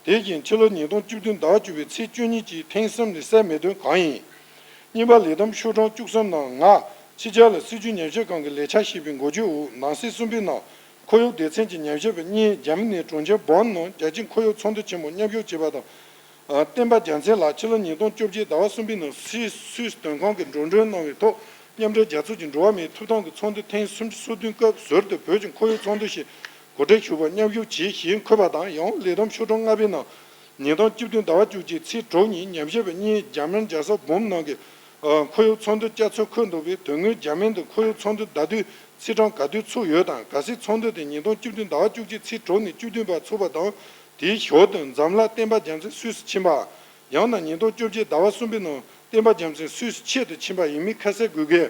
དེ་བཞིན་ཕྱི་ལོ་ཉིས་སྟོང་བཅུ་བདུན་ཟླ་བ་བཅུ་པའི་ཚེས་བཅུ་གཉིས་ཀྱི་ཐེངས་གསུམ་ལས་གསལ་མི་འདུག་གང་ཡིན། གཉིས་པ། ལས་བསྡོམས་ཤོག་གྲངས་བཅུ་གསུམ་ནང་། ང་ཕྱི་རྒྱལ་ལ་སྲིད་བྱུས་ཉམས་ཞིབ་ཁང་གི་ལས་འཆར་ཞེས་པའི་འགོ་བརྗོད་འོག་ནང་གསེས་གསུམ་པའི་ནང་། ཁོར་ཡུག་སྡེ་ཚན་གྱི་ཉམས་ཞིབ་པ་གཉིས་འཇར་མ་ནིའི་གྲོང་ཁྱེར་བོན་ནང་རྒྱལ་སྤྱིའི་ཁོར་ཡུག་ཚོགས་འདུ་ཆེན་མོར་མཉམ་ཞུགས་བྱས་པ་དང་། ཨ་བསྟན་པ་རྒྱལ་མཚན་ལགས་ཕྱི་ལོ་ཉིས་སྟོང་བཅོ་བརྒྱད་ཟླ་བ་གསུམ་པའི་ནང་སུད་སི་སུད་སི་དོན་ཁང་གི་འགྲོ་གྲོན་གནང་བའི་ཐོག་མཉམ་འབྲེལ་རྒྱལ་ཚོགས་ཀྱི་འགྲོ་བ་མིའི་ཐོབ་ཐང་གི་ཚོགས་འདུ་ཐེངས་སུམ་ཅུ་སོ་བདུན་སྐབས་ཟུར་དུ་བོད་ཀྱི་ཁོར་ཡུག་ཚོགས་འདུ་ཞིག་གོ་སྒྲིག་ཞུ་བར་མཉམ་ཞུགས་བྱས་ཞེས་འཁོད་པ་དང་། ཡང་ལས་བསྡོམས་ཤོག་གྲངས་ལྔ་པའི་ནང་། ཉིས་སྟོང་བཅུ་བདུན་ཟླ་བ་བཅུ་གཅིག་ཚེས་དྲུག་ཉིན་ཉམས་ཞིབ་པ་གཉིས་འཇར་མན་རྒྱལ་ས་འབུམ་ནང་གི་ཨ་ཁོར་ཡུག་ཚོགས་འདུར་བཅར་ཚུལ་འཁོད་འདུག་པས། དོན་དངོས་འཇར་མན་དུ་ཁོར་ཡུག་ཚོགས་འདུ་ཟླ་དུས་ཚེས་གྲངས་ག་དུས་ཚུགས་ཡོད་དམ། གལ་སྲིད་ཚོགས་འདུ་དེ་ཉིས་སྟོང་བཅུ་བདུན་ཟླ་བ་བཅུ་གཅིག་ཚེས་དྲུག་ནས་བཅུ་བདུན་བར་ཚུགས་པ་དང་། དེའི་ཞོར་དུ་འཛམ་ལྷ་བསྟན་པ་རྒྱལ་མཚན་སུད་སི་ཕྱིན་པ། ཡང་ན་ཉིས་སྟོང་བཅོ་བརྒྱད་ཟླ་བ་གསུམ་པའི་ནང་བསྟན་པ་རྒྱལ་མཚན་སུད་སི་ཆེད་དུ་ཕྱིན་པ་ཡིན་མིན་ཁ་གསལ་དགོས་གལ།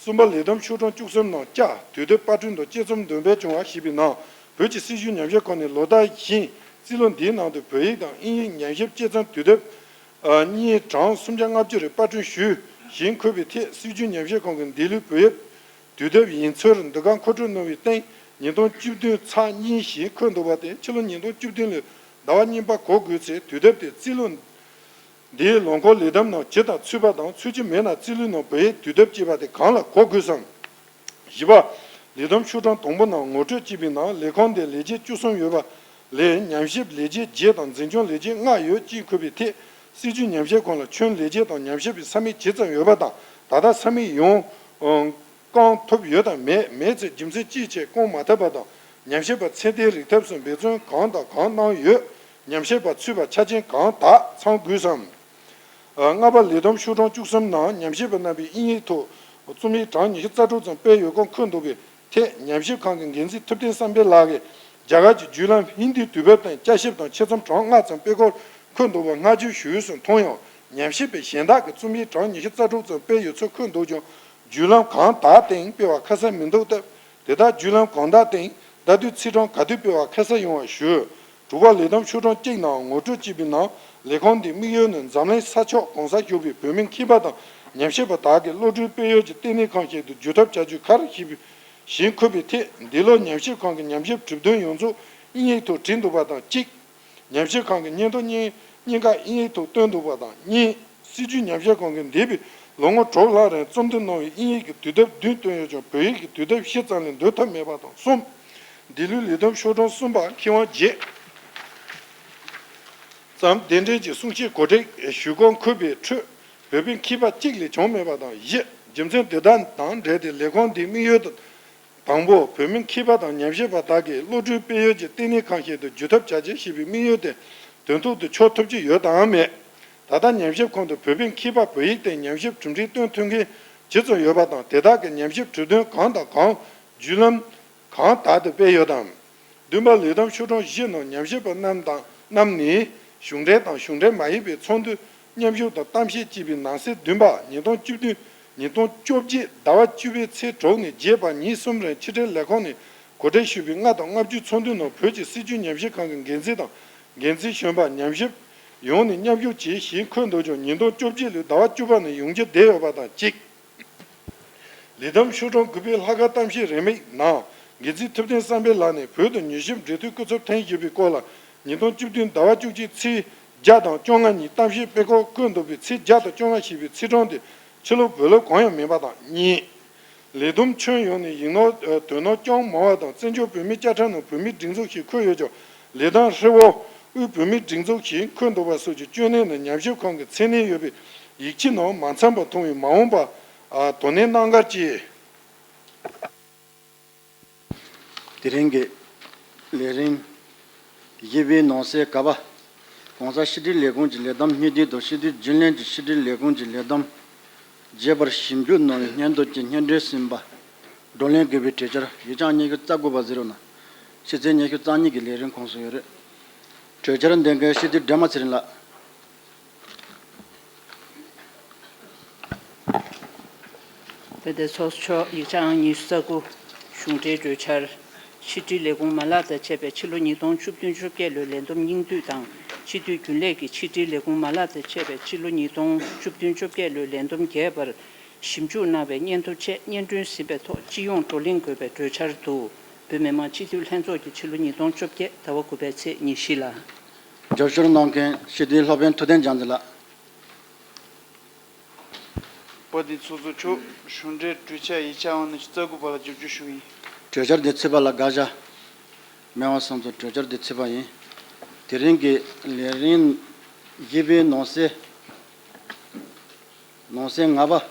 གསུམ་པ། ལས་བསྡོམས་ཤོག་གྲངས་བཅུ་གསུམ་ནང་། ལྕགས་དུས་དེབ་པར་སྐྲུན་དང་དཔྱད་རྩོམ་འདོན་སྤེལ་བྱུང་བ་ཞེས་པའི་ནང་། བོད་ཀྱི་སྲིད་བྱུས་ཉམས་ཞིབ་ཁང་ནས་ལོ་ལྟར་བཞིན་རྩིས་ལོ་འདིའི་ནང་དུ་བོད་ཡིག་དང་དབྱིན་ཡིག་ཉམས་ཞིབ་དཔྱད་རྩོམ་དུས་དེབ་ཨ་གཉིས་གྲངས་སུམ་བརྒྱ་ལྔ་བཅུ་རེ་པར་སྐྲུན་ཞུས་ཞེས་འཁོད་པའི་ཐད། སྲིད་བྱུས་ཉམས་ཞིབ་ཁང་གིས་འདི་ལོའི་བོད་ཡིག་དུས་དེབ་ཡིན་ཚུལ་འདི་ག་མཁོ་སྤྲོད་གནང་བའི་སྟེང་། ཉིས་སྟོང་བཅུ་བདུན་ཚེག་གཉིས་ཞེས་འཁོད་འདུག་པ་དེ་ཕྱི་ལོ་ཉིས་སྟོང་བཅུ་བདུན་ལོའི་ཟླ་བ་གཉིས་པ་གོ་དགོས་ཚེ། དུས་དེབ་དེ་རྩིས་ལོ་འདིའི་ལོ་འཁོར་ལས་བསྡོམས་ནང་ཇི་ལྟར་ཚུད་པ་དང་། ཚུད་ཀྱི་མེད་ན་རྩིས་ལོའི་ནང་བོད་ཡིག་དུས་དེབ་ཅེས་པ་དེ་གང་ལ་གོ་དགོས་སམ། བཞི་པ། ལས་བསྡོམས་ཤོག་གྲངས་དང་པོ་ནང་ངོ་སྤྲོད་ཅེས་པའི་ནང་། ལས་ཁང་འདིར་ལས་བྱེད་བཅུ་གསུམ་ཡོད་པ་ལས་ཉམས་ཞིབ་ལས་བྱེད་བརྒྱད་དང་འཛིན་སྐྱོང་ལས་བྱེད་ལྔ་ཡོད་ཅེས་འཁོད་པའི་ཐད། སྲིད་བྱུས་ཉམས་ཞིབ་ཁང་ལ་ཁྱོན་ལས་བྱེད་དང་ཉམས་ཞིབ་པའི་ས་མིག་ཇི་ཙམ་ཡོད་པ་དང་། ད་ལྟ་ས་མིག་ཡོངས་བསྐང་ཐུབ་ཡོད་དམ་མེད། མེད་ཚེ་རྒྱུ་མཚན་ཅིའི་ཕྱིར་བསྐང་མ་ཐུབ་པ་དང་། ཉམས་ཞིབ་པ་ཚད་ལྡན་རིག་ཐབས་སུ་འབད་བརྩོན་གང་དང་གང་གནང་ཡོད། ཉམས་ཞིབ་པ་ཚུད་པར་ཆ་རྐྱེན་གང་དག་ཚང་དགོས་སམ། ལྔ་པ། ལས་བསྡོམས་ཤོག་གྲངས་བཅུ་གསུམ་ནང་ཉམས་ཞིབ་པ་རྣམ་པས་དབྱིན་ཡིག་ཐོག་རྩོམ་ཡིག་གྲངས་ཉི་ཤུ་རྩ་དྲུག་ཙམ་སྤེལ་ཡོད་སྐོར་འཁོད་འདུག་པའི་ཐད། ཉམས་ཞིབ་ཁང་གི་འགན་འཛིན་ཐུབ་བསྟན་བསམ་འཕེལ་ལགས་ཀྱིས་རྒྱ་གར་གྱི་བརྒྱུད་ལམ་ཧིན་དིའི་དུས་བབ་སྟེང་བསྐྱར་ཞིབ་དང་ཆེད་རྩོམ་གྲངས་ལྔ་ཙམ་སྤེལ་སྐོར་འཁོད་འདུག་པར་བསྔགས་བརྗོད་ཞུ་ཡུལ་སུ་མཐོང་ཡང་། ཉམས་ཞིབ་པས་གཞན་དག་གི་རྩོམ་ཡིག་གྲངས་ཉི་ཤུ་རྩ་དྲུག་ཙམ་སྤེལ་ཡོད་ཚུལ་འཁོད་འདུག་ཀྱང་། བརྒྱུད་ལམ་གང་དག་སྟེང་སྤེལ་བ་ཁ་གསལ་མི་འདུག་སྟབས། དེ་དག་བརྒྱུད་ལམ་གང་དག་སྟེང་ཟླ་དུས་ཚེས་གྲངས་ག་དུས་སྤེལ་བ་ཁ་གསལ་ཡོང་བ་ཞུ། དྲུག་པ། ལས་བསྡོམས་ཤོག་གྲངས་གཅིག་ནང་ངོ་སྤྲོད་ཅེས་པའི་ནང་། ལས་ཁང་འདིའི་དམིགས་ཡུལ་ནི་འཛམ་གླིང་ས་ཕྱོགས་གང་སར་བཞུགས་པའི་བོད་མི་མཁས་པ་དང་ཉམས་ཞིབ་པ་དག་གིས་གློག་འཕྲུལ་དཔལ་ཡོན་གྱི་ལྟེ་གནས་ཁང་ཞིག་ཏུ་འགྱུར་ཐབས་བྱ་རྒྱུའི་ཁར་ཞེས་པའི་ཞེས་འཁོད་པའི་ཐད། འདི་ལོ་ཉམས་ཞིབ་ཁང་གི་ཉམས་ཞིབ་གྲུབ་དོན་ཡོངས་རྫོགས་དབྱིན་ཡིག་ཐོག་བྲིས་འདུག་པ་དང་གཅིག། ཉམས་ཞིབ་ཁང་གི་སྙན་ཐོ་སྙན་སྙན་ཁག་དབྱིན་ཡིག་ཐོག་བཏོན་འདུག་པ་དང་གཉིས། སྲིད་བྱུས་ཉམས་ཞིབ་ཁང་གིས་འདས་པའི་ལོ་ངོ་དྲུག་ལྷག་རིང་རྩོམ་འདི་གནང་བའི་དབྱིན་ཡིག་གི་དུས་དེབ་བདུན་བཏོན་ཡོད་ཀྱང་བོད་ཡིག་གི་དུས་དེབ་བཞི་ཙམ་ལས་འདོན་ཐབས་མེད་པ་དང་གསུམ། འདི་ལོའི་ལས་བསྡོམས་ཤོག་གྲངས་གསུམ་པ། མཁས་དབང་བརྒྱད་ཙམ་གདན་འདྲེན་གྱི་གསུང་བཤད་གོ་སྒྲིག་ཞུས་སྐོར་འཁོད་པའི་ཁྲོད་བོད་པའི་མཁས་པ་གཅིག་ལས་བྱུང་མེད་པ་དང་། བཞི། རྒྱུ་མཚན་དེ་དག་དང་འབྲེལ་ཏེ་ལས་ཁང་འདིའི་དམིགས་ཡུལ་དུ། དང་པོ། བོད་མི་མཁས་པ་དང་ཉམས་ཞིབ་པ་དག་གིས་གློག་འཕྲུལ་དཔལ་ཡོན་གྱི་ལྟེ་གནས་ཁང་ཞིག་ཏུ་འགྱུར་ཐབས་བྱ་ཆེད་ཞེས་པའི་དམིགས་ཡུལ་དེ་དོན་ཐོག་ཏུ་འཁྱོལ་ཐུབ་ཀྱི་ཡོད་དམ་མེད། ད་ལྟ་ཉམས་ཞིབ་ཁང་དུ་བོད་པའི་མཁས་པ་བོད་ཡིག་སྟེང་ཉམས་ཞིབ་གྲུབ་འབྲས་བཏོན་ཐུབ་མཁན་ཇི་ཙམ་ཡོད་པ་དང་། དེ་དག་གི་ཉམས་ཞིབ་གྲུབ་དོན་གང་དང་གང་བརྒྱུད་ལམ་གང་དག་ཏུ་སྤེལ་ཡོད་དམ། བདུན་པ། ལས་བསྡོམས་ཤོག་གྲངས་བཞི་ནང་ཉམས་ཞིབ་པ་རྣམས་དང་རྣམས་ནས་གཞུང་འབྲེལ་དང་གཞུང་འབྲེལ་མ་ཡིན་པའི་ཚོགས་འདུ་མཉམ་ཞུགས་དང་གཏམ་བཤད་ཅེས་པའི་ནང་གསེས་བདུན་པ། ཉིས་སྟོང་བཅུ་བདུན། ཉིས་སྟོང་བཅོ་བརྒྱད་ཟླ་བ་བཅུ་པའི་ཚེས་དྲུག་ནས་བརྒྱད་བར་ཉིན་གསུམ་རིང་ཕྱི་དྲིལ་ལས་ཁང་ནས་གོ་སྒྲིག་ཞུས་པའི་ལྔ་དང་ལྔ་བཅུའི་ཚོགས་འདུའི་ནང་བོད་ཀྱི་སྲིད་བྱུས་ཉམས་ཞིབ་ཁང་གི་འགན་འཛིན་དང་འགན་འཛིན་གཞོན་པ། ཉམས་ཞིབ་ ཡོང་ནས་མཉམ་ཞུགས་གྱིས་ཞེས་འཁོད་འདུག་ཀྱང་ཉིས་སྟོང་བཅོ་བརྒྱད་ལོའི་ཟླ་བ་བཅུ་པ་ནས་ཡོང་རྒྱུ་བསྡད་ཡོད་པ་དང་གཅིག་ལི་དམ་ཤོག་གྲངས་དགུ་པའི་ལྷག་དཀར་གཏམ་བཤད་རེའུ་མིག་ནང་འགན་འཛིན་ཐུབ་བསྟན་བསམ་འཕེལ་ལགས་ནས་བོད་དུ་ཉི་ཤུ་འབྲེལ་མཐུད་སྐུ་ཚབ་ཐེངས་བཞི་པའི་སྐོར་ལ་ཉིས་སྟོང་བཅུ་བདུན་ཟླ་བ་བཅུ་གཅིག་ཚེས་བརྒྱ་དང་བཅོ་ལྔ་ཉིན་གཏམ་བཤད་སྤེལ་སྐོར་བཀོད་འདུག་པའི་ཚེས་བརྒྱ་དང་བཅོ་ལྔ་ཞེས་པའི་ཚེས་གྲངས་དེ་ཕྱི་ལོ་བོད་ལོ་གང་ཡང་མིན་པ་དང་གཉིས། ལས་བསྡོམས་ཁྱོན་ཡོངས་ནས་ཡིག་ནོར་དོན་གནོད་ཅུང་མང་བ་དང་བཙན་བྱོལ་བོད་མིའི་དཔྱ་ཁྲལ་ནང་བོད་མིའི་སྒྲིག་འཛུགས་ཞེས་འཁོད་ཡོད་ཀྱང་ལས་དོན་ཧྲིལ་བོ་དབུས་བོད་མིའི་སྒྲིག་འཛུགས་ཞེས་འཁོད་འདུག་པ་སོགས་ཀྱི་བཅོས་ནན་ནི་ཉམས་ཞིབ་ཁང་གི་མཚན་གནས་ཡོད་པའི་ཡིག་ཆ་ནང་མ་ཚང་པ་མཐོང་བས་མ་འོངས་པར་དོ་ནན་གནང་གལ་ཆེ། དེ་རིང་གི་ལས་རིམ་བཞི་པའི་ནང་གསེས་ག་པ། ༸གོང་ས་ཕྱི་དྲིལ་ལས་ཁུངས་ཀྱི་ལས་བསྡོམས་སྙིང་བསྡུས་དང་སྤྱི་འཐུས་རྒྱུན་ལས་ཀྱི་ཕྱི་དྲིལ་ལས་ཁུངས་ཀྱི་ལས་བསྡོམས་རྒྱས་པར་ཞིབ་འཇུག་གནང་བའི་སྙན་ཐོ་བཅས་སྙན་སྒྲོན་ཟིན་པ་བགྲོ་གླེང་དགོས་པའི་གྲོས་འཆར་ཡིག་ཆ་ཉི་ཤུ་རྩ་དགུ་པ་ཟེར་བ་ན་ཕྱི་ཚེས་ཉི་ཤུ་རྩ་གཉིས་ཀྱི་ལས་རིམ་ཁོངས་སུ་ཡོད་རེད། གྲོས་འཆར་འདོན་མཁན་སྤྱི་འཐུས་སྒྲོལ་མ་ཚེ་རིང་ལགས། དཔལ་ལྡན་ཚོགས་གཙོ་མཆོག་ཡིག་ཆ་ཨང་ཉི་ཤུ་རྩ་དགུ། གཞུང་འབྲེལ་གྲོས་འཆར། ཕྱི་དྲིལ་ལས་ཁུངས་མ་ལག་དང་བཅས་པའི་ཕྱི་ལོ་ཉིས་སྟོང་བཅུ་བདུན་བཅོ་བརྒྱད་ལོའི་ལས་བསྡོམས་སྙིང་བསྡུས་དང་སྤྱི་འཐུས་རྒྱུན་ལས་ཀྱི་ཕྱི་དྲིལ་ལས་ཁུངས་མ་ལག་དང་བཅས་པའི་ཕྱི་ལོ་ཉིས་སྟོང་བཅུ་བདུན་བཅོ་བརྒྱད་ལོའི་ལས་བསྡོམས་རྒྱས་པར་ཞིབ་འཇུག་གནང་བའི་སྙན་ཐོ་བཅས་སྙན་སྒྲོན་ཟིན་པའི་ཐོག་སྤྱི་ཡོངས་བགྲོ་གླེང་དགོས་པའི་གྲོས་འཆར་དུ་བོད་མི་མང་སྤྱི་འཐུས་ལྷན་ཚོགས་ཀྱི་ཕྱི་ལོ་ཉིས་སྟོང་བཅོ་བརྒྱད་ཟླ་བ་དགུ་པའི་ཚེས་ཉི་ཤུ་ལ། རྒྱབ་སྐྱོར་གནང་མཁན་སྤྱི་འཐུས་སློབ་དཔོན་ཐུབ་བསྟན་རྒྱལ་མཚན་ལགས། དཔལ་ལྡན་ཚོགས་གཙོ་མཆོག་གཞུང་འབྲེལ་གྲོས་འཆར་ཡིག་ཆ་ཨང་ཉི་ཤུ་རྩ་དགུ་པ་ལ་རྒྱབ་སྐྱོར་ཞུ་གི་ཡིན། གྲོས་འཆར་འདི་ཚུད་པ་ལ་དགག་བཞག་མེད་པ་སོང་ཙང་གྲོས་འཆར་འདི་ཚུད་པ་ཡིན། དེ་རིང་གི་ལས་རིམ་བཞི་པའི་ནང་གསེས་ནང་གསེས་ལྔ་པ།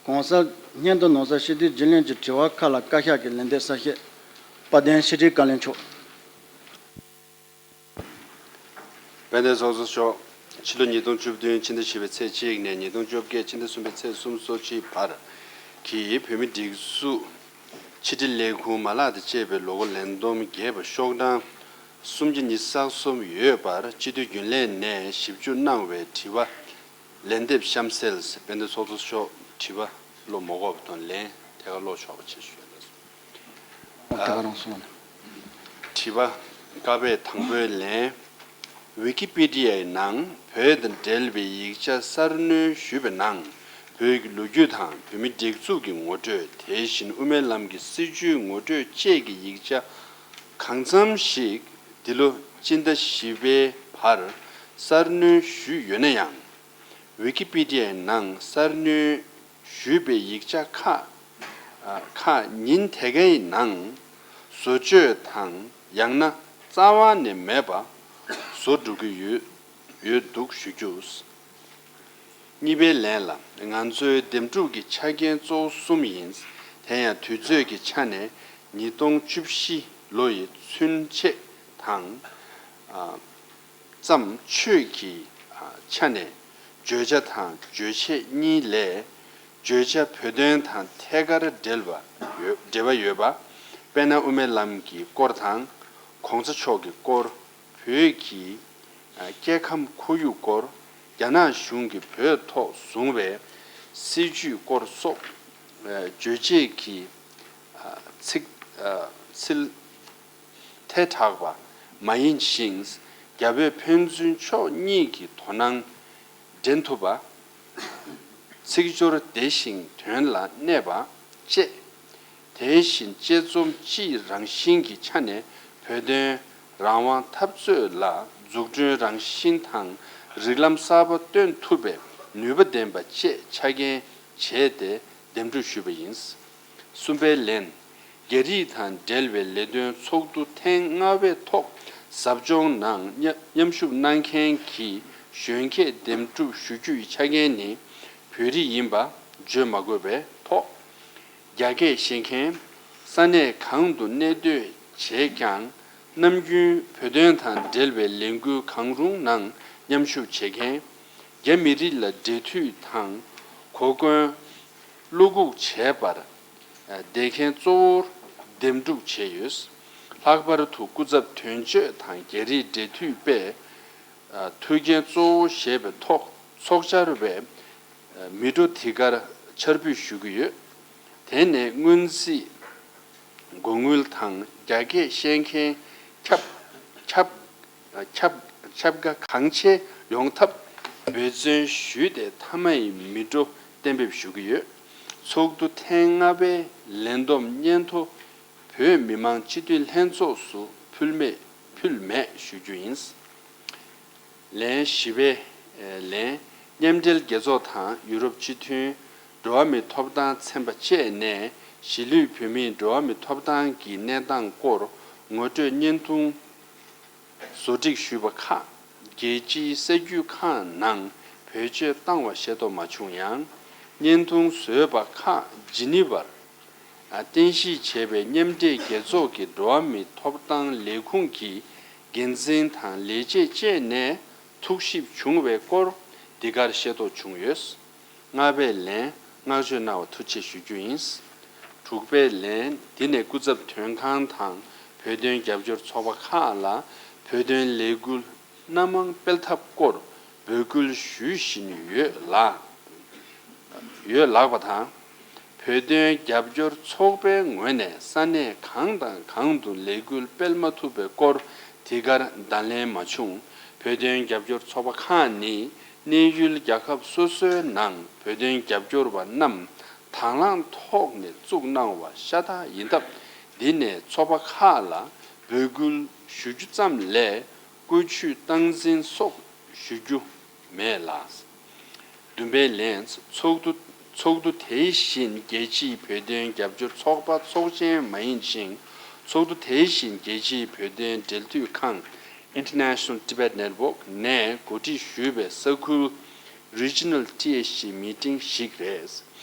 ༸གོང་ས་སྙན་ཐོ་ནང་གསལ་སྤྱི་འཐུས་རྒྱུན་ལས་ཀྱི་དྲི་བ་ཁག་ལ་བཀའ་ཤག་གི་ལན་འདེབས་གསལ་བཤད། དཔལ་ལྡན་ཕྱི་དྲིལ་བཀའ་བློན་མཆོག་དཔལ་ལྡན་ཚོགས་གཙོ་མཆོག་ཕྱི་ལོ་ཉིས་སྟོང་བཅུ་བདུན་ཕྱི་ཟླ་བཞི་པའི་ཚེས་གཅིག་ནས་ཉིས་སྟོང་བཅོ་བརྒྱད་ཕྱི་ཟླ་གསུམ་པའི་ཚེས་སོ་གཅིག་བར་གྱི་བོད་མིའི་སྒྲིག་འཛུགས་ཕྱི་དྲིལ་ལས་ཁུངས་མ་ལག་དང་བཅས་པའི་ལོ་འཁོར་ལས་བསྡོམས་རྒྱས་པ་ཤོག་གྲངས་སུམ་བརྒྱ་ཉི་ཤུ་རྩ་གསུམ་ཡོད་པར་སྤྱི་འཐུས་རྒྱུན་ལས་ནས་ཞིབ་འཇུག་གནང་བའི་དྲི་བ་ལན་འདེབས་གཤམ་གསལ། དཔལ་ལྡན་ཚོགས་གཙོ་མཆོག་དྲི་བ་ཀློག་མ་དགོས་པ་དང་ལན་ཐད་ཀར་ཀློག་ཆོག་པ་བྱེད་ཞུ་ཡ་ལགས། དེ་ག་རང་སོང་། དྲི་བ་ཀ་པའི་དང་པོའི་ལན། ཝི་ཀི་པི་ཌི་ཡའི་ནང་བོད་དང་འབྲེལ་བའི་ཡིག་ཆ་གསར་སྣོན་ཞུས་པའི་ནང་བོད་ཀྱི་ལོ་རྒྱུས་དང་བོད་མིའི་སྒྲིག་འཛུགས་ཀྱི་ངོ་སྤྲོད། དེ་བཞིན་དབུ་མའི་ལམ་གྱི་སྲིད་བྱུས་ངོ་སྤྲོད་བཅས་ཀྱི་ཡིག་ཆ་གང་འཚམ་ཞིག་འདི་ལོ་སྤྱི་ཟླ་བཞི་པའི་བར་གསར་སྣོན་ཞུས་ཡོད་ན་ཡང་། ཝི་ཀི་པི་ཌི་ཡའི་ནང་གསར་སྣོན་ཞུས་པའི་ཡིག་ཆ་ཁག་ཁག་ཉིན་དེ་གའི་ནང་བཟོ་བཅོས་དང་ཡང་ན་རྩ་བ་ནས་མེད་པ་བཟོ་འགྲོ་གི་ཡོད་ཡོད་འདུག་ཞུ་རྒྱུ། གཉིས་པའི་ལན་ལ། ང་ཚོའི་འདེམས་སྒྲུག་གི་ཆ་རྐྱེན་གཙོ་བོ་གསུམ་ཡིན། དེ་ཡང་དུས་ཚོད་ཀྱི་ཆ་ནས་ཉིས་སྟོང་བཅུ་བཞི་ལོ་ཡི་ཚུན་ཆད་དང་། ཙམ། ཆོས་ཀྱི་ཆ་ནས་བརྗོད་བྱ་དང་རྗོད་བྱེད་གཉིས་ལས་བརྗོད་བྱ་བོད་དོན་དང་ཐད་ཀར་འབྲེལ་བ་ཡོད་འབྲེལ་བ་ཡོད་པ། དཔེར་ན་དབུ་མའི་ལམ་གྱི་སྐོར་དང་གོང་ས་མཆོག་གི་སྐོར། བོད་ཀྱི་སྐྱེ་ཁམས་ཁོར་ཡུག་སྐོར། རྒྱ་ནག་གཞུང་གིས་བོད་ཐོག་བཟུང་བའི་སྲིད་ཇུས་སྐོར་སོགས་རྗོད་བྱེད་ཀྱི་ཚིག་ཚིག་ཐལ་དྲགས་པ་མ་ཡིན་ཞིང་། རྒྱ་བོད་ཕན་ཚུན་ཕྱོགས་གཉིས་ཀྱི་དོ་སྣང་འདྲེན་ཐུབ་པ། ཚིག་སྦྱོར་བདེ་ཞིང་དོན་ལ་གནས་པ་བཅས། དེ་བཞིན་དཔྱད་རྩོམ་སྤྱིའི་རང་བཞིན་གྱི་ཆ་ནས་བོད་དོན་རང་དབང་འཐབ་རྩོད་ལ་འཛུགས་སྐྲུན་རང་བཞིན་དང་རིགས་ལམ་གསར་པ་སྟོན་ཐུབ་པའི་ནུས་པ་ལྡན་པ་བཅས་ཆ་རྐྱེན་བྱས་ཏེ་འདེམས་སྒྲུག་ཞུས་པ་ཡིན། གསུམ་པའི་ལན། རྒྱ་རིགས་དང་འབྲེལ་བའི་ལས་དོན་ཚོགས་འདུ་ཐེངས་ལྔ་པའི་ཐོག་ཟབ་སྦྱོང་ནང་མཉམ་མཉམ་ཞུགས་གནང་མཁན་གྱི་གཞོན་སྐྱེས་འདེམས་སྒྲུག་ཞུ་རྒྱུའི་ཆ་རྐྱེན་ནི་བོད་རིགས་ཡིན་པ་བརྗོད་མ་དགོས་པའི་ཐོག་རྒྱ་སྐད་ཤེས་མཁན། ས་གནས་གང་དུ་གནས་སྡོད་བྱས་ཀྱང་ནམ་རྒྱུན་བོད་དོན་དང་འབྲེལ་བའི་ལས་འགུལ་གང་རུང་ནང་མཉམ་ཞུགས་བྱེད་མཁན། རྒྱ་མི་རིགས་ལ་འབྲེལ་མཐུད་དང་གོ་སྐོན་བློ་འགུག་བྱས་པར་བསྡད་མཁན་གཙོ་བོར་འདེམས་སྒྲུག་བྱས་ཡོད། ལྷག་པར་དུ་སྐུ་ཚབ་དོན་གཅོད་དང་རྒྱ་རིགས་འབྲེལ་མཐུད་པས་ཐུགས་འགན་གཙོ་བོ་བཞེས་པའི་ཐོག་ཚོགས་བཅར་བའི་མི་འགྲོ་དེ་གར་བཅར་འབུལ་ཞུ་གི་ཡོད། དེ་ནས་སྔོན་རྩིས་སྒོ་དངུལ་དང་རྒྱ་སྐད་བཤད་མཁན་ཁྱབ་ཁྱབ་ཁྱབ་ ཁྱབ་ཁ་གང་ཆེ་ཡོང་ཐབས་འབད་བརྩོན་ཞུས་ཏེ་མཐའ་མ་ཡི་མི་འགྲོ་གཏན་འབེབས་ཞུ་གི་ཡོད། ཚོགས་འདུ་ཐེངས་ལྔ་པའི་ལས་བསྡོམས་སྙན་ཐོ་བོད་མི་མང་སྤྱི་འཐུས་ལྷན་ཚོགས་སུ་ཕུལ་མེད་ཕུལ་མེད་ཞུ་རྒྱུ་ཡིན། ལན་བཞི་པའི་ལན། མཉམ་འབྲེལ་རྒྱལ་ཚོགས་དང་ཡུ་རོབ་སྤྱི་མཐུན་འགྲོ་བ་མིའི་ཐོབ་ཐང་ཚན་པ་བཅས་ནས་གཞིས་ལུས་བོད་མིའི་འགྲོ་བ་མིའི་ཐོབ་ཐང་གི་གནས་སྟངས་སྐོར་ངོ་སྤྲོད་བརྙན་ཐུང་བཟོ་སྒྲིག་ཞུས་པ་ཁག་རྒྱལ་སྤྱིའི་གསར་འགྱུར་ཁག་ནང་བེད་སྤྱོད་བཏང་བ་ཤེས་རྟོགས་མ་བྱུང་ཡང་། བརྙན་ཐུང་བཟོས་པ་ཁག་ཇི་ནི་ཝར་རྟེན་གཞི་བྱས་པའི་མཉམ་འབྲེལ་རྒྱལ་ཚོགས་ཀྱི་འགྲོ་བ་མིའི་ཐོབ་ཐང་ལས་ཁུངས་ཀྱི་འགན་འཛིན་དང་ལས་བྱེད་བཅས་ནས་ཐུགས་ཞིབ་བྱུང་བའི་སྐོར་འདི་གར་ཤེས་རྟོགས་བྱུང་ཡོད། ལྔ་པའི་ལན། བསྔགས་བརྗོད་གནང་བར་ཐུགས་རྗེ་ཆེ་ཞུ་རྒྱུ་ཡིན། དྲུག་པའི་ལན། འདི་ནས་སྐུ་ཚབ་དོན་ཁང་དང་བོད་དོན་རྒྱབ་སྐྱོར་ཚོགས་པ་ཁག་ལ་བོད་དོན་ལས་འགུལ་སྣ་མང་སྤེལ་ཐབས་སྐོར་འབོད་སྐུལ་ཞུ་བཞིན་ཡོད་ལ། ཡོད་ལགས་པ་དང་། བོད་དོན་རྒྱབ་སྐྱོར་ཚོགས་པའི་ངོས་ནས་ས་གནས་གང་དང་གང་དུ་ལས་འགུལ་སྤེལ་མ་ཐུབ་པའི་སྐོར་དེ་གར་བརྡ་ལན་མ་བྱུང་། བོད་དོན་རྒྱབ་སྐྱོར་ཚོགས་པ་ཁག་ནི་གནས་ཡུལ་རྒྱལ་ཁབ་སོ་སོའི་ནང་བོད་དོན་རྒྱབ་སྐྱོར་བ་རྣམས་དང་བླངས་ཐོག་ནས་བཙུགས་གནང་བ་ཤ་སྟག་ཡིན་སྟབས། འདི་ནས་ཚོགས་པ་ཁག་ལ་འབོད་སྐུལ་ཞུ་རྒྱུ་ཙམ་ལས་བཀོད་ཇུས་སྟངས་འཛིན་སོགས་ཞུ་རྒྱུ་མེད་ལགས། བདུན་པའི་ལན། ཚོགས་འདུ། ཚོགས་འདུ་དེ་བཞིན་རྒྱལ་སྤྱིའི་བོད་དོན་རྒྱབ་སྐྱོར་ཚོགས་པ་ཚོགས་ཆེན་མ་ཡིན་ཞིང་། ཚོགས་འདུ་དེ་བཞིན་རྒྱལ་སྤྱིའི་བོད་དོན་འབྲེལ་མཐུད་ཁང་International Tibet Network ནས་གོ་སྒྲིག་ཞུས་པའི་ས་ཁུལ་Regional T H C Meeting ཞིག་རེད།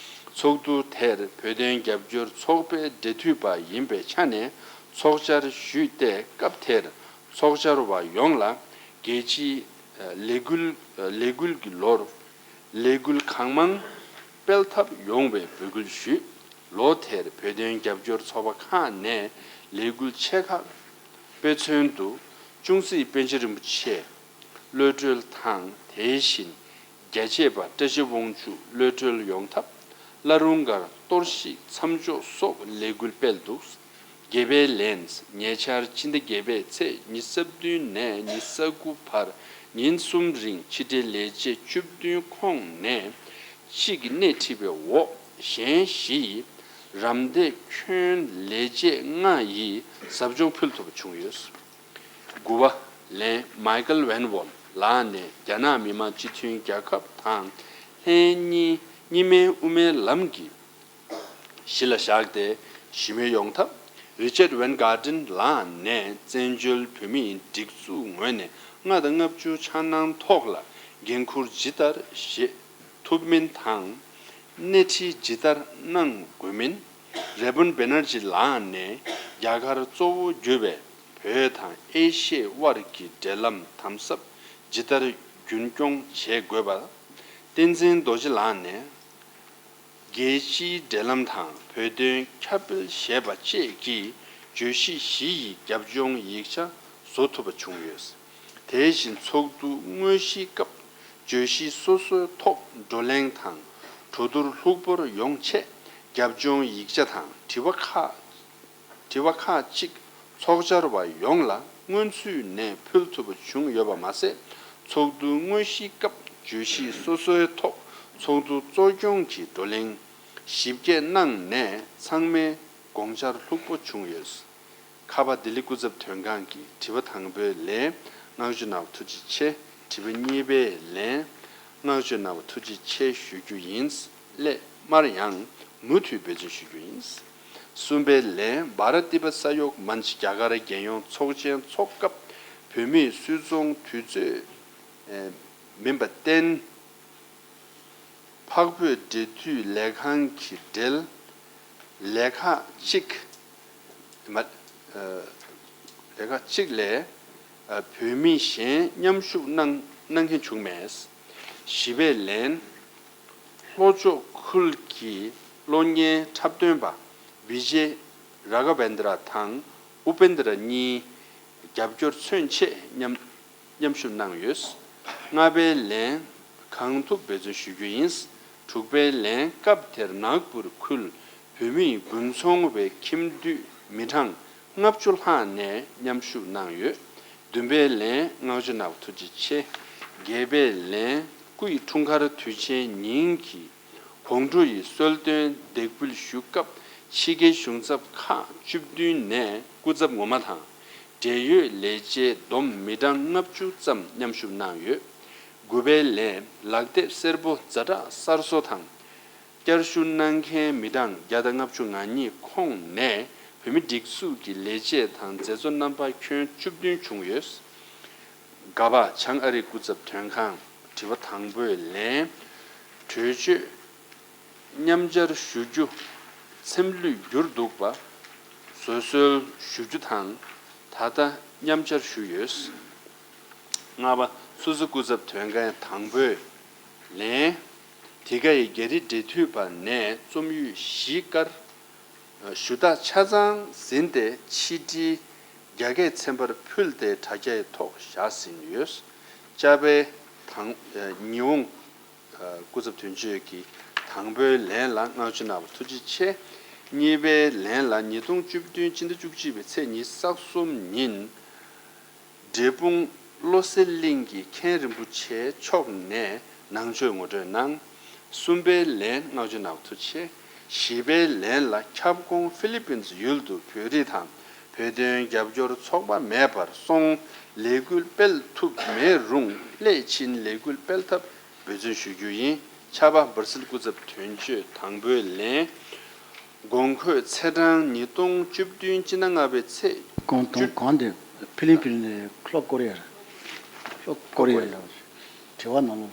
ཚོགས་འདུ་དེར་བོད་དོན་རྒྱབ་སྐྱོར་ཚོགས་པའི་འབྲེལ་མཐུད་པ་ཡིན་པའི་ཆ་ནས་ཚོགས་བཅར་ཞུས་ཏེ། སྐབས་དེར་ཚོགས་བཅར་བ་ཡོངས་ལ་རྒྱལ་སྤྱིའི་ལས་འགུལ། ལས་འགུལ་གྱི་ལོར་ལས་འགུལ་གང་མང་སྤེལ་ཐབས་ཡོང་བའི་འབོད་སྐུལ་ཞུས། ལོ་དེར་བོད་དོན་རྒྱབ་སྐྱོར་ཚོགས་པ་ཁག་ནས་ལས་འགུལ་ཆེ་ཁག་དཔེ་མཚོན་དུ་ཅུང་སྲིད་པཎ་ཆེན་རིན་པོ་ཆེ་གློད་གྲོལ་དང་། དེ་བཞིན་རྒྱལ་གཅེས་པ་བཀྲ་ཤིས་དབང་ཕྱུག་གློད་གྲོལ་ཡོང་ཐབས། བླ་རུང་སྒར་གཏོར་བཤིག་མཚམས་འཇོག་སོགས་ལས་འགུལ་སྤེལ་འདུག། བརྒྱད་པའི་ལན། ཉེ་ཆར་ཕྱི་ཟླ་བརྒྱད་པའི་ཚེས་ཉི་ཤུ་རྩ་བདུན་ནས་ཉི་ཤུ་རྩ་དགུ་བར་ཉིན་གསུམ་རིང་ཕྱི་འབྲེལ་ལས་བྱེད་བཅུ་བདུན་ཁོངས་ནས་གཅིག་གིས་སྣེ་ཁྲིད་པའི་འོག་གཞན་བཞི་ཡིས་རམ་འདེགས་ཁྱོན་ལས་བྱེད་ལྔ་ཡིས་ཟབ་སྦྱོང་ཕུལ་ཐུབ་པ་བྱུང་ཡོད། དགུ་པ་ལན། མའི་ཀལ་ཝན་ཝོལ་ལགས་ནས་རྒྱ་ནག་མི་དམངས་སྤྱི་མཐུན་རྒྱལ་ཁབ་དང་ལྷན་གཉིས་གཉིས་སྨན་དབུ་མའི་ལམ་གྱི་གཞི་ལ་བཞག་སྟེ་ཞི་མོལ་ཡོང་ཐབས། རི་ཅར་ཌ་ཝན་གྷར་ཌན་ལགས་ནས་བཙན་བྱོལ་བོད་མིའི་སྒྲིག་འཛུགས་ངོས་ནས་ལྔ་དང་ལྔ་བཅུ་འཆར་སྣང་ཐོག་ལ་འགན་འཁུར་ཇི་ལྟར་བཞེས་ཐུབ་མིན་དང་། སྣེ་ཁྲིད་ཇི་ལྟར་གནང་དགོས་མིན། རེ་བན་བེ་ནར་ཇི་ལགས་ནས་རྒྱ་གར་གཙོ་བོ་གྱུར་པའི་བོད་དང་ཨེ་ཤི་ཡའི་དབར་གྱི་འབྲེལ་ལམ་དམ་ཟབ་ཇི་ལྟར་རྒྱུན་སྐྱོང་བྱེད་དགོས་པ། བསྟན་འཛིན་རྡོ་རྗེ་ལགས་ནས་རྒྱལ་སྤྱིའི་འབྲེལ་ལམ་དང་བོད་དོན་ཁྱབ་སྤེལ་ཞེས་པ་བཅས་ཀྱི་བརྗོད་གཞི་བཞི་ཡི་རྒྱབ་ལྗོངས་ཡིག་ཆ་བཟོ་ཐུབ་པ་བྱུང་ཡོད། དེ་བཞིན་ཚོགས་འདུ་དངོས་གཞིའི་སྐབས་བརྗོད་གཞི་སོ་སོའི་ཐོག་བགྲོ་གླེང་དང་གྲོས་བསྡུར་ལྷུག་པོར་ཡོང་ཆེད་རྒྱབ་ལྗོངས་ཡིག་ཆ་དང་དྲི་བ་ཁག་དྲི་བ་ཁག་ཅིག་ཚོགས་བཅར་བ་ཡོངས་ལ་སྔོན་ཚུད་ནས་ཕུལ་ཐུབ་པ་བྱུང་ཡོད་པ་མ་ཟད། ཚོགས་འདུ་དངོས་གཞིའི་སྐབས་བརྗོད་གཞི་སོ་སོའི་ཐོག་ཚོགས་འདུ་གཙོ་སྐྱོང་གི་བགྲོ་གླེང་ཞིབ་རྒྱས་གནང་ནས་ཚང་མའི་དགོངས་འཆར་ལྷུག་པོ་བྱུང་ཡོད། ཁ་པར་ལྡི་ལི་སྐུ་ཚབ་དོན་ཁང་གི་དྲི་བ་དང་པོའི་ལན། བསྔགས་བརྗོད་གནང་བ་ཐུགས་རྗེ་ཆེ། དྲི་བ་གཉིས་པའི་ལན། བསྔགས་བརྗོད་གནང་བ་ཐུགས་རྗེ་ཆེ་ཞུ་རྒྱུ་ཡིན། སླད་མར་ཡང་མུ་མཐུད་འབད་བརྩོན་ཞུ་རྒྱུ་ཡིན། གསུམ་པའི་ལན། བྷ་ར་ཏི་པ་ས་ཡོག་མན་ཆི་རྒྱ་གར་རྒྱལ་ཡོངས་ཚོགས་ཆེན་འཚོགས་སྐབས་བོད་མིའི་སུད་ཚོང་དུས་ཚོད་མིན་པར་བརྟེན། འཕགས་བོད་འབྲེལ་མཐུད་ལས་ཁང་གི་འབྲེལ་ལས་ཁག་གཅིག་མ། ལས་ཁག་གཅིག་ལས་བོད་མི་གཞན་མཉམ་ཞུགས་གནང་གནང་མཁན་བྱུང་མེད། བཞི་པའི་ལན། ལྷོ་ཕྱོགས་ཁུལ་གྱི་གློག་བརྙན་འཁྲབ་སྟོན་པ་བི་ཇེ་ར་ག་བེན་དྲ་དང་ཨུ་པེན་དྲ་གཉིས་རྒྱབ་སྐྱོར་མཚོན་ཆེད་མཉམ་མཉམ་ཞུགས་གནང་ཡོད། ལྔ་པའི་ལན། གང་ཐུབ་འབད་བརྩོན་ཞུ་རྒྱུ་ཡིན། དྲུག་པའི་ལན། སྐབས་དེར་ནཱག་པུར་ཁུལ་བོད་མིའི་དགུན་ཚོང་བའི་ཁྱིམ་དུད་མི་གྲངས་ལྔ་བཅུ་ལྷག་ནས་མཉམ་ཞུགས་གནང་ཡོད། བདུན་པའི་ལན། བསྔགས་བརྗོད་ནག་པོ་ཐུགས་རྗེ་ཆེ། བརྒྱད་པའི་ལན། སྐུ་ཡི་འཁྲུངས་སྐར་དུས་ཆེན་ཉིན་གྱི་དགོང་དྲོ་ཡི་གསོལ་སྟོན་འདེགས་འབུལ་ཞུ་སྐབས་ཕྱི་རྒྱལ་གཞུང་ཚབ་ཁག་བཅུ་བདུན་ནས་སྐུ་ཚབ་ངོ་མ་དང་། འབྲེལ་ཡོད་ལས་བྱེད་བསྡོམས་མི་གྲངས་ལྔ་བཅུ་ཙམ་མཉམ་ཞུགས་གནང་ཡོད། དགུ་པའི་ལན། ལག་དེབ་སེར་པོ་ཛ་དྲག་གསར་བཟོ་དང་། བསྐྱར་ཞུ་གནང་མཁན་མི་གྲངས་བརྒྱ་དང་ལྔ་བཅུ་ང་གཉིས་ཁོངས་ནས་བོད་མི་སྒྲིག་འཛུགས་ཀྱི་ལས་བྱེད་དང་མཛད་གཙོ་རྣམ་པ་ཁྱོན་བཅུ་བདུན་བྱུང་ཡོད། ག་པ། བྱང་ཨ་རིའི་སྐུ་ཚབ་དོན་ཁང་། དྲི་བ་དང་པོའི་ལན། གྲོས་ཆོད་མཉམ་སྦྱར་ཞུ་རྒྱུ་འཚེམ་ལྷོད་གྱུར་འདུག་པ། བཟོ་སྲོལ་ཞུ་རྒྱུ་དང་། ད་ལྟ་མཉམ་སྦྱར་ཞུས་ཡོད། ལྔ་པ། སོ་སོ་སྐུ་ཚབ་དོན་ཁང་དང་པོའི་ལན། དེ་ག་ཡི་རྒྱ་རི་འབྲེལ་མཐུད་པ་ནས་རྩོམ་ཡིག་བཞི་བཀར། ཞུ་དག་ཆ་ཚང་ཟིན་ཏེ་ཕྱི་དྲིལ་རྒྱ་སྐད་ཚན་པར་ཕུལ་ཏེ་དྲ་རྒྱའི་ཐོག་བཞག་ཟིན་ཡོད། ཅ་པའི་དང་། ཉི་ཧོང་སྐུ་ཚབ་དོན་གཅོད་ཀྱིས་དང་པོའི་ལན་ལ་བསྔགས་བརྗོད་གནང་བ་ཐུགས་རྗེ་ཆེ། གཉིས་པའི་ལན་ལ་ཉིས་སྟོང་བཅུ་བདུན་སྤྱི་ཟླ་བཅུ་གཅིག་པའི་ཚེས་ཉི་ཤུ་རྩ་གསུམ་ཉིན། འབྲས་སྤུངས་བློ་གསལ་གླིང་གི་མཁན་རིན་པོ་ཆེ་མཆོག་ནས་ནང་ཆོས་ངོ་སྤྲོད་གནང་། གསུམ་པའི་ལན། བསྔགས་བརྗོད་གནང་བ་ཐུགས་རྗེ་ཆེ། བཞི་པའི་ལན་ལ་ཁྱབ་ཁོངས་ཧྥི་ལི་པིན་ཡུལ་དུ་བོད་རིགས་དང་བོད་དོན་རྒྱབ་སྐྱོར་ཚོགས་པ་མེད་པར་སོང་ལས་འགུལ་སྤེལ་ཐུབ་མེད་རུང་སླད་ཕྱིན་ལས་འགུལ་སྤེལ་ཐབས་འབད་བརྩོན་ཞུ་རྒྱུ་ཡིན། ཆ་པ། སྦར་སིལ་སྐུ་ཚབ་དོན་གཅོད་དང་པོའི་ལན། གོང་འཁོད་ཚེས་གྲངས་ཉིས་སྟོང་བཅུ་བདུན་སྤྱི་ཟླ་ལྔ་པའི་ཚེས་གོང་དང་གོང་དེ་ཕི་ལི་པིན་ནས་ལྷོ་ཀོ་རི་ཡར། ལྷོ་ཀོ་རི་ཡར་ལ་དྲི་བ་ནང་ལ།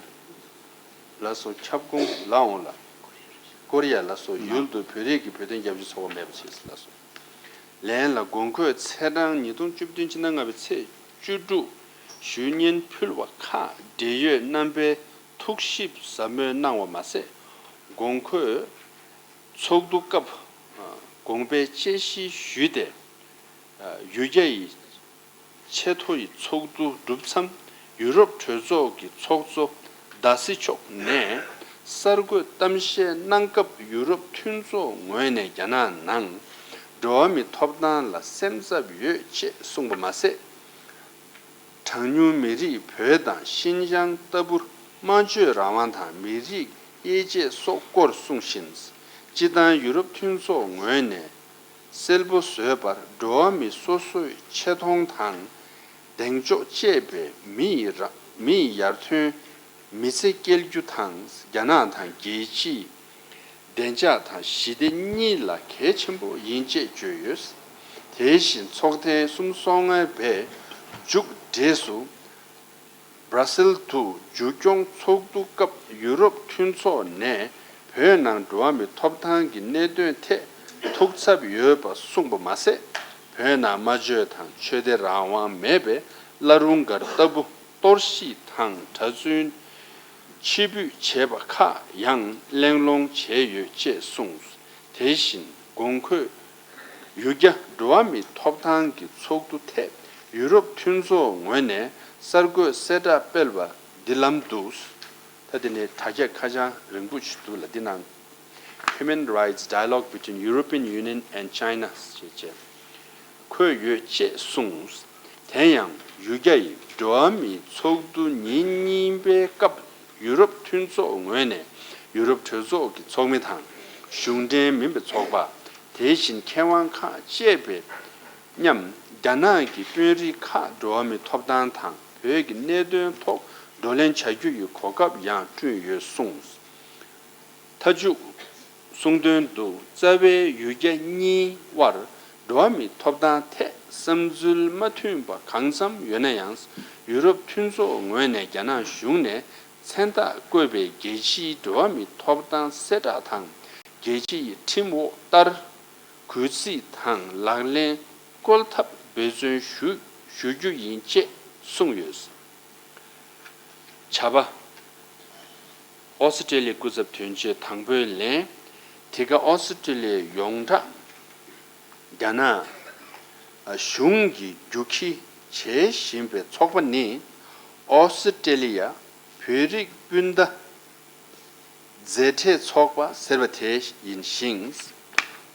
ལགས་སོ། ཁྱབ་ཁོངས་ལ་འོང་ལ། ཀོ་རི་ཡ་ལ་སོགས་ཡུལ་དུ་བོད་རིགས་ཀྱི་བོད་དོན་རྒྱབ་སྐྱོར་ཚོགས་པ་མེད་པ་བྱས་ལགས་སོ། ལན་ལ། གོང་འཁོད་ཚེས་གྲངས་ཉིས་སྟོང་བཅུ་བདུན་སྤྱི་ཟླ་ལྔ་པའི་ཚེས་བཅུ་དྲུག་ཞུ་སྙན་ཕུལ་བ་ཁག་འབྲེལ་ཡོད་རྣམ་པས་ཐུགས་ཞིབ་ཟབ་མོ་གནང་བ་མ་ཟད། གོང་འཁོད་ཚོགས་འདུ་སྐབས་དགོངས་པའི་དཔྱད་གཞི་ཞུས་ཏེ། ཡུལ་གྱ་ཡི་ཆེས་མཐོ་ཡི་ཚོགས་འདུ་གྲུབ་མཚམས་ཡུ་རོབ་གྲོས་ཚོགས་ཀྱི་ཚོགས་གཙོ་ད་སི་མཆོག་ནས་གསར་འགོད་གཏམ་བཤད་གནང་སྐབས་ཡུ་རོབ་མཐུན་ཚོགས་ངོས་ནས་རྒྱ་ནག་ནང་འགྲོ་བ་མིའི་ཐོབ་ཐང་ལ་སེམས་འཚབ་ཡོད་ཅེས་གསུངས་པ་མ་ཟད། གྲངས་ཉུང་མི་རིགས་བོད་དང་ཤིན་ཅང་ལྟ་བུ་སྨྲ་བརྗོད་རང་དབང་དང་མི་རིགས་དབྱེ་འབྱེད་སོགས་སྐོར་གསུངས་ཤིང་། སྤྱིར་བཏང་ཡུ་རོབ་མཐུན་ཚོགས་ངོས་ནས་གསལ་པོ་བཟོས་པར་འགྲོ་བ་མི་སོ་སོའི་ཆེ་མཐོང་དང་གདེང་འཇོག་བཅས་པའི་མི་ཡི་ར་མི་ཡི་ཡར་ཐོན་མི་ཚེ་སྐྱེལ་རྒྱུ་དང་རྒྱ་ནག་དང་རྒྱལ་སྤྱིའི་བདེ་འཇགས་དང་ཞི་བདེ་གཉིས་ལ་གལ་ཆེན་པོ་ཡིན་ཅེས་བརྗོད་ཡོད། དེ་བཞིན་ཚོགས་ཐེངས་སུམ་ཅུ་སོ་ལྔ་པའི་མཇུག་འབྲས་སུ། སྦྲ་སིལ་དུ་མཇུག་སྐྱོང་ཚོགས་འདུ་སྐབས་ཡུ་རོབ་མཐུན་ཚོགས་ནས་བོད་ནང་འགྲོ་བ་མིའི་ཐོབ་ཐང་གི་གནད་དོན་ཐད་ཐུགས་འཚབ་ཡོད་པ་གསུངས་པ་མ་ཟད། བོད་ནང་སྨྲ་བརྗོད་དང་ཆོས་དད་རང་དབང་མེད་པའི་བླ་རུང་སྒར་ལྟ་བུ་གཏོར་བཤིག་དང་གྲྭ་བཙུན་ཕྱིར་འབུད་བྱས་པ་ཁག་ཡང་གླེང་སློང་བྱས་ཡོད་ཅེས་གསུངས། དེ་བཞིན་གོང་འཁོད་ཡུལ་གྱ་འགྲོ་བ་མིའི་ཐོབ་ཐང་གི་ཚོགས་འདུ་ཐད་ཡུ་རོབ་མཐུན་ཚོགས་ངོས་ནས་གསར་འགོད་གསལ་བསྒྲགས་སྤེལ་བ་འདི་ལམ་དུ། ད་དེ་ནས་དྲ་རྒྱ་ཁ་བྱང་རིང་པོ་ཞིག་འདུག་ལ་འདི་ནང་Human Rights Dialogue between European Union and China ཞེས་བྱས། འཁོད་ཡོད་ཅེས་གསུངས། དེ་ཡང་ཡུལ་གྱ་ཡི་འགྲོ་བ་མིའི་ཚོགས་འདུ་ཉིན་གཉིས་པའི་སྐབས་ཡུ་རོབ་མཐུན་ཚོགས་ངོས་ནས་ཡུ་རོབ་གྲོས་ཚོགས་ཀྱི་ཚོགས་མི་དང་གཞུང་འབྲེལ་མིན་པའི་ཚོགས་པ། དེ་བཞིན་མཁས་དབང་ཁག་བཅས་པའི་མཉམ་རྒྱ་ནག་གི་དཔོན་རིགས་ཁག་འགྲོ་བ་མིའི་ཐོབ་ཐང་དང་བོད་ཀྱི་གནད་དོན་ཐོག་བགྲོ་གླེང་བྱ་རྒྱུ་ཡི་གོ་སྐབས་ཡང་བསྐྲུན་ཡོད་གསུངས། མཐའ་མཇུག་གསུང་དོན་དུ་རྩ་བའི་ཡུལ་གྱ་གཉིས་དབར་འགྲོ་བ་མིའི་ཐོབ་ཐང་ཐད་བསམ་ཚུལ་མ་མཐུན་པ་གང་འཚམ་ཡོད་ན་ཡང་ཡུ་རོབ་མཐུན་ཚོགས་ངོས་ནས་རྒྱ་ནག་གཞུང་ནས་མཚན་རྟགས་བཀོད་པའི་རྒྱལ་སྤྱིའི་འགྲོ་བ་མིའི་ཐོབ་ཐང་གསལ་བསྒྲགས་དང་རྒྱལ་སྤྱི་ཡི་ཁྲིམས་འོག་ལྟར་གུས་བརྩི་དང་ལག་ལེན་བཀོལ་ཐབས་འབད་བརྩོན་ཞུ་ཞུ་རྒྱུ་ཡིན་ཅེས་གསུངས་ཡོད། བྱ་བ། ཨོ་སི་ཀྲེ་ལི་སྐུ་ཚབ་དོན་གཅོད་དང་པོའི་ལན། དེ་ག་ཨོ་སི་ཀྲེ་ལི་ཡོངས་གྲགས་རྒྱ་ནག་གཞུང་གིས་རྒྱུག་ཁྱི་བྱེད་བཞིན་པའི་ཚོགས་པ་ནི་ཨོ་སི་ཀྲེ་ལི་ཡ་བོད་རིགས་སྤུན་ཟླ་མཛའ་འབྲེལ་ཚོགས་པ་ཟེར་བ་དེ་ཡིན་ཞིང་།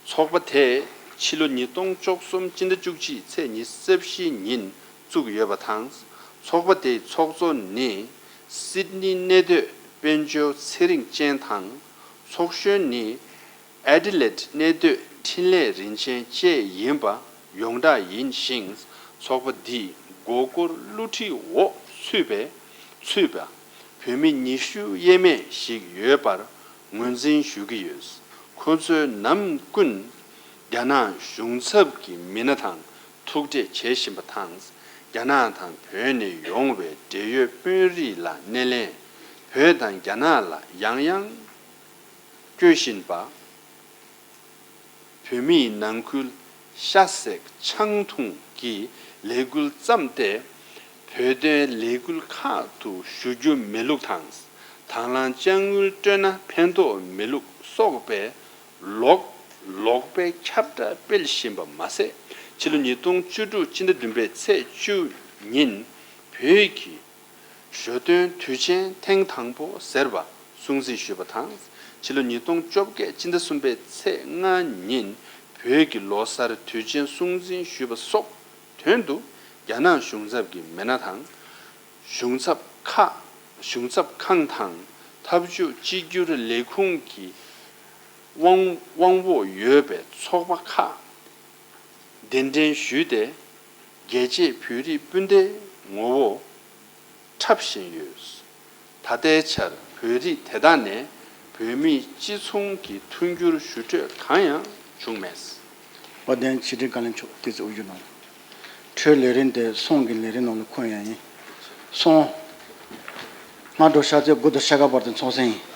ཚོགས་པ་དེས་ཕྱི་ལོ་ཉིས་སྟོང་བཅུ་གསུམ་སྤྱི་ཟླ་བཅུ་གཅིག་ཚེས་ཉི་ཤུ་རྩ་བཞི་ཉིན་ བཙུགས་ཡོད་པ་དང་། ཚོགས་པ་དེའི་ཚོགས་གཙོ་ནི་སིད་ནི་གནས་སྡོད་དཔལ་འབྱོར་ཚེ་རིང་ཅན་དང་། ཚོགས་གཞོན་ནི་ཨེ་ཌི་ལེཌ་གནས་སྡོད་འཕྲིན་ལས་རིན་ཆེན་བཅས་ཡིན་པ་ཡོངས་གྲགས་ཡིན་ཞིང་། ཚོགས་པ་འདིས་མགོ་སྐོར་བསླུ་བྲིད་འོག་ཚུད་པའི་ཚུད་པ་བོད་མི་ཉི་ཤུ་ཡས་མས་ཤིག་ཡོད་པར་ངོས་འཛིན་ཞུ་གི་ཡོད། ཁོ་ཚོས་ནམ་ཀུན་རྒྱ་ནག་གཞུང་ཚབ་ཀྱི་མི་སྣ་དང་ཐུག་འཕྲད་བྱེད་བཞིན་པ་དང་། རྒྱ་ནག་དང་བོད་ནས་ཡོང་བའི་འབྲེལ་ཡོད་དཔོན་རིགས་ལ་སྣེ་ལེན། བོད་དང་རྒྱ་ནག་ལ་ཡང་ཡང་བསྐྱོད་བཞིན་པ། བོད་མིའི་ནང་ཁུལ་ཤ་བསྲེགས་ཆང་འཐུང་གི་ལས་འགུལ་བརྩམས་ཏེ། བོད་དོན་ལས་འགུལ་ཁག་ཏུ་ཞུགས་རྒྱུ་མེད་ལུགས་དང་། དང་བླངས་དཔྱ་དངུལ་སྤྲོད་ན་ཕན་ཐོགས་མེད་ལུགས་སོགས་པའི་ལོག་ལོག་པའི་ཁྱབ་བསྒྲགས་སྤེལ་བཞིན་པ་མ་ཟད། ཕྱི་ལོ་ཉིས་སྟོང་བཅུ་དྲུག་སྤྱི་ཟླ་བདུན་པའི་ཚེས་བཅུ་ཉིན་བོད་ཀྱི་ཞོ་སྟོན་དུས་ཆེན་ཐེངས་དང་པོ་ཟེར་བ་སྲུང་བརྩི་ཞུས་པ་དང་། ཕྱི་ལོ་ཉིས་སྟོང་བཅོ་བརྒྱད་སྤྱི་ཟླ་གསུམ་པའི་ཚེས་ལྔ་ཉིན་བོད་ཀྱི་ལོ་གསར་དུས་ཆེན་སྲུང་བརྩི་ཞུས་པ་སོགས་དོན་དུ་རྒྱ་ནག་གཞུང་ཚབ་ཀྱི་མི་སྣ་དང་། གཞུང་ཚབ་ཁག་གཞུང་ཚབ་ཁང་དང་འཐབ་ཕྱོགས་གཅིག་གྱུར་ལས་ཁུངས་ཀྱི་དབང་དབང་པོ་ཡོད་པའི་ཚོགས་པ་ཁག་གདན་འདྲེན་ཞུས་ཏེ། རྒྱལ་གཅེས་བོད་རིགས་སྤུན་ཟླའི་ངོ་བོ་འཁྲབ་བཞིན་ཡོད། ད་ལྟའི་ཆར་བོད་རིགས་དེ་དག་ནས་བོད་མིའི་གཅིག་མཚུངས་ཀྱི་མཐུན་འགྱུར་ཞུ་འཕྲོད་གང་ཡང་བྱུང་མེད། དཔལ་ལྡན་ཕྱི་དྲིལ་བཀའ་བློན་མཆོག་སྐུ་ཚེ་དབུ་བཞུགས་གནང་། འཕྲོས་ལས་རིམ་དེ་སོང་གི་ལས་རིམ་ནང་ལ་འཁོད་ཡ་ཡིན། སོང་། སྔ་དྲོ་ཤར་ཚེས་དགུ་དང་ཕྱེད་ཀ་བར་དུ་ཚོགས་གསོག་ཡིན།